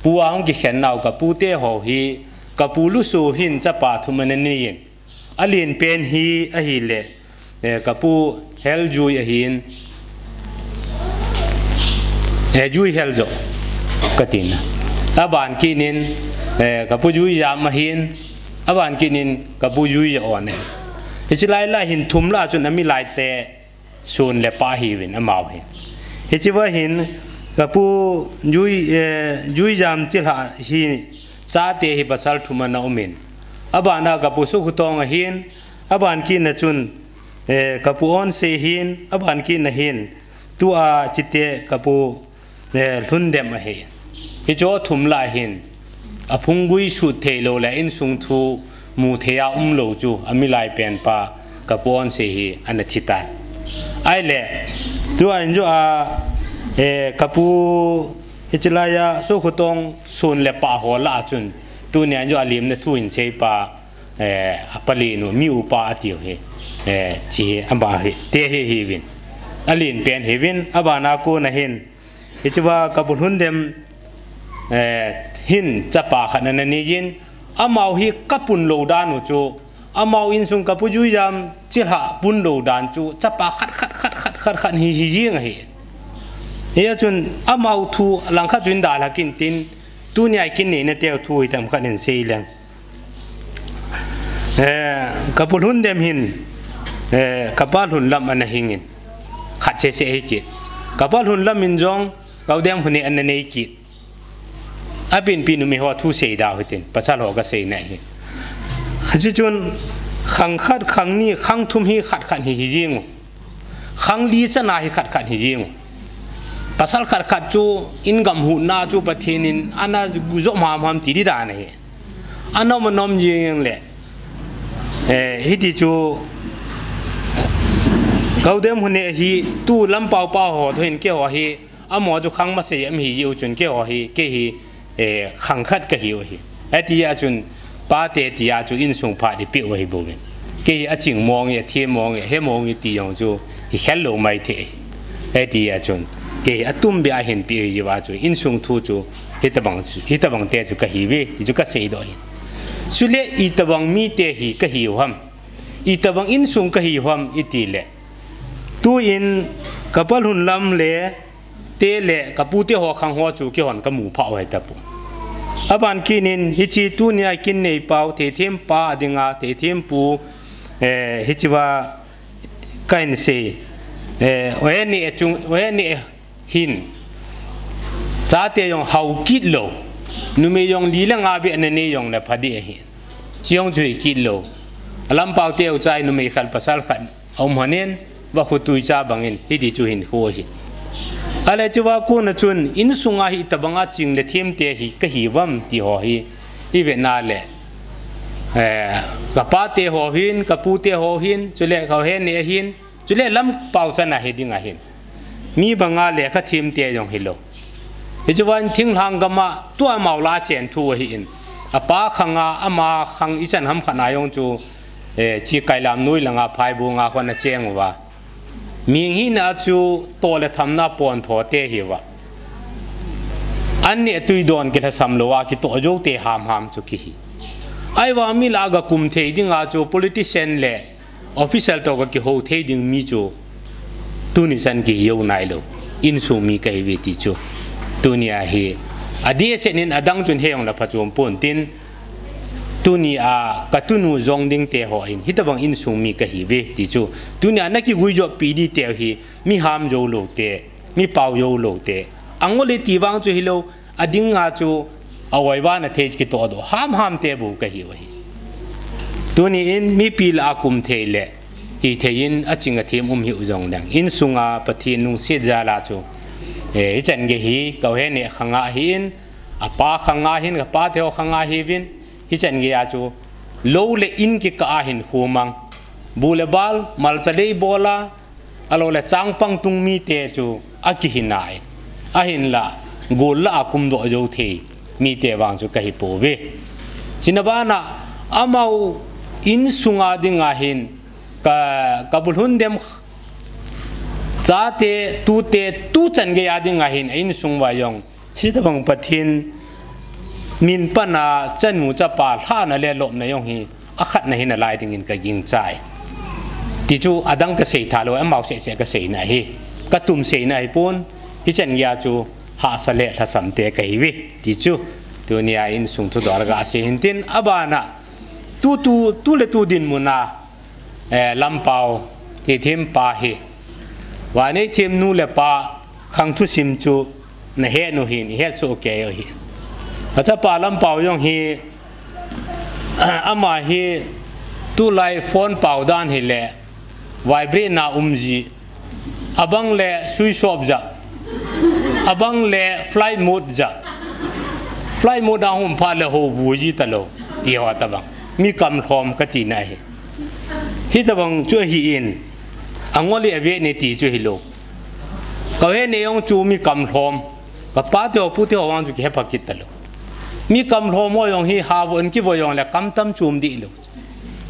Pu a hung ki khen nau ka pu te ho hi, ka pu lu su hin chapa thum ana nei in. A lin pen hi a hi le, eh, ka pu hel jui a hin, eh, jui hel jo, ka tin. A ban ki nin, eh, ka pu jui jam a hin, a ban ki nin, ka pu jui ja on e. Hi chi lai lai hin thum la chun a mi lai te, Sun le pa hi vin amau hi. Hi chi va hin, ka pu jui, eh, jui jam chi la hi, sa te hi pasal thum ana um in. A ban a ka pu su khu tong a hin, a ban ki na chun, eh, ka pu on se hin, a ban ki na hin, tu a chi te ka pu eh, hlun dem a hi. Hi cho thum la hin, a phung gui su thei lo le in sung thu mu thei a um lo chu, a mi lai pen pa ka pu on se hi ana thi ta. Ai le, tu a in jo a, eh, ka pu hi chi lai a, su khu tong sun le pa ho la chun, tu ni an jo a lim na thu in sei pa, eh, a pa li nu, mi u pa a ti u hi, eh, chi hi, a ba hi, te hi hi vin. A lin pen hi vin, a ba na ku na hin, Hi chi va ka pu hlun dem, eh, hin chapa khat ana nei jin, amau hi ka pun lo dan u chu, amau in sung ka pu jui jam chi la pun lo dan chu, chapa khat, khat, khat, khat, khat, khat hi, hi jing a hi. Hi a chun, amau thu lang khat chun da la kin tin, tu ni ai kin nei na te thu hi tam khat nin sei leng. Eh, ka pu hlun dem hin, eh, ka pa hlun lam ana hing in. Khat che che hi kit. Ka pa hlun lam in jong, kau dem hune ana nei kit. A pin pin u mi ho thu sei da hu tin, pasal ho ka sei na hi. Kha chi chun, khang khat, khang ni, khang thum hi khat khat hi hi jing u. Khang li chana hi khat khat hi jing u. Pasal khat khat chu in gam hu na chu Pathen in ana gu jo mam mam ti di da na hi. Anom anom jing le. Eh, hi ti chu kau dem hune hi tu lam pau pau ho thu hin ke ho hi. Amo chu khang ma se em hi jiu chun ke ho hi, ke hi, eh, khang khat ka hiu hi. A ti a chun, pa te ti a chu in sung pha di piu hi bu min. Ke hi a ching mong e, a thi mong e, he mong e ti jong chu, hi khel lo mai the hi. A ti a chun, ke hi a tum bia hin piu hi jiu a chu, in sung thu chu, hi tabang chu, hi tabang te chu ka hi ve, ti chu ka sei do hi. Su le i tabang mi te hi ka hi u ham. I tabang in sung ka hi u ham, i ti le. Tu in ka pa hlun lam le, te le ka pu te ho khang ho chu kei hon ka mu pha u hai ta pu. A ban kin in hi chi tu ni a kin nei pau, te them pa ding a, te them pu, eh, hi chi va ka in sei, eh, oe ni e chung, oe ni e hin. Cha te jong hau kit lo, numei jong li le nga be na nei jong le pha di a hin. Chi jong chu hi kit lo. A lam pau te u chai numei khal pasal khat. A um hanin, va khu tui cha bangin, hi ti chu hin khu hi. A le chu va ku na chun, in sunga hi tabanga ching le thim te hi ka hi vam ti ho hi, i ve na le. Eh, ka pate ho hin, ka pute ho hin, chule ka hene hin, chule lampau chana hi ding ahin. Mi banga lekha themte jong hilou. Hichu vang thinglhang gama tua amau la chen thu ahin. Apa khanga, ama khang ichan ham khat na jong chu, eh, chi kailam noi langa phaibu nga khon a cheng uva. Mihing hina chu toh le thamna pontho te hiuva. An neh tui don kilhasam louva kitoh jou te hamham chu kihi. Ahivang mi la ga kum thei dinga chu politician le official toh ga kihou thei ding mi chu tuni chan kihi jou nailou. Insung mi kahiuve ti chu. Tuni ahi. Adeh a senin adang chun hejong la phachom pon tin. Tuni a ka tunu jong ding te ho in, hitabang insung mi kahiuve ti chu. Tuni a na kiguijop pi di te hi, mi ham jou lou te, mi pao jou lou te. Angol e ti vang chu hilou, ading a chu, a oi vana thei kitoh doh, hamham te bou kahiu ahi. Tuni in, mipi la a kum thei le, hithei in, aching athem um hiu jong leng. Insunga Pathen lungset jal a chu. Eh, ichan gei hi, ka hene khanga hin, apa khanga hin, ka pate ho khanga hiuvin, Hichan gei a chu, lou le in kikah a hin khomang. Bu le bal, malcha lei bol a, alou le changpang tung mite chu akihi nai. Ahinla, gol la a kumdoh jou thei mite vang chu kahi pouve. Chuna bana, amau insunga dinga hin, ka, ka bulhun dem chate, tute, tuchan gei a dinga hin, a insung uva jong, Hitabang Pathen min pan a chanu chapa lhahna le lopna jong hi akhatna hi nalai dingin ka gingchai. Ti chu adang ka sei tha lou, amau seh seh ka seina hi. Ka tum seina hi pon, hichan gei a chu hahsa le lhasam te kahiuve. Ti chu, tunia insung thudol ka sei hin tin, abana, tu, tu, tu le tu dinmun a, eh, Lampau, ti thim pa hi. Vanei thim nu le pa, khang thusim chu, na het nu hin, i het soh kei u hi. Ka chapa Lampau jong hi, ama hi, tulai phone pau dan hi le, vibrate na um ji, abang le switch off ja, abang le flight mode ja, flight mode a hum pha le ho bu ji ta lou, ti ho ta bang, mi kam lhom ka tina hi. Hitabang chu ahi in, angol e ave ne ti chu hilou. Ka hene jong chu mi kam lhom. Ka pate ho pute ho vang chu kihe pha kit ta lou. Mi kam lhom ho jong hi ha vo in kivo jong le kam tam chum di lou.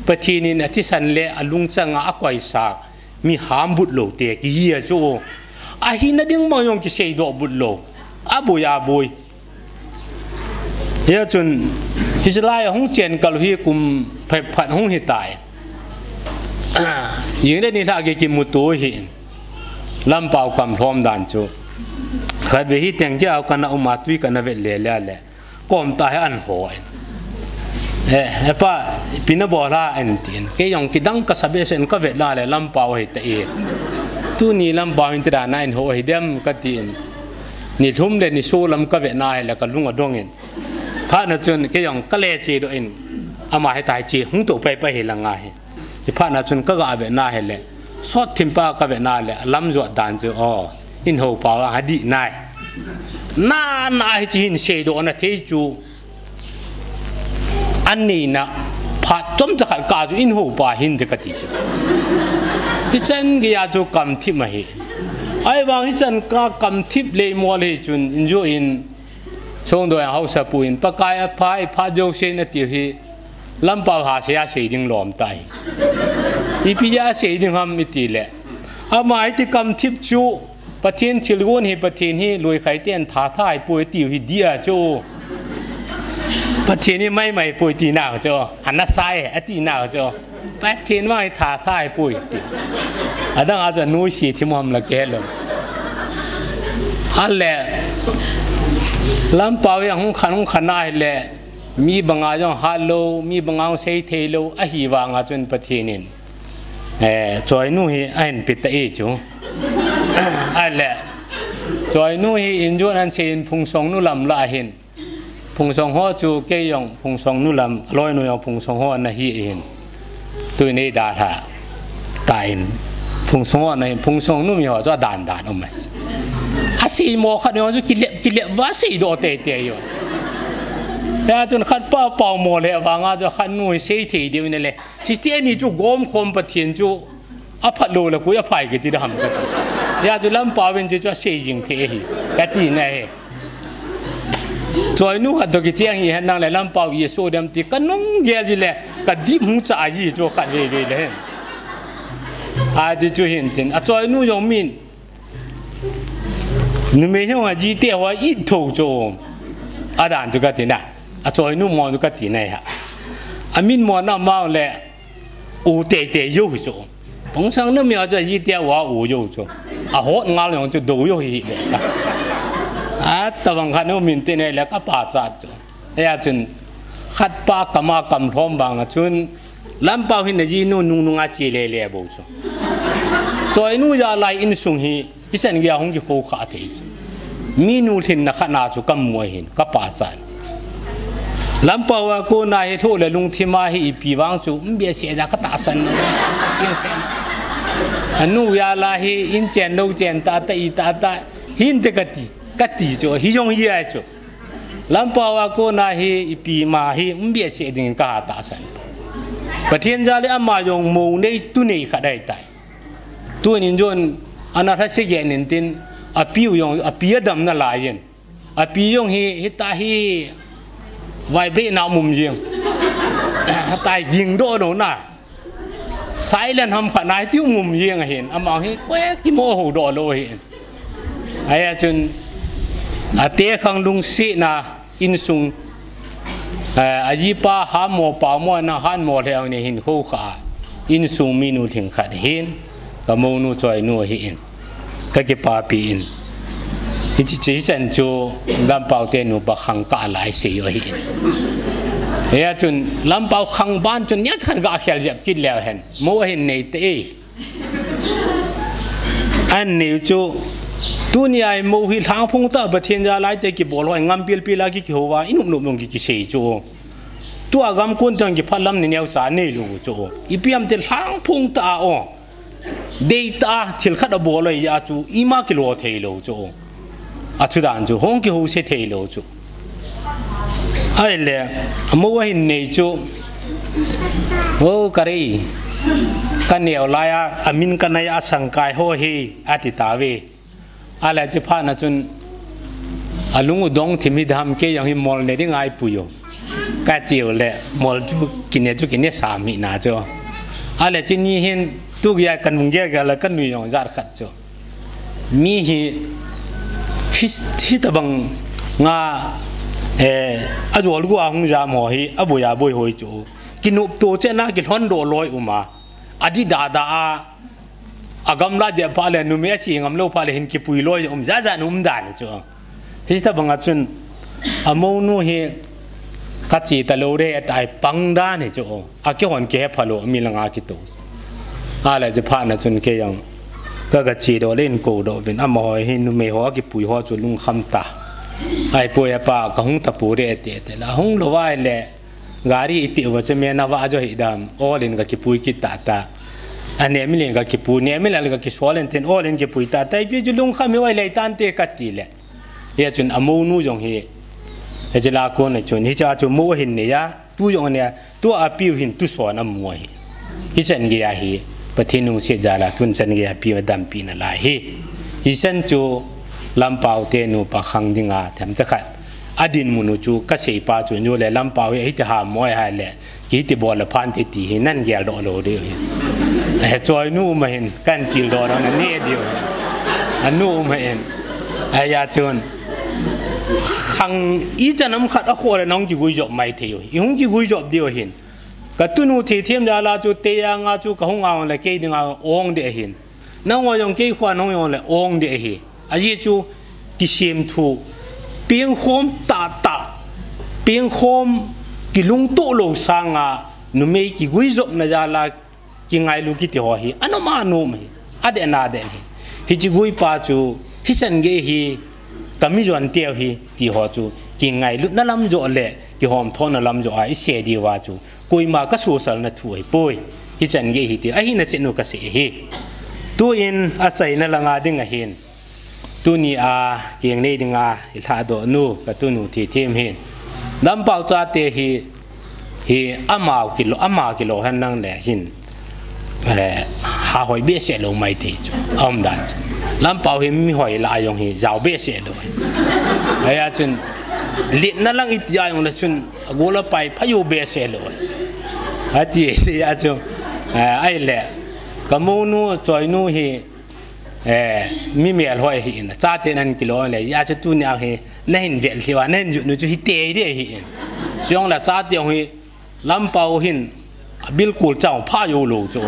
Pathen in athisan le alungchang a akoisa mi ham but lou te kihi a chu. Ahina ding ma jong kisei doh but lou. Aboi aboi. Hia chun, hiche lai a hung chen kal hi kum phat phat hung hi tai. Jing le ni lha gei kimuto hi. Lampau kam lhom dan chu. Khat ve hi teng ki au kana um a tui kana vet le le le. Kom ta hi an ho in. Eh, e pa, pi na bol a en tin. Kei jong kidang ka sa behseh in ka vet la le Lampau hi ta e. Tuni Lampau hin ti dan a in ho hi dem ka tin. Ni lhum le ni so lam ka vet na hi le ka lung adong in. Phat na chun kei jong ka le che doh in, ama hi ta hi che hung to pai pai hi la nga hi. Hi phat na chun ka ga vet na hi le, sot thim pa ka vet na le, lam jot dan chu, o, in ho pa a dih nai. Na, na hi chi hin sei doh na thei chu, an nei na, phat chom cha khat ka chu in ho pa hin de ka ti chu. Hichan gei a chu kam thip ma hi. Ahivang hichan ka kam thip le mo le chun, in jo in, Songdoi a hausa pu in, Pakai a pha, i pha jo sei na tiu hi, Lampau ha sei a sei ding lom ta hi. Ipi a sei ding ham i ti le. Ama hi ti kam thip chu, Pathen thilgon hi Pathen hi, lui khai ten tha tha hi pu i tiu hi dia chu. Pathen hi mai mai pu i ti na chu, ana sai, a ti na chu. Pathen vang hi tha tha hi pui ti. Adang a chu nuisi thim ham la ke lo. A le, Lampau hi hung khan hung khan a hi le, mi banga jong hat lo, mi banga jong sei thei lo, ahivang a chun Pathen in, eh, Choinu hi ahin pe ta e chu. A le, Choinu hi in jun an che in Phungsongnu lam la hin. Phungsong ho chu kei jong Phungsongnu lam, loinu jong Phungsong ho na hi hin. Tui nei da tha. Ta in. Phungsong ho na hin, Phungsongnu mi ho chu a dan dan um mai. A sei mo khat jong chu kilep, kilep va sei doh tei tei jong. Hia chun khat pa pau mo le vanga chu khat nu hi sei thei deu ne le. Hiche ni chu gom khom Pathen chu aphat lou le koi aphai kiti da ham kati. Hia chu Lampau in chu asei jing thei hi. Kati na hi. Choinu khat toh kicheng hi hen nang le Lampau i so dem ti kanung gel ji le kadip hung cha ji chu khat ve ve le hen. Ati chu hin tin. Achoinu jong min. Numei jong ajite ho it tho chu. Adan chu kati na. Achoinu mo chu kati na ha. Amin mo na mau le. U teitei jou hi chu. Pangsang numei a chu ajite a u jou chu. Ahot ngal jong chu dou jou hi le. Atabang khat nu min te nei le kapa cha chu. Hia chun khat pa kama kam lhom bang a chun Lampau hin ajinu nungnung a che le le bou chu. Choinu jal a insung hi Hichan gei a hung kikho kha thei chu. Minu lhinna khat na chu kamu ahin, kapa chan. Lampau a kona hi lhoh le lungthim a hi ipi vang chu, um behseh da katahsan na, tiang sen. Anu jal a hi, in chen lou chen tata i tata, hinte kati, kati chu, hi jong hi ai chu. Lampau a kona hi, ipi ma hi, um behseh dingin kaha tahsan. Pathen jal le ama jong mou nei, tu nei khat ahitai. Tunin jong ana lhase gei nin tin, api u jong, api adam nalai jin. Api jong hi, hita hi, vibrate na um jing. Hita hi ging doh lou na. Silent ham khat na hi ti um jing ahin. Ama hi, koi kimoh ho doh lou ahin. Ahia chun, ate khang lungsetna, insung, eh, ajipa ha mo pa mo na han mo le ang ne hin kho kha. Insung minu lhing khat hin, ka mounu Choinu ahin. Ka kipapi in. Hichi chi chan chu Lampau te nupa khang ka lai sei u ahin. Hia chun Lampau khang ban chun nia khat ga khel jep kit leu hen. Mo ahin nei te e. An neu chu, tunia hi mo hi lhangphong tah Pathen jal a ite kibol hoi ngam pilpil a ki kihou va, i nop nop nung ki kisei chu. Tua gam kon teng kiphat lam ni neo sa nei lou chu. Ipi ham ti lhangphong tah a o. Deitah a thil khat abol hoi a chu, ima kilo thei lou chu. Achudan chu, hung kihou se thei lou chu. Ahile, mo ahin nei chu. O, ka rei. Ka neo lai a, amin ka nai a sangkai ho hi, ati tave. Ahile, chi phat na chun, alung u dong thim hi dam kei jong hi mol ne ding ai pui u. Ka chiu le, mol chu kine chu kine sa mi na chu. Ahile, chi ni hin, tu gei a ka nung gei gei le ka nui jong jat khat chu. Mi hi, hi, hitabang nga, eh, ajol gu a hung jam ho hi, aboi aboi hoi chu. Kinop to che na kilhon doh loi um a. Adi da da a, agamla dia pha le, numei a chi ngam lou pha le, hin kipui loi um, ja ja um dan chu. Hitabang a chun, amounu hi, ka chi ta lou re, atai pang dan hi chu. Akihon kihe phalou, mi langa kitou. Ahile chi phat na chun kei jong. Ka ga chi doh le in kou doh vin. Amaho hi numei ho akipui ho chu lungkham ta. Ahipoi apa ka hung ta pure te te la. Hung lou vai le. Gari iti uva che me na va jo hi dam. Ol in ka kipui kit ta ta. Ane mi le ka kipu, ne mi le ka kisol in tin ol in kipui ta ta. Ipi chu lungkham hi vai le tan te kati le. Hia chun amounu jong hi. Hiche la kon a chun. Hicha chu mo hin ne ya. Tu jong ne. Tu apiu hin tu son amu ahi. Hichan gei ahi. Pathen nungset jal a tun chan gei api ma dampi nalai hi. Hichan chu Lampau te nupa khang dinga themcha khat. Adinmun u chu kasei pa chu nu le Lampau hi hiti ha mo ahile. Kiti bol le phan te ti hi nan gel doh lou diu hi. Eh, Choinu um ahin, kan til doh doh na ne diu hi. Anu um ahin. Ahia chun. Khang ichan ham khat akho le nahung kigui jop mai thei u hi. I hung kigui jop diu hin. Ka tunu thithem jal a chu te anga chu ka hung a le kei dinga ong de ahin. Nangho jong kei khua nahung jong le ong de ahi. Ajeh chu kisemthu, pengkhom tah tah, pengkhom kilungtoh lou sanga, numei kiguijopna jal a kingailu kiti ho hi, anom anom hi, adeh na deh hi. Hiche guipa chu, hichan gei hi, kami jon teu hi, ti ho chu, kingailutna lam joh le, kihomthona lam joh a, isei diuva chu, koima kasuhsalna thu ahipoi. Hichan gei hi ti, ahina chet u kasei hi. Tuin achaina langa ding ahin. Tuni a keng nei dinga ilhahdoh nu, ka tunu thithem hin. Lampau chate hi, hi amau kilo, ama kilo hen nang le hin, eh, ha hoi behseh lou mai thei chu. Aum dan chu. Lampau hi mi hoi la jong hi jao behseh lou. Ahi a chun, litna lang iti a jong le chun, agol apai phayu behseh lou. Ati, ati a chu, eh, ahi le, ka mounu, choinu hi, eh, mi melhoi ahi in, chate nan kilo le, ahi a chu tunia hi, na hin vel thiu a, na hin jut nu chu hi tei de ahi in. Chong la chate jong hi, Lampau hin, bilkul chao pha jou lou chu.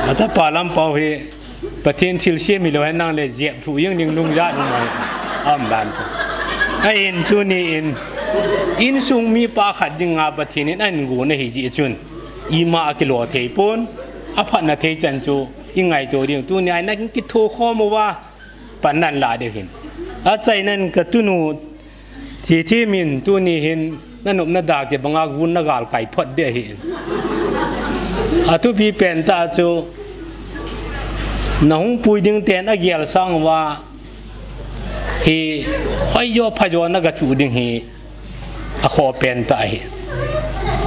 Atapa Lampau hi, Pathen thilsem hilou hen nang le jep thu jeng ding lungjat um ahi. Aum dan chu. Ahin tuni in, insung mipa khat dinga Pathen in ahin gon ahi jeh chun, ima akilo thei pon, aphatna thei chan chu, i ngaito ding. Tunia na kitho khom uva, pan nan la ding hin. Achainan ka tunu, Thithem in tuni hin, na nop na da kibanga gun na gal kai phot de ahi in. Athupi pen tah chu, na hung pui ding ten agel sang uva, hi, hoi jo pha jo na ga chu ding hi, akhoh pen tah ahi.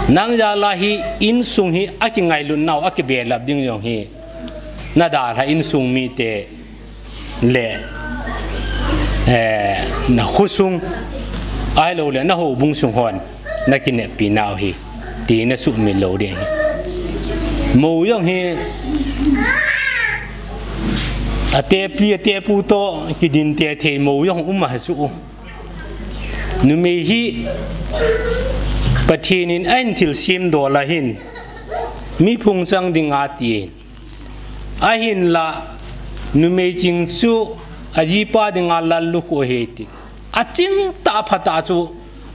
Nang jal a hi, insung hi, akingailut nau, akibelap ding jong hi, na dalha insung mite, le, eh, na khosung, ahilou le, na houbung sung hon, na kineppi nau hi, ti na sumil lou ding ahi. Mou jong hi, atepi, atepu toh, kidin te thei mou jong um ahi chu. Numei hi, Pathen in ahin thilsem dol a hin, mi phung chang ding ati in. Ahinla, numei ching chu ajipa dinga lallukhuh ahi ti. Aching tah phatah chu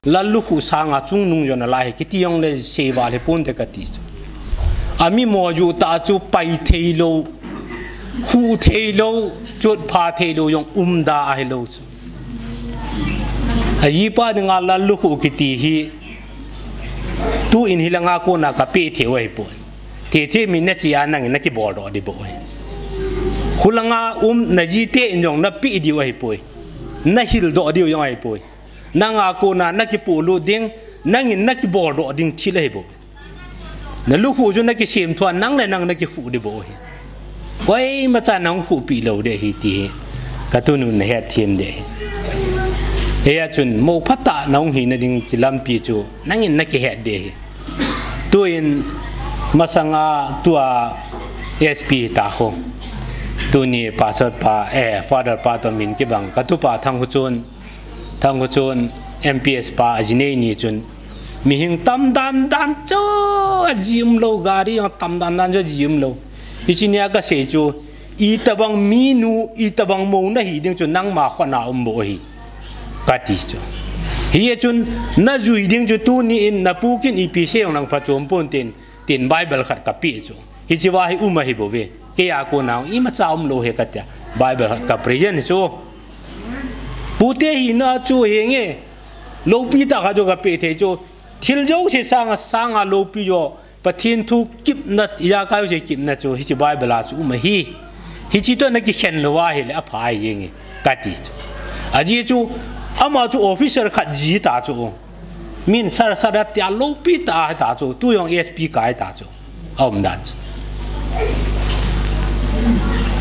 lallukhuh sanga chungnung jona lai ahi kiti jong le seival hi ponte kati chu. Ami moju tah chu pai thei lou, khuh thei lou, chotpha thei lou jong umda ahilou chu. Ajipa dinga lallukhuh kiti hi, tu in hilanga kona kapeh thei u ahipoi. Thithem in na chi a nangin na kibol doh ding bou ahi. Khulanga um na jite in jong na peh diu ahipoi. Na hil doh diu jong ahipoi. Nanga kona na kipolut ding, nangin na kibol doh ding thil ahi bou. Na lukhuh chu na kisem thua, nang le nang na kikhuh ding bou ahi. Koima cha nahung khuhpi lou ding ahi ti hi. Ka tunun na hetthem ding ahi. Hia chun mou phatah nahung hina ding chi lampi chu, nangin na kihet ding ahi. Tuin, masanga tua S P ta khu. Tuni Pastor pa, eh, Father pa toh min kibang. Ka tupa Thangkhochon, Thangkhochon M P S pa ajinei ni chun. Mihing tam dan dan chu aji umlou, gari jong tam dan dan chu aji umlou. Hiche nia kasei chu, Itobang minu, itobang mou nahi ding chu nangma khut a um bou ahi. Kati chu. Hijeh chun, najui ding chu tuni in, napu kin ipi sei jong nang phachom ponte, tin Bible khat kapeh chu. Hiche va hi um ahi bouve. Kei a kona imacha umlou ahi katia. Bible khat kapresent chu. Pute hina chu henge. Loupi tah khat chu kapeh thei chu. Thil jouse sanga, sanga loupi jo. Pathen thu kipna, ijakai jouse kipna chu, hiche Bible a chu um ahi. Hiche toh nakikhen lou ahile, apha ahi jenge, kati chu. Ajeh chu, ama chu officer khat ji ta chu. Min sar sar a tia loupi ta ahi ta chu, tu jong S P kai ta chu. Aum dan chu.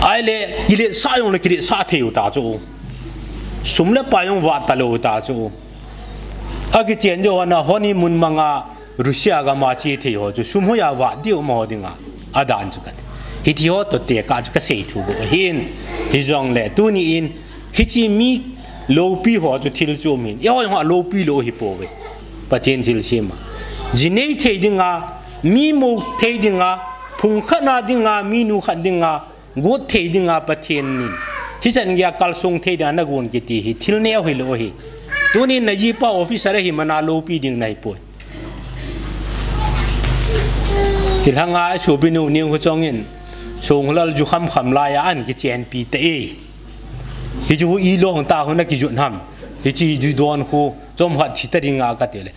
Ahile, kiletsah jong le kiletsah thei u ta chu. Sum le pai jong vat talou ta chu. Akichen jou ana honeymoon manga, Russia gam a che thei ho chu sum hoiya vat diu amaho dinga, adan chu kati. Hiti ho toh tekah chu kasei thu bou ahin. Hijongle tuni in hiche mi loupi ho chu thil chu um ahin. Eiho jong aloupi lou ahipouve. Pathen thilsem a. Ji nei thei dinga, mi mu thei dinga, phung khat na dinga, minu khat dinga, Got thei dinga Pathen in. Hichan geiya kalsong thei dinga nagon kiti hi thil neo hilou ahi. Tunin najipa officer ahi mana loupi ding nahipoi. Hilanga sopinu Nengkhochong in Songkholal ju kham kham laiya ahin kichenpi tai. Hichu ilong tah khu nakijot ham. Hiche ju don khu chomkhat thi ta dinga kati le.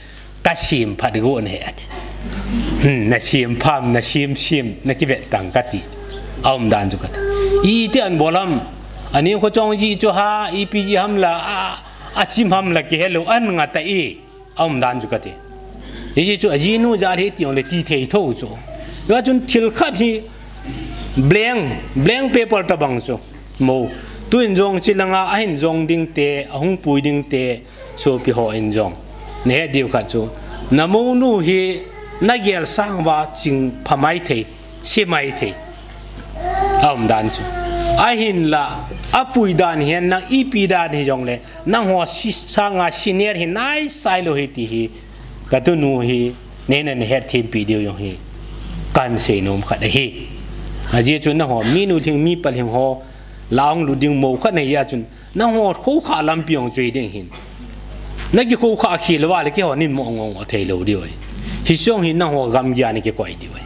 Kasem phat got nahi ati. Hmm, nasem pham, nasem sem, nakivet tang kati. Aum dan chu kati. Iti ahin bol ham. Anengkhochong ji chu ha, ipi ji ham la, a, achim ham la kihelou ahin ngah tai. Aum dan chu kati. Hiche chu ajinu jal hi ti jongle ti thei tho chu. Hijeh chun thil khat hi blank, blank paper tabang chu. Mo. Tuin jong chi langa ahin jong ding te, ahung pui ding te, sopi hon jong. Nahet diu khat chu. Namonu hi nagel sang uva ching pha maithei, se maithei. Aum dan chu. Ahinla, apui dan hi nang ipi dan hijongle, nangho si-, sanga senior hi naisai lou hi ti hi, katunu hi, neina nahet thempi diu jong hi, kahin seinom khat ahi. Ajeh chu nangho, minu lhing, mipa lhing ho, la hung lut ding mo khat nahi a chun, nangho khoukhah lampi jong chu hiding ahin. Nakikhoukhah khel uva le keiho nin mo ngong thei lou diu ahi. Hiche jong hi nangho gamgi a nakikoi diu ahi.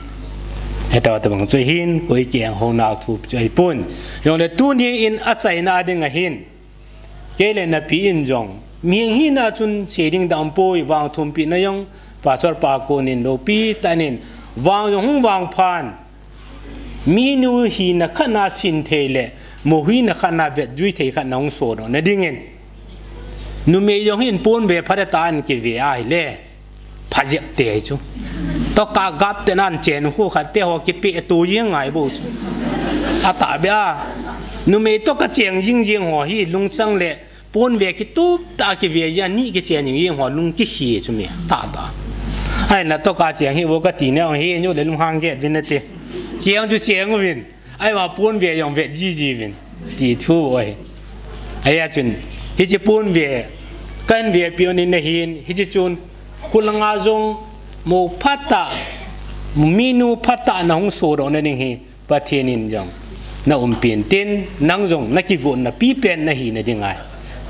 Hita tabang chu hin, koi keng ho nau thu chu ahipon. Jongle tuni in achaina ding ahin. Kei le napi in jong. Mihing hina chun sei ding dang poi vang thumpina jong. Pastor pa konin loupi tanin. Vang jong hung vang phan. Minu hina khat na sin thei le, mo hina khat na vet jui thei khat na hung sodoh na dingin. Numei jong hin pon ve phat a tan kive ahile, pha jep te chu. Toka gap te nan chen khu khat te ho kipe tu jing ngai bou chu. Atah beh a. Numei toka cheng jing jing ho hi lungchang le, pon ve kitup tah kive jia ni kichen jing jing ho lung kikhi chu mi. Tah tah. Ahinla toka cheng hi vo kati ne hi nu le lunghang get vin nate. Cheng chu cheng uvin. Ahivang pon ve jong vet jiji vin. Ti thu ahi. Ahia chun. Hiche pon ve. Kahin ve piu nin nahin. Hiche chun. Khulanga jong. Mo phatah. Minu phatah na hung sodoh na ding hi. Pathen in jong na umpi intin, nang jong na kigotna pipen na hina ding ahi.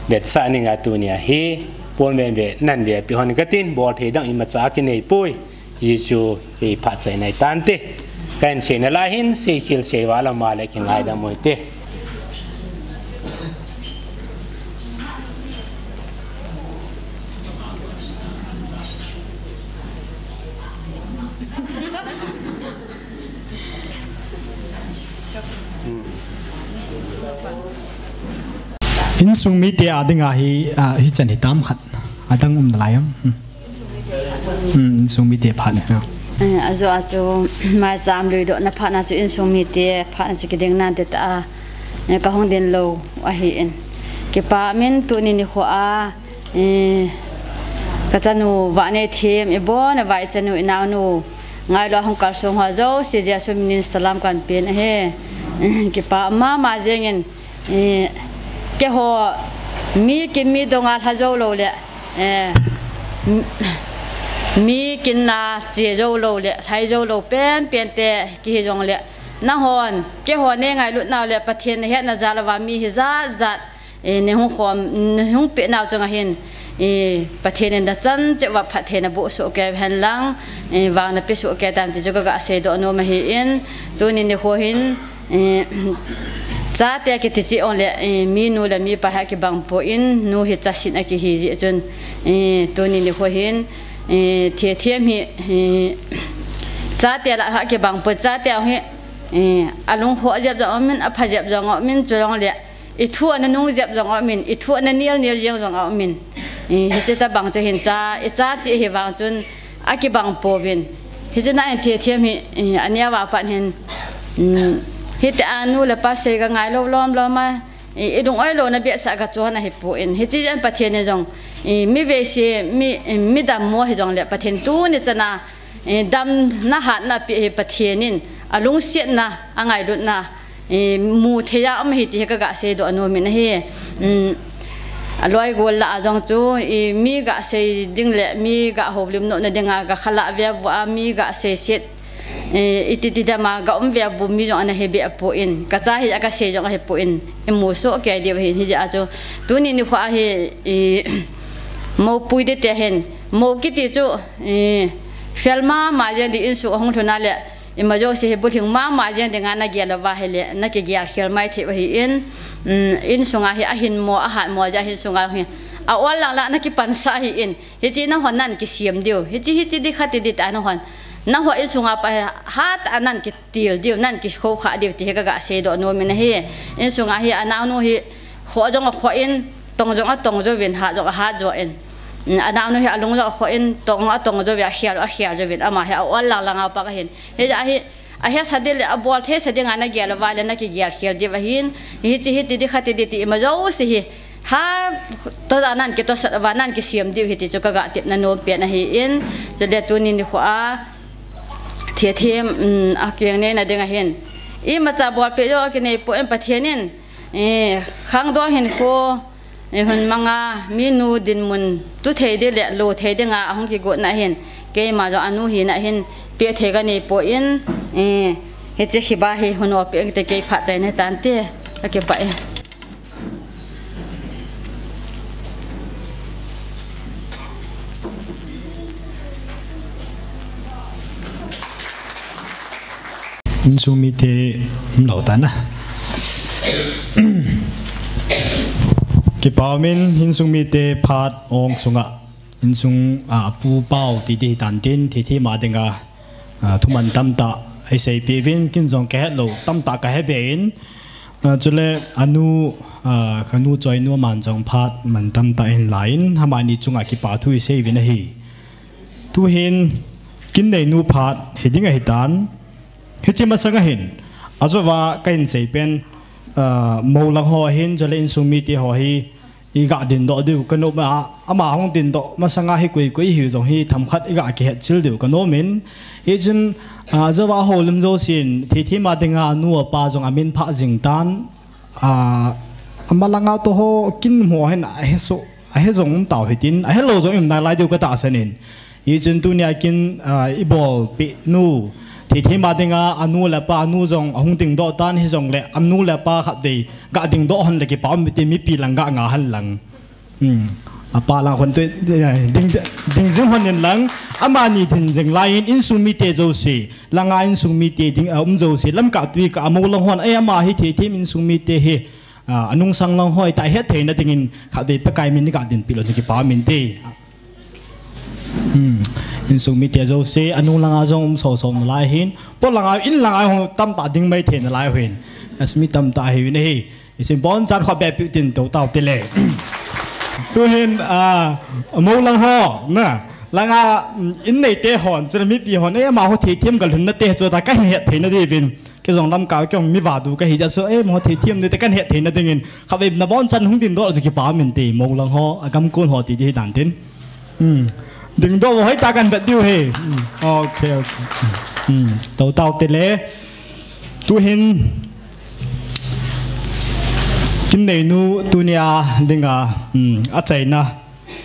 Vetsah ning a tunia hi, pon ve ve, nan ve pi hon katin, bol thei dang imacha kinei poi, Jesu hi phat chai nai tante. Kahin seina lai hin, seikhel seival ama le kingaidam u hite. Insung mite a dinga hi, ah, hichan hitam khat. Adang um nalai am. Hmm. Hmm, insung mite phat ni, ah. Eh, ajo a chu, maicham luidohna phat na chu insung mite phat na chu kiding nante ta a. Eh, kahung din lou ahin. Kipa min tuni nikho a, eh, kachanu Vaneithem, ibon a vai chanu, inaonu, ngailou hung kalsong ho jouse, Jesu minin salam kahin pen ahi. Kipa mama jengin, eh, keiho mi kin mi donga lha jou lou le, eh, m-, mi kin na che jou lou le, lhai jou lou penpen te kihi jongle, nahon, keiho nei ngailut nau le, Pathen nahetna jal uva mi hi jat jat, eh, nei hung khom, nei hung peh nau chunga hin, eh, Pathen in nachan cheh uva phatthei naboh soh kei hen lang, eh, vang nape soh kei tan ti chu kaga seidoh nom ahin, tuni nikho hin, eh, chate kiti cheh jongle, eh, minu le mipa hi akibang poi, nu hi chasin akihi jeh chun, eh, tuni nikho hin, eh, thethem hi, eh, chate lah hi akibang poi, chate hi, eh, alung khoh jep jong umin, apha jep jong umin, chujongle, ithu ana nung jep jong umin, ithu ana nel nel jeng jong umin. Eh, hiche tabang chu hin cha, icha cheh hi vang chun akibang pouvin. Hiche na in thethem hi, eh, aneo a pat hin, mm, hiti a nu le pa sei kangailou lom lom a, eh, ilung oilou na behseh a kachon ahipoi. Hiche jen Pathen in jong, eh, mi veise, mi, eh, mi dammo hijongle Pathen tuni chana, eh, damna hatna apeh hi Pathen in alungsetna, angailutna, eh, mu thei a um ahi ti hi kaga seidoh nom in ahi. Um, aloi gol lah a jong chu, eh, mi ga sei ding le mi ga houlim nom na dinga ga khalah ve uva mi ga seiset, eh, iti ti dama ga um ve u mi jong ana hi beh poi. Kacha hi aga sei jong ahipoi. Imu soh kei diu ahin hijeh a chu. Tuni nikho a hi, eh, moupui ding te hin. Mou kiti chu, eh, fel mama jeng ding insung ahung lhun a le, ima jouse hi bulhing mama jeng dinga nagel uva ahile, nakigel khel mai thei u ahin, um, insunga hi ahinmo, ahatmo jeh a insunga hi, a ol lang lang nakipansah ahin, hiche nahon nan kisem diu, hiche hiti ding khati ding ta nahon, nahon insunga pa hi hat a nan ki til diu, nan kikhoukhah diu ti hi kaga seidoh nom in ahi. Insunga hi anaonu hi khoh jong akhoh in, tong jong atong jouvin, hat jong ahat jouvin. Anaunu hi alung jong akhoh in, tong atong jou vin, akhel, akhel jou vin, ama hi a-ol lang langa pat ahin. Hijeh a hi, ahesa ding le abol thei sa dinga nagel uva le nakigel khel diu ahin. Hiche hi ti ding, khat ti ding ti ima jouse hi. Ha, toh a nan kitosot uva, nan kisem diu ahi ti chu kaga tepna nom pen ahin. Chule tuni nikho a thethem, um, akeng neina ding ahin. Imacha bolpeh jong akinei poi, Pathen in, eh, khangdong hinkho, eh, hun manga, minu dinmun, tu thei ding le lo thei dinga ahung kigotna ahin, keima jong anu hina ahin, peh thei kanei poi, eh, hiche khiba hi hun opeh ing kate, kei phat chaina tante, kakipah e. Insung mite umlou tan a. Kipa umin, insung mite phat ong sunga, insung, ah, pu pau titi hitan tin, titi ma dinga, ah, thuman tamtah eiseipeh uvin, ken jong kahet lou tamtah kahe be in, ah, chule anu, ah, kanu Choinu aman jong phat man tamtah ahin la in, amani chunga kipa thu isei uvin ahi. Tuhin, ken neinu phat hiding ahitan, hiche masanga hin, ajouva kahin seipen, ah, mou lang ho ahin, chule insung mite ho hi, iga dingdoh diu kanom a, ama hung dingdoh masanga hi koi koi hiu jong hi themkhat iga kihetchil diu kanom in, hichun, ah, ajouva houlim jousen, titi ma dinga anu apa jong amin phah jing tan, ah, ama langa toh ho ken mo hin ahesoh, ahe jong um tau hitin, ahelou jong um nalai diu katahsan in. Hichun tunia ken, ah, ibolpeh nu, titi ma dinga anu le apa, anu jong ahung dingdoh tan hijongle, anu le apa khatvei ga dingdoh hen le kipa um hite, mipi lang ga nga hen lang. Hmm. Apa lang khun tu, eh, ding, ding jing hen in lang, amani ding jing lai in, insung mite jouse, langa insung mite ding, ah, um jouse, lamkah tui kah a mou lang hon, eh, ama hi thethem insung mite hi, ah, anungsang lang hoi tah hetthei na dingin, khatvei Pakai min iga dinpeh lou chu kipa um inte. Hmm. Insung mite jouse, anung langa jong um soso nalai hin. Pot langa, in langa hung tamtah ding maithei nalai hin. Asmi tamtah hi vin ahi. Isin bonchan khut beh peh tin tou tau tile. Tuhin, ah, mou lang ho, na. Langa, mm, in neite hon, chule mipi hon, eh, ama ho thethem kalhun nate, chu ta kahin hetthei na diuvin. Kei jong lamkah kei jong mi vadu kahi jeh a chu, eh, mo thethem nate kahin hetthei na dingin. Khatvei na bonchan hung dingdoh chu kipa um inte, mou lang ho, agam kon ho titi hitan tin. Hmm. Dingdoh ho hoi tah kahin vet diu ahi. Hmm. Okay, okay. Hmm. Tou tau tile. Tuhin, ken neinu tunia dinga, hmm, achaina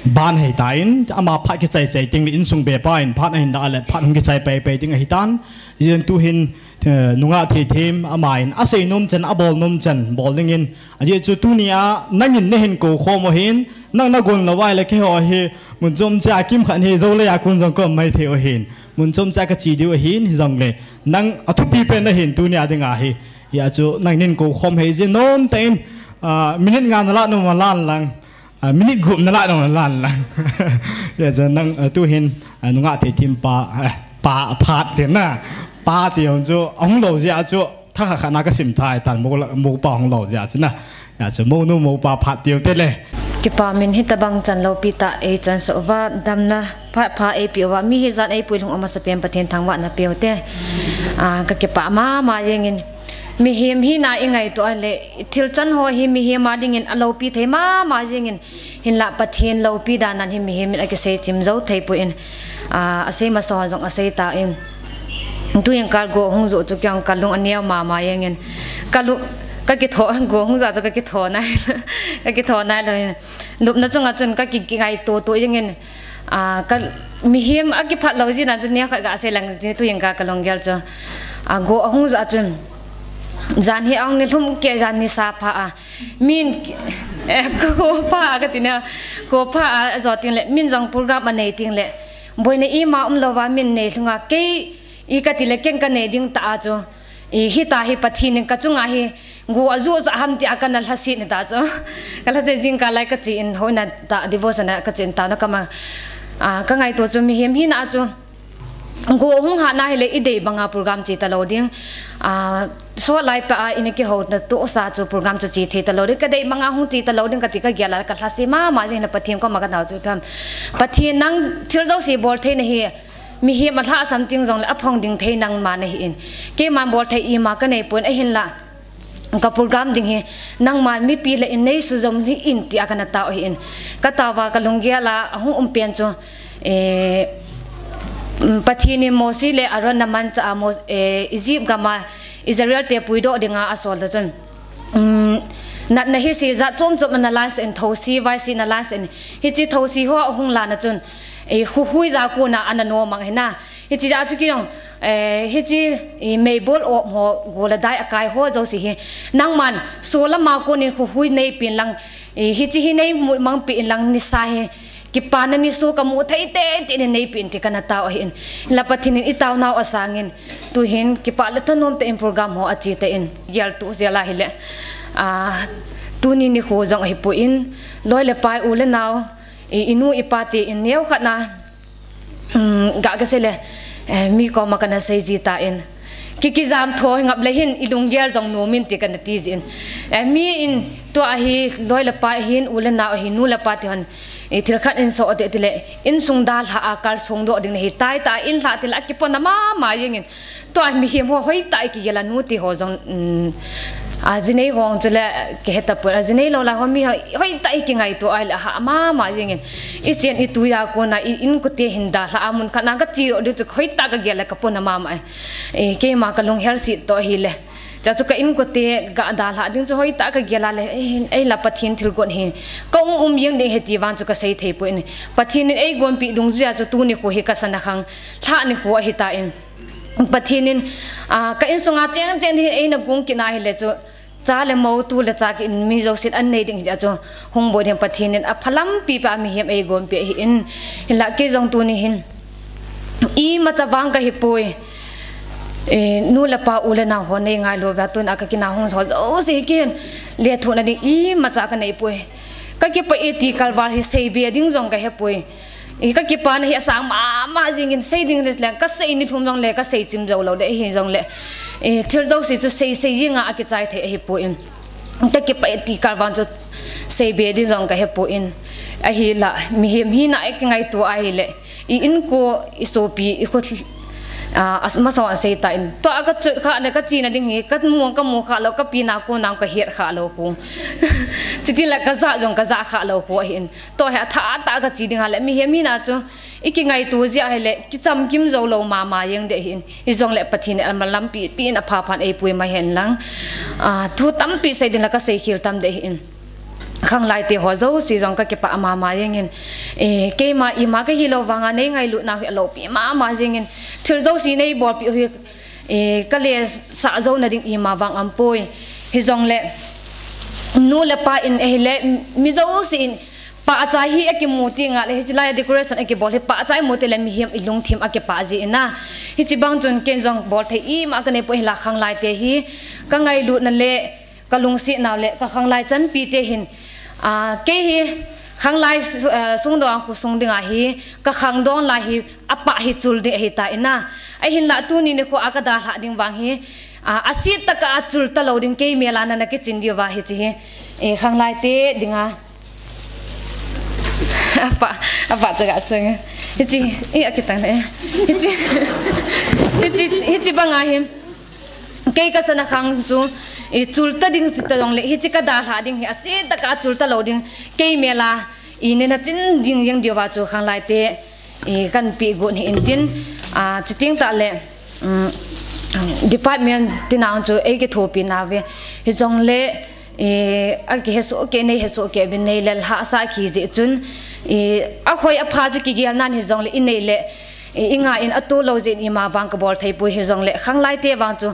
ban ahitan, ama phat kichai chai ding le insung bepa in phat ahin la le phat hung kichai pai pai ding ahitan. Ijeh inem tuhin, eh, nungah thethem, aman asei nom chan, abol nom chan, bol dingin. Ajeh chu tunia, nangin nahin kou khom u ahin, nang nagon lou uva ahile keiho hi, mun chom chea kimkhat hi, jou le a kon jong kaum maithei u ahin. Mun chom chea kache diu ahin, hijongle, nang athupi pen nahin tunia dinga hi. Hijeh chun, nangin kou khom hei jeh nom tah in, ah, minute nga nalah nom a lan lang. Ah, minute gup nalah nom a lan lang. Hijeh chun nang, ah, tuhin, ah, nungah thethem pa, eh, pa, phat ti na. Pa ti hon chu, ahung lou jeh a chu, thakhat khat na kasim thei tan, mou la, mou pa hung lou jeh a chu na. Hijeh chun, mounu moupa phat tiu tile. Kipa um in hitabang chan loupi tah eichan soh uva, damna phat pha eipeh uva, mi hijat eipui lhung u masapen Pathen thangvahna peu te. Ah, kakipah mama jengin. Mihem hina ingaito a le, thil chan ho hi mihem a dingin aloupi thei mama jengin. Hinlah Pathen loupi dan a hi mihem in akisei chim jou thei poi in, ah, asei masa ho jong asei tan. Tuin kal go hung joh chu kei jong kalung aneo mama jengin. Kalup, kakitho, go hung joh chu kakitho nai. Kakitho nailou in. Lupna chunga chun kaki, kingaito to jengin. Ah, ka, mihem akiphat lou jeh a chu neo khat gasei lang jeh tuin kal kalung gel chu. Ah, go ahung joh chun. Jan hi ahung nilhum kei jan nisa pha a. Min, eh, kho pha a kati na, kho pha a, ajo teng le, min jong program anei teng le, boina ima umlou va min nei lhung a, kei, i kati le, ken kanei ding tah a chu, i hita hi Pathen in kachunga hi, go ajoh jah ham tia kana lhaset ni ta chu. Kalhaset jing kah lai kache in, hoina tah, devotion a kache in tah na kama, ah, kangaito chu mihem hina chu, Go hung hat na hile i dei banga program che talou ding. Ah, Soh lai pa a ina kihou na tu sa chu program chu chi thei ta lou ding, ka dei manga hung chi ta lou ding kati ka gel a ka lhase mama jing le Pathen koma ka nao chu pam. Pathen nang thil jouse bol thei nahi, mihem a lhasam ting jong le a phong ding thei nangma nahi in. Keiman bol thei ima ka nei pon ahin la. Ka program ding hi nangman mipi le in nei sujom hi in tia ka na tao hi in. Ka tao va ka lunggel a, a hung um pen chu, eh, um, Pathen in Mosi le Aaron na mancha a Mos-, eh, Egypt gam a Israel te puidoh dinga a sol ta chun. Um, natna hi si jat chom chom na lan sen thosi, vai si na lan sen. Hichi thosi ho a hung la na chun, eh, huhui ja ko na ana no mang hi na. Hichi ja chu ki jong, eh, hichi, eh, meibol o mo go la dai a kai ho jouse hi. Nangman, so lama konin huhui nei pin lang, eh, hichi hi nei mu mang pin lang nisa hi. Kipana niso ka mu thei te, te ni nei pin ti ka na tao ahi in. La Pathen in i tao nau a sangin. Tu hin, kipa le thanom te in program ho a chi te in. Gel tu sia la hi le. Ah, tuni nikho jong ahi poi in. Loi le pai u le nau. I, i nu i pa te in neo khat na. Um, ga ka sei le, eh, mi koma ka na sei ji ta in. Ki, kijam tho ngap le hin i lunggel jong nom in ti ka na ti ji in. Eh, mi in tua hi loi le pai hin u le nau hi nu le pa ti hon. I thil khat in so te ti le, insung dalha a kal sung doh ding hi tai ta in lha ti la kipon na mama jing in. Tua mihem ho hoi ta i kigel a nu ti ho jong, um, a jinei hong chu le ke heta pon a jinei lou lai ho mi hoi, hoi ta i kingaito ai le ha mama jing in. I chen i tu ya ko na i in ko te hin dalha a mun khat na ka chi o ding chu hoi ta ka gel le ka pon na mama ai. E, keima ka lung hel si to hi le. Cha chu ka in ko te ga dalha ding chu hoi ta ka gel a le, e, ei la Pathen thil gon hi. Ka um um jing ding he ti vang chu ka sei thei poi in. Pathen in ei gon pi dung chu ya chu tu nikho hi ka sana khang. Lha nikho ahi ta in. Pathen in, ah, ka insunga cheng cheng ding eina gong kit na hi le chu, cha le mo tu le cha ki in mi jouse an nei ding hi chu, hung boi ding Pathen in a phalam pi pa mihem ei gon pi hi in, hin la kei jong tuni hin. Imacha vang ka hi poi, eh, nu le pa u le nau ho nei ngai lou va tun a ka kina hung so jouse hi kin, le thu na ding imacha ka nei poi. Ka kipa e ti kalval hi sei be ding jong ka he poi. I ka kipana hi asang mama jing in sei ding le ka sei ni thum jong le ka sei chim jou lou de hi jong le. I thil jouse chu sei sei jing a kichai thei ahi poi. Ka kipa e ti kalval chu sei be ding jong ka he poi. Ahi la mihem hi na e ki ngaito ahi le. I in ko i sopi i ko, ah, as-, masang a sei ta in. To a ka chu kha ne ka chi na ding hi ka mu ka mu kha lou ka pi na ko na ka hiat kha lou ko. Chiti la ka ja jong ka ja kha lou ko ahi in. To he a tha ta ka chi ding a le mihem hi na chu. I ki ngaito ji a hi le, ki cham kim jou lou mama jeng de hin. Hi jong le Pathen in a malam pi, pi in a pha phan ei pui ma hen lang. Ah, thu tampi sei ding la ka sei khel tam de hin. Khanglai te ho jouse jong ka kipa mama jeng in. Eh, keima ima ka hi lou vang a nei ngailut na hi a lou pi mama jeng in. Thil jouse nei bol pi hi, eh, ka le sa jou na ding ima vang am poi. Hi jong le, nu le pa in, eh, le, mi jouse in, Pa achai hi akimu ti nga le, hichi lai decoration akibol hi pa achai mu te le mihem i lungthim akipa ji ina. Hichi bang chun ken jong bol thei ima ka nei poi hi la khanglai te hi ka ngailut na le ka lungsi nau le ka khanglai chanpi te hin. Ah, kei hi khanglai su-, ah, sung dong khu sung ding a hi ka khang dong lai hi apa hi chul ding ahi ta ina. Ahin la tuni nikho a ka dalha ding vang hi, ah, asit taka a chul ta lou ding kei mel a na na kichin diu va hichi hi. Eh, khanglai te ding a. Apa, apa chaga sung. Hichi, eh, akitang na, eh. Hichi, hichi, hichi bang a hin. Kei ka sana khang chu, i chul ta ding si ta jong le, hichi ka dalha ding hi, asit taka chul ta lou ding, kei mel a, i ne na chin ding jeng diu va chu khanglai te, i kan pi gun hi in tin, a, chuting ta le, um, department ti nang chu, ei ki thopi na ve, hi jong le, Eh, a kihe soh kei, nei he soh kei, bin nei le lhasa ki jeh chun, eh, a hoi a pha chu kigel nan hi jong le, i nei le, eh, i nga in a tu lou jeh in ima vang ka bol thei poi hi jong le, khanglai te vang chu,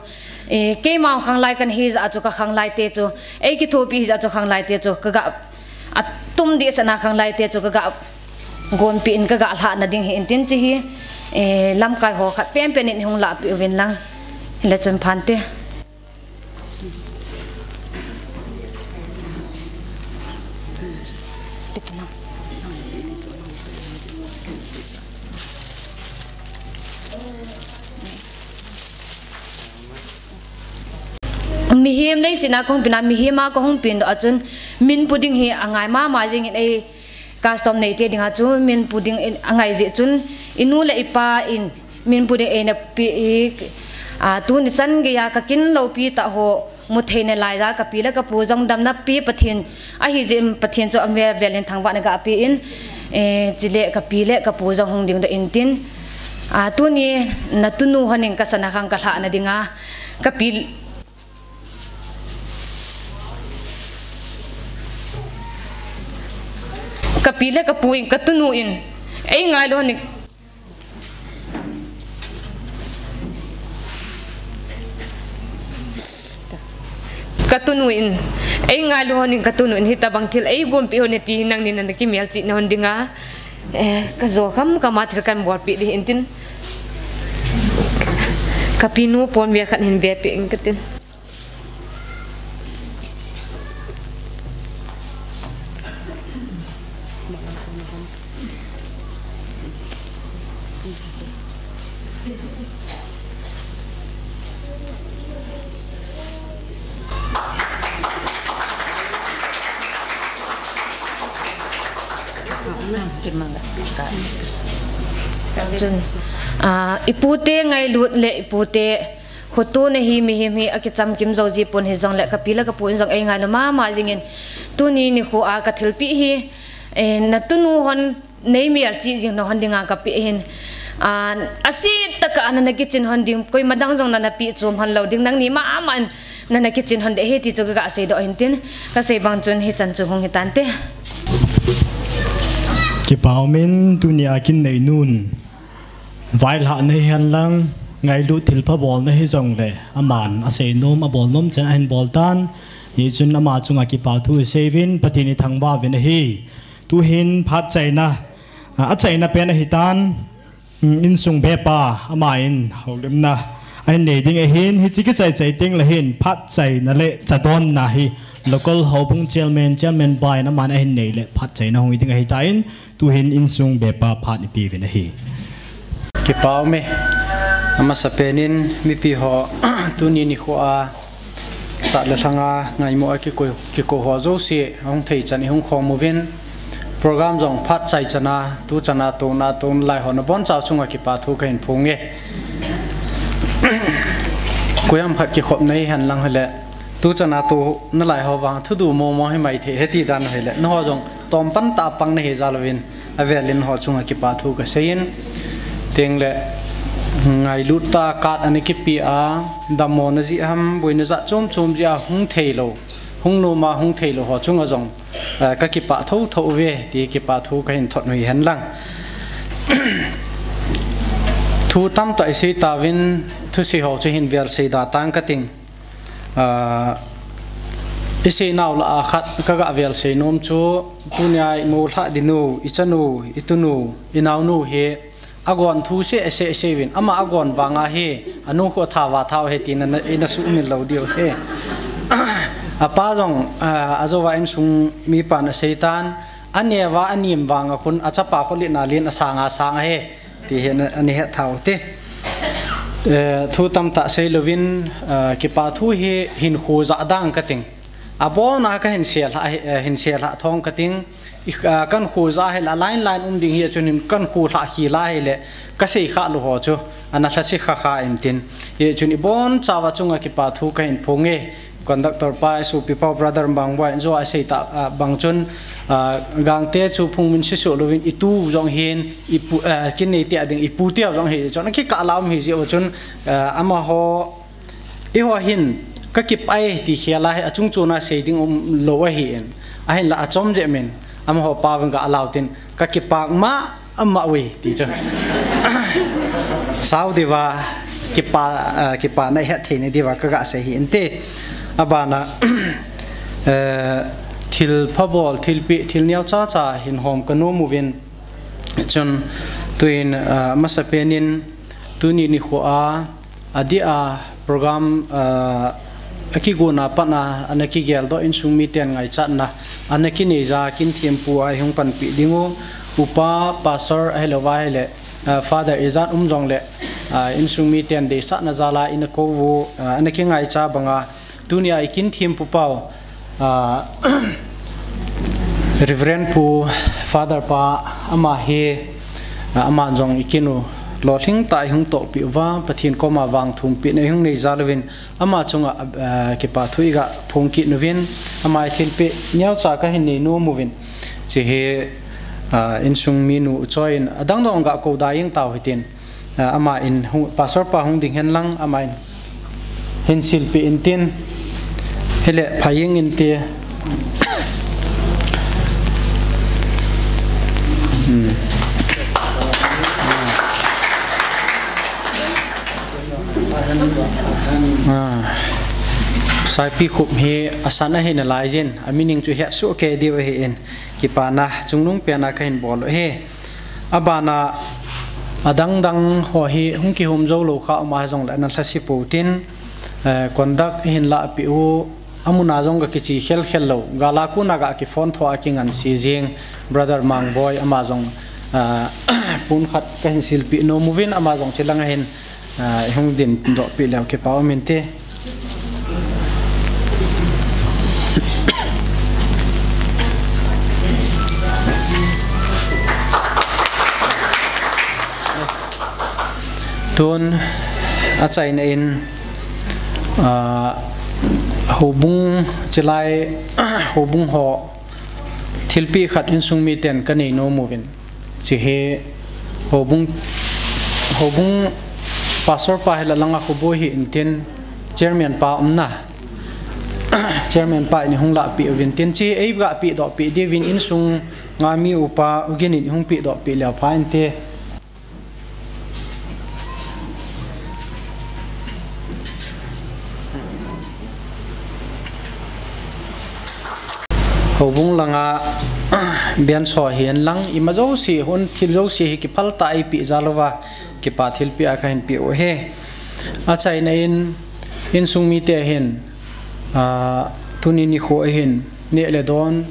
eh, keima khanglai kan hi ja chu ka khanglai te chu, ei ki thopi hi ja chu khanglai te chu, ka ga a tum di sana khanglai te chu, ka ga gon pi in ka ga lha na ding hi in tin chi hi, eh, lamkai ho khat pen pen in hung la pi uvin lang, le chun phan te. Mihem leiset a kahung pen a, mihem a kahung pen doh a chun, min pu ding hi angai mama jingin ei custom neite dinga chu min pu ding in angai jeh chun, inu le ipa in min pu ding eina pe i, a, tuni chan geiya ka kin loupi tah ho, mu theina laiya kapi le kapu jong damna pi Pathen ahi jeh in Pathen chu avel vel in thangvahna ga pe in, eh, chule kapi le kapu jong hung ding doh intin, a, tuni natunu hon in kasana khang kalhahna dinga, kapi, kapi le kapu in katunu in ei ngailu hon in katunu in, ei ngailu hon in katunu in hitabang thil ei gonpeh hon e ti hi nangni nana kimelchihna hon dinga, eh, kajo kham kham a thil kahin bolpeh ding intin, kapinu pon ve khat hin vepeh in katin. Chun, ah, ipute ngailut le ipute khotona hi mihem hi akichamkim jou ji pon hijongle kapi le kapu in jong ei ngailu mama jingin tuni nikho a kathilpeh hi, eh, natunu hon nei melchih jing nau hon dinga kapeh hin, ah, asetah a nana kichin hon ding, koima dang jong nana peh chom hon lou ding, nangni mama in nana kichin hon ding ahi ti chu kaga seidoh intin, kasei bang chun hichan chu hung hitante. Kipa umin tunia kin neinun vailhahna hihen lang, ngailut thilpha bolna hijongle, aman aseinom abolnom chan ahin boltan, hichun ama chunga kipa thu iseiuvin, Pathen ithangvah uvin ahi. Tuhin phat chaina, a, achaina pen ahitan, um, insung bepa, ama in houlimna ahin nei ding ahin, hiche kichai chai tengle hin phat chaina le chadonna hi local houbung chairman, chairman pa in aman ahin nei le phat chaina hung hi ding ahitan, tuhin insung bepa phat ipeuvin ahi. Kipa ume, amasapen in mipi ho, tuni nikho a sat le lhanga ngaimo a kikou, kikou ho jouse ahung thei chan ihung khom uvin, program jong phat chai chana, tu chana touna, touna lai ho nabonchauva chunga kipa thu kahin phonge. Koiham khat kikhopna hihen lang hile, tu chana touna lai ho vang thudu momo himai thei ahi ti dan hile, nangho jong tompan tah a pang nahi jal uvin, avel in ho chunga kipa thu kaseiyin, tengle ngailut tah a kat ana kipeh a, dammona jeh ham, boina jat chom chom jeh a hung theilou, hung noma hung theilou ho chunga jong, eh, kakipah thotho uve ti kipa thu kahin thot u hihen lang. Thu tamtah isei tauvin, thusei ho chu hin vel sei da tang kating. Ah, isei nau lah a khat kaga vel sei nom chu, tunia imolhah ding u, ichanu, itunu, inaonu hi, agon thu seh seh seiuvin, ama agon vanga hi, anu khu atha va thau ahi tina, ina sumil lou diu ahi. Apa jong, ah, ajouva insung mipan aseitan, aneva anem vanga khun, achapa khu litna len asanga sang ahi. Ti hi ana, ana het thau te. Eh, thu tamtah seilouvin, eh, kipa thu hi hinkho jah dang kating. Abona kahin sel ha, eh, hin sel ha thong kating. I, eh, kankho jah hile line line um ding hi chun hin kankho lha khel a hile kasei kha lou ho chu ana lhase kha kha intin. Hichun ibonchauva chunga kipa thu kahin phonge. Conductor pa, isopi pau brother Mangboi in jo asei tah, ah, bang chun, ah, Gangte chu phungmin seisuh louvin itu jong hin, ipu, ah, kin neite a ding ipu teu jong hi chun, akikah la um hi jeh u chun, ah, amaho, eiho hin, kakipah e ti khel a hi, achung chon a sei ding umlou ahin, ahinla achom jeh min, amaho pau in ga lau tin, kakipah ma, Ama ui, ti chu. Sao diuva, kipa, ah, kipana ihet theina diuva kaga sei hi inte. Abana, eh, thil phabol, thilpeh, thil neocha cha hin hom kanom uvin. Chun, tuin, ah, masapen in, tuni nikho a, Adeh a program, ah, akigonna pat a, ana kigeldoh insung miten ngaichatna, ana kinei ja kin thempu a ihung panpi ding u, upa, pastor, ahilouva ahile, ah, Father ijat um jongle, ah, insung miten deisahna jal a ina kou u, ah, ana kingaicha banga, Tunia i kin thempu pau, ah, Reverend Pu Father pa ama hi, ah, aman jong i kin u lolhing tah a i hung tohpeh uva, Pathen koma vangthumpehna i hung nei jal uvin, ama chunga, ah, kipa thu i ga phong kit uvin, ama i thilpeh neocha ka hin nei nom uvin. Hiche hi, ah, insung minu u Choi in adang dang ga kou da jeng tau hitin. Ah, ama in hung, Pastor pa hung ding hen lang, ama in hin silpeh intin. Hile, pha jeng inte. Hmm. Ah. Saipi khup hi asan ahi nalai jin, a meaning chu het soh kei diu ahi in, kipana chungnung pena ka hin bol u ahi. Abana adang dang ho hi hung kihom jou lou kha um a jongle na lhase pou tin, eh, conduct hin lahpeh u, amun a jong ga kiche khel khel lou, gal a kona ga ki phone tho a kingansei jing, Brother Mangboi ama jong, ah, pon khat ka hin silpeh nom uvin, ama jong chelang a hin, ah, i hung ding doh peh leu kipa um inte. Tun achaina in, ah, houbung chilai, houbung ho thilpeh khat insung miten ka nei nom uvin. Hiche hi houbung, houbung pastor pa hi la langa khoboi hi intin chairman pa umna. Chairman pa in hung lahpeh uvin tin hiche hi ei ga peh doh peh diuvin insung nga mi upa ugin in hung peh doh peh leu pha inte. Houbung langa bian so hihen lang, ima jouse, hon thil jouse hi kiphal tah a eipeh jal uva, kipa thilpeh a ka hin peh u ahi. Achaina in, insung mite hin, ah, tuni nikho hin, neh le don,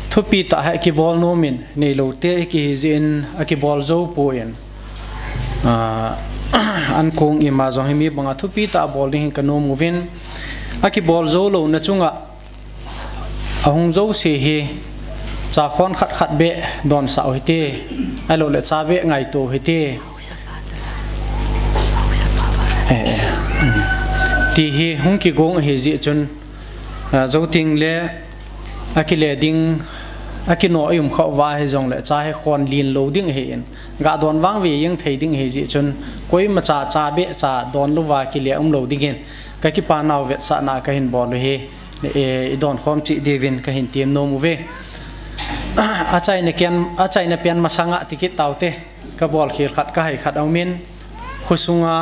thupi tah a kibol nom in, neilou te kihi jeh in, akibol jou poi. Ah, ankong ima jong hi mi banga thupi tah a bol ding hi ka nom uvin. Akibol jou louna chunga, ahung jouse hi, cha khon khat khat beh donsah u hite, ahilou le cha beh ngaito u hite. Eh, eh, um. Ti hi hung kigong ahi jeh chun, ah, jou teng le, akile ding, akino a i um khah uva hijongle, cha hi khon len lou ding ahi in. Ga don vang ve jeng thei ding ahi jeh chun, koima cha, cha beh cha don louva kile um lou ding in, ka kipa nau vetsahna ka hin bol u ahi. Eh, i don khom cheh diuvin ka hin tem nom uve. Achaina ken, achaina pen masanga ti kit taute, ka bol khel khat ka hai khat aumin, khosunga,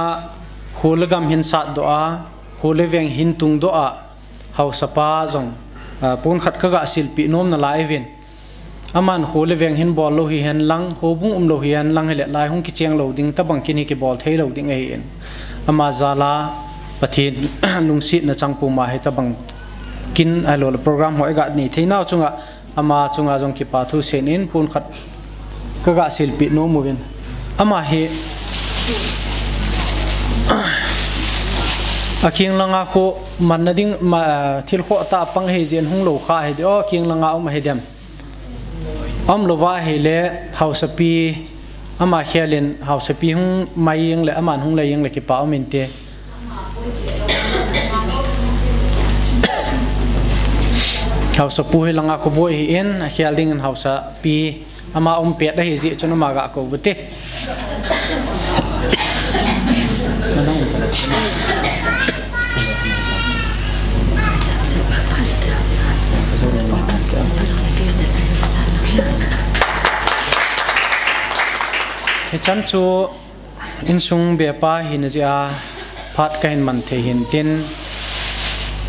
kho le gam hin sat doh a, kho le veng hin tung doh a, haosapa jong, ah, pon khat ka ga silpeh nom nalai uvin. Aman kho le veng hin bol lou hihen lang, houbung um lou hihen lang hile, lai hung kicheng lou ding, tabang kin hi kibol thei lou ding ahi in. Ama jal a, Pathen lungsetna chang puma hi tabang kin ahilou le program ho i ga nei thei nau chunga, ama chunga jong kipa thu seiyin pon khat ka ga silpeh nom uvin. Ama hi, akeng langa kho manna ding, ma, thil khoh tah a pang ahi jeh in hung lou kha ahi di, o, keng langa um ahi dem. Aum louva ahile, haosapi, ama khel in haosapi hung mai jeng le, aman hung lei jeng le kipa um inte. Haosapu hi langa khoboi ahi in, akhel ding in haosapi, ama um pet ahi jeh chun ama ga kou uvute. Hichan chu insung bepa hina jeh a phat ka hin man thei hin tin,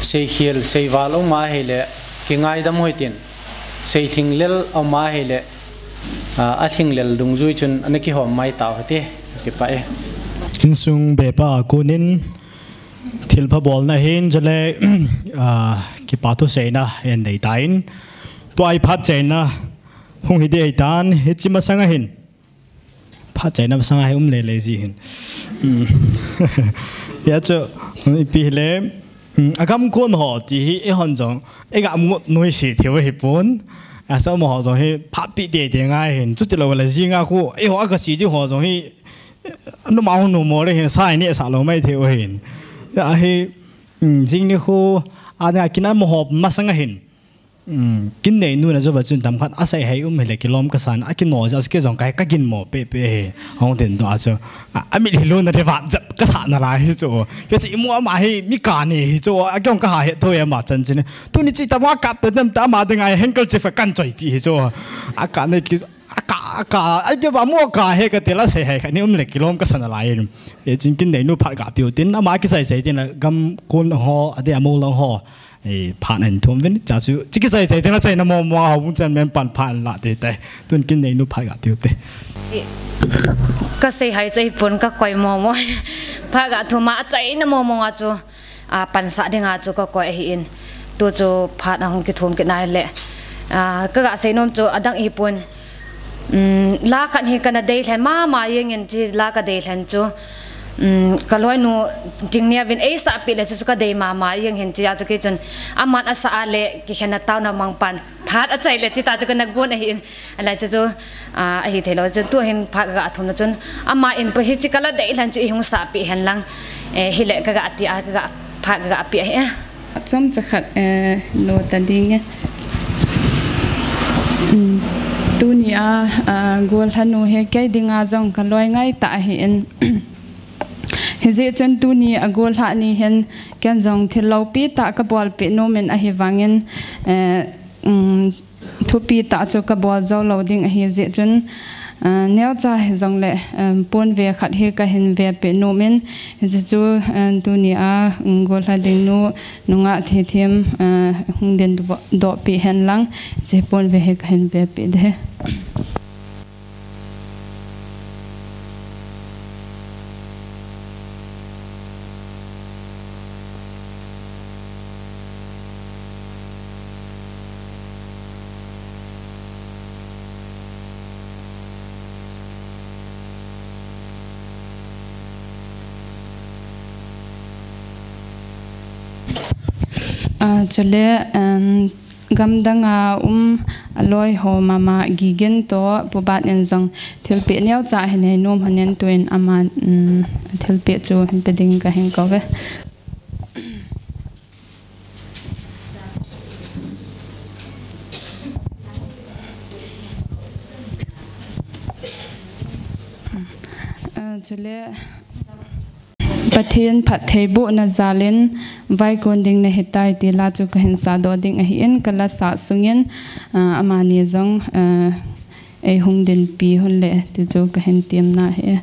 seikhel seival um ahile kingaidam u hitin, seilhinglel um ahile, ah, alhinglel dungjui chun ana kihom mai tau hite, kipah e. Insung bepa a konin thilpha bolna hin chule, ah, kipa thuseina hin nei tan, tua i phatchaina hung hi ding ahitan, hiche masanga hin phatchaina masanga hi um lele ji hin. Um. Hijeh chun, ipi hile, Hmm, agam kon ho ti hi eihon jong, eiga mu noi se theiu hipon. Asei amaho jong hi phat pi tete ngai hin, chuti lou le jinga khu, eiho aga se ding ho jong hi, numei ho numei le hin, sai ni sa lou mai theiu hin. Ahi, hmm, jing ni khu, ana kin amaho masanga hin. Hmm, Kinneinu na jouva chun tamkhat asei hei um hile kilom kasan, akino ja kei jong kai kagin mo pepe hi. Hung tin doh a chu. A, amit hi lona de vat jep kasa nalai hi chu. Kei chu imu ama hi mi kani hi chu. Akei jong kaha het thou e ama chanchin. Tuni chu itama kap ta dem ta ama dinga handkerchief kan choipi hi chu. Akane ki, aka, aka, ai de ba mo ka he kati la sei hei khat ni um le kilom kasa nalai. E chun Kinneinu phat gapeh u tin ama kisei sei tin la gam kon ho, ade amo lang ho. E, phat ahin thum uvin, cha chu, chi kisei sei tin la chaina momo a hung chan men pan phat la te te. Tun Kinneinu phat gapeh u te. I, kasei hei chu hipon kakoi momo. Phat gathum a achaina momo a chu, a, pansah dinga chu kakoi ahin. Tu chu phat ahung kithum kit nai le. A, kaga sei nom chu adang hipon. Um, la khat hi kana dei lhen mama jeng in chi la kadei lhen chu. Um, kaloinu Tingneuvin eisahpi le chu, chu kadei mama jeng hin chi a chu kei chun aman asah a le kikhenna taona mang pan phat achai le chi ta chu kana gon ahin. Alai chu chu, a, ahi thei lou chu tu hin phat kaga thum na chun ama in pa hi chi kala dei lhen chu ihung sahpi hen lang. E, hile kaga ti a kaga phat kaga pe ahi. Chomcha khat, eh, lo ta ding e. Um, tuni a, a, golhanu hi kei dinga jong kaloi ngai tah ahin. Hijeh chun tuni a golhah ni hin ken jong thil loupi tah kabolpeh nom in ahivangin, eh, um, thupi tah chu kabol jou lou ding ahi jeh chun, ah, neocha hijongle, um, ponve khat hi kahin vepeh nom in, hichu chu, um, tuni a, um, golhah ding nu, nungah thithem, ah, hung din doh, dohpeh hen lang, hiche ponve hi kahin vepeh ding ahi. Ah, chule, um, gamdang a um aloi ho mama Gigin toh Pu Bat in jong thilpeh neocha hin nei nom hanin tuin ama, um, thilpeh chu hin pe ding kahin kou ve. Ah, chule Pathen phattheibohna jalin vaikon ding nahitai ti la chu kahin sahdoh ding ahin, kala sah sungin, ah, amani jong, ah, eihung dinpi hon le ti chu kahin temna ahi.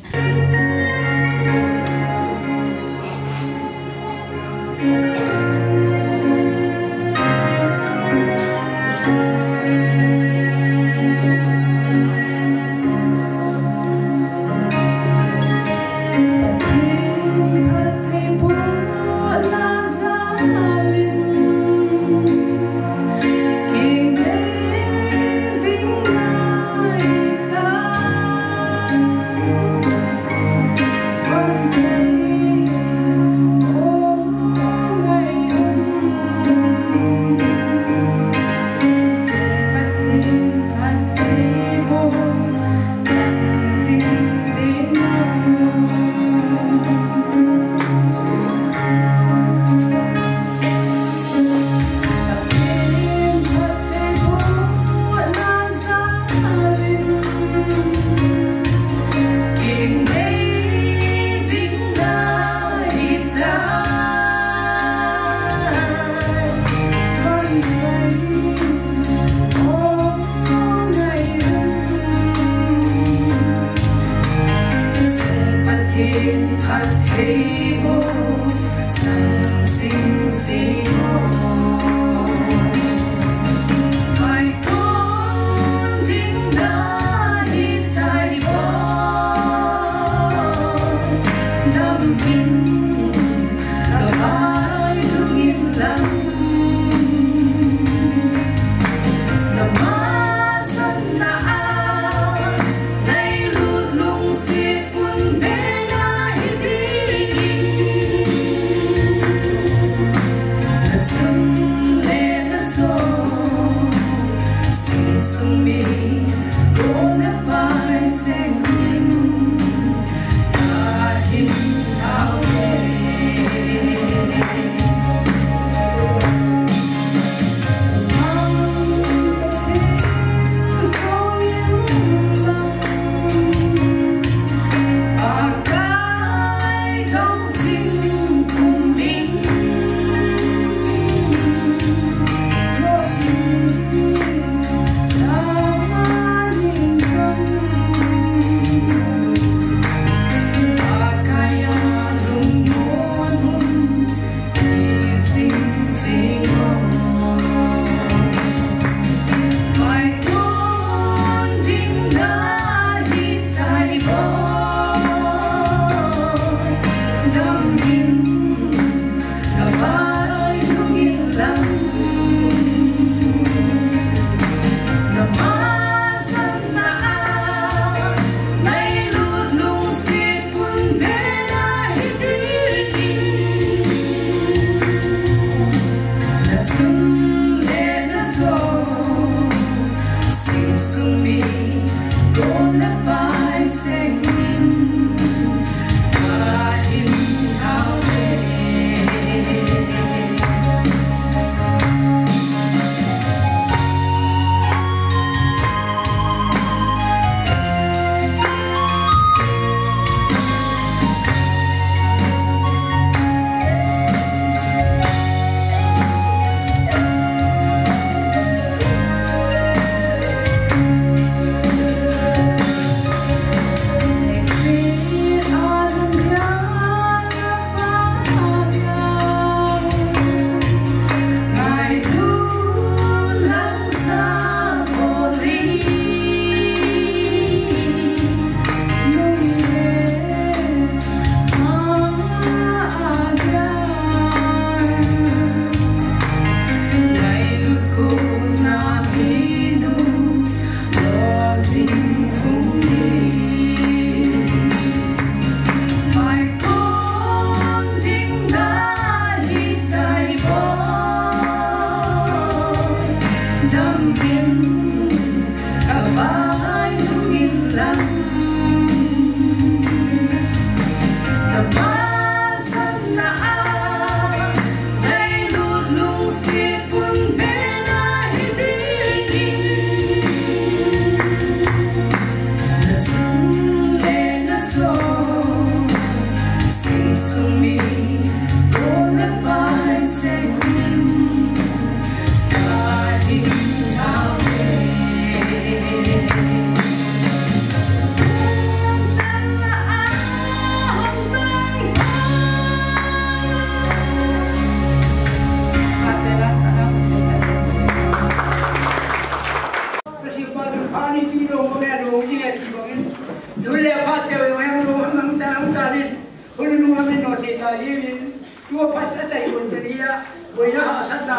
Ahimin, tua phat a chai kon chania, boina hahsatna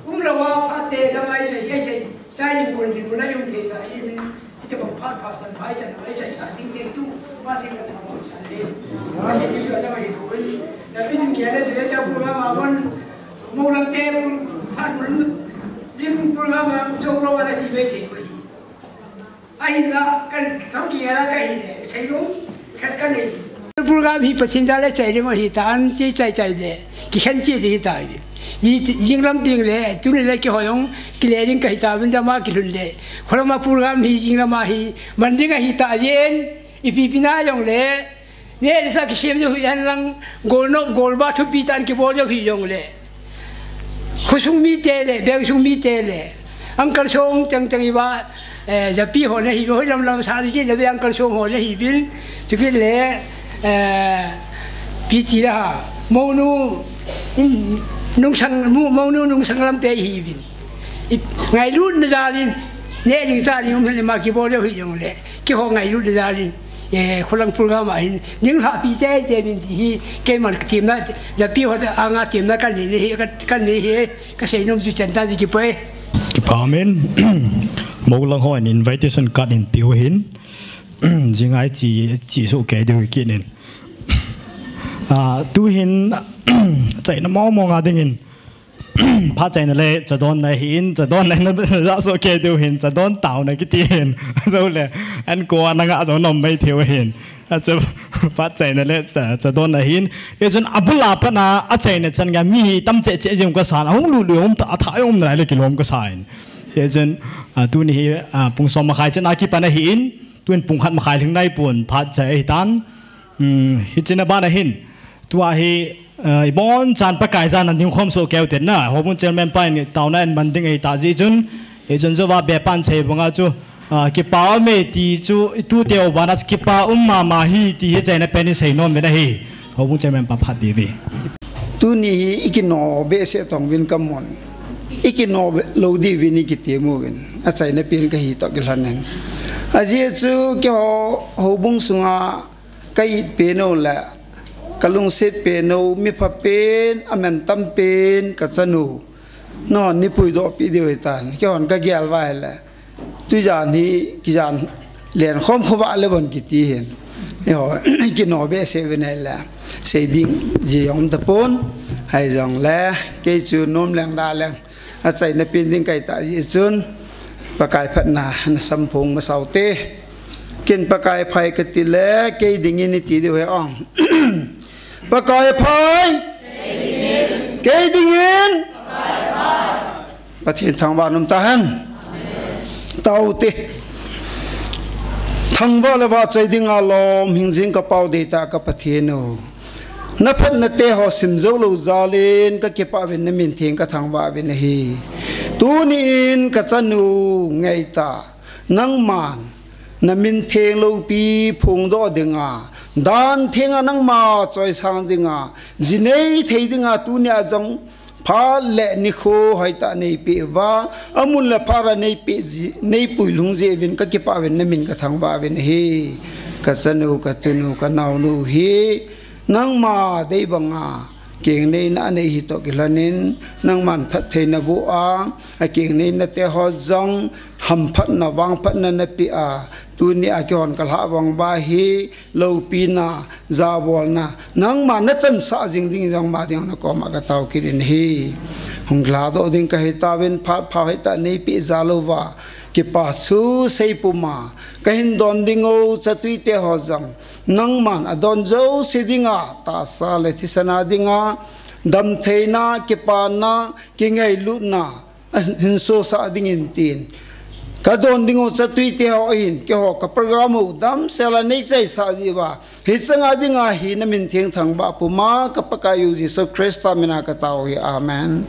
umlouva phat te dang a i lei thei thei, chai in kon ding un a i um thei ta ahimin, hitabang phat phat chan phai chan a i chai ta ding te tu, Pathen ka thangvah san e. Pathen Jesu a dang ahi kon. Na bin kia le le ta bu ma ma bon, mo lam te bu, phat bu, ding bu ma ma, jo lo wa na ti ve thei ko. Ahinla, kan thang ki a ka hi le, sei lo, khat ka nei. Program hi Pathen jal a chai le ma hi ta, an chi chai chai le, kikhen chi di hi ta hi. Hi jing lam ding le, tuni le kihoi jong, kile ding ka hi ta, vin dama kilhun le. Kholama program hi jing lama hi, man ding a hi ta jen, ipi pi na jong le, ne le sa kisem jo hi hen lang, gol no, gol ba thupi tan kibol jo hi jong le. Khosung mite le, bengsung mite le, Uncle Song teng teng i va, eh, japi ho le hi, hoi lam lam sa le, le ve Uncle Song ho le hi bin, chukit le, eh, pi ti la ha, monu, um, nungsang, mu, monu nungsang lam te hi bin. I, ngailut na jalin, ne ding jalin, um le ma kibol le hi jong le, kiho ngailut na jalin. Eh, khulang program a hin, ning lha pi te te min ti hi, keiman ka temna, japi ho te anga temna kan nei hi, ka, kan nei hi, ka sei nom chu chan ta ji kipoi. Kipah men, mo lang ho in invitation card in piu hin, jing ai chi, chi so ke deu kinin. Ah, tu hin, chaina mo mo nga dingin. Phat chaina le, chadon na hin, chadon na hin, ja so ke deu hin, chadon tao na kiti hin. So le, an ko na nga so nom mai theu hin. A chu, phat chaina le, cha, chadon na hin. E chun abul a pat na, a chaina chan nga mi tam che che jing ka san, a hung lu lu, hung ta, a tha, hung na le kilom ka san. E chun, a, tuni hi, a, pung som makhai chan a kipan a hin, tun pung khat makhai lhing nai pun, phat chai hi tan. Hmm, hi chin a ban a hin. Tua hi, Eh, i bon chan Pakai jan a ding khom so keu ten na, Houbung chairman pa in taona in man ding ei ta ji chun, ei chun jo va be pan sei banga chu, ah, kipa um e ti chu, i tu teu bana chu kipa um mama hi ti hi chaina pen in sei nom ve na hi, Houbung chairman pa phat di ve. Tuni hi i kino behseh tong vin ka mon. I kino be, lo di vin i kiti mu vin. A chaina pen ka hi to kilhon in. A ji chu keiho Houbung sunga ka it pen u le, ka lungset pen u, mi pha pen, a man tam pen, ka chanu. Nahon nei puidoh pi diu hitan, keihon ka gel vai le. Tujan hi, kijan len khom khovah le bon kiti hin. Eiho, kino behseh ve nei le. Sei ding, ji jong um tapon, hai jong le, kei chu nom leng da leng. A chaina pen ding kai ta ji chun, Pakai phatna na samphong masa u te. Ken Pakai phai ka ti le, kei dingin i ti diu he ong. Pakai phai. Kei dingin. Pathen thangvah nom ta hen. Tao te. Thangvah le vahchoi dinga lom hing jing ka pau dei ta ka Pathen u. Na phatna te ho sim jou lou jal in ka kipah uvin na min theng ka thangvah uvin ahi. Tuni in ka chanu Ngeita, nangman na min theng loupi phongdoh dinga, dan thenga nangma choisang dinga, ji nei thei dinga tuni a jong phat le nikho hoitah nei peh uva, amun le phara nei peh ji, nei puilhung jeh uvin ka kipah uvin na min ka thangvah uvin ahi. Ka chanu, ka tunu, ka naonu hi, nangma dei banga keng neina anei hi toh kilhon in, nangman phatthei na boh a, a keng neina te ho jong hamphatna, vangphatna na peh a, tuni a keihon ka lhah vang uva hi, loupina, jabolna, nangma na chansah jing ding, nangma ding na koma ka tao kit in ahi. Hung lhadoh ding ka hi tauvin, phat pha hoitah nei peh jal uva, kipa thu sei puma, ka hin don ding u, chatui te ho jong, nangman adon jouse dinga, tahsa le thisan a dinga, damtheina, kipana, kingailutna, ahin sosah dingin tin. Ka don ding u chatui te ho hin, keiho ka program u damsel a nei chaisah jeh uva, hicheng a dinga hi na min theng thangvah puma, ka Pakaiyu Jesu Christa mina ka tao hi. Amen.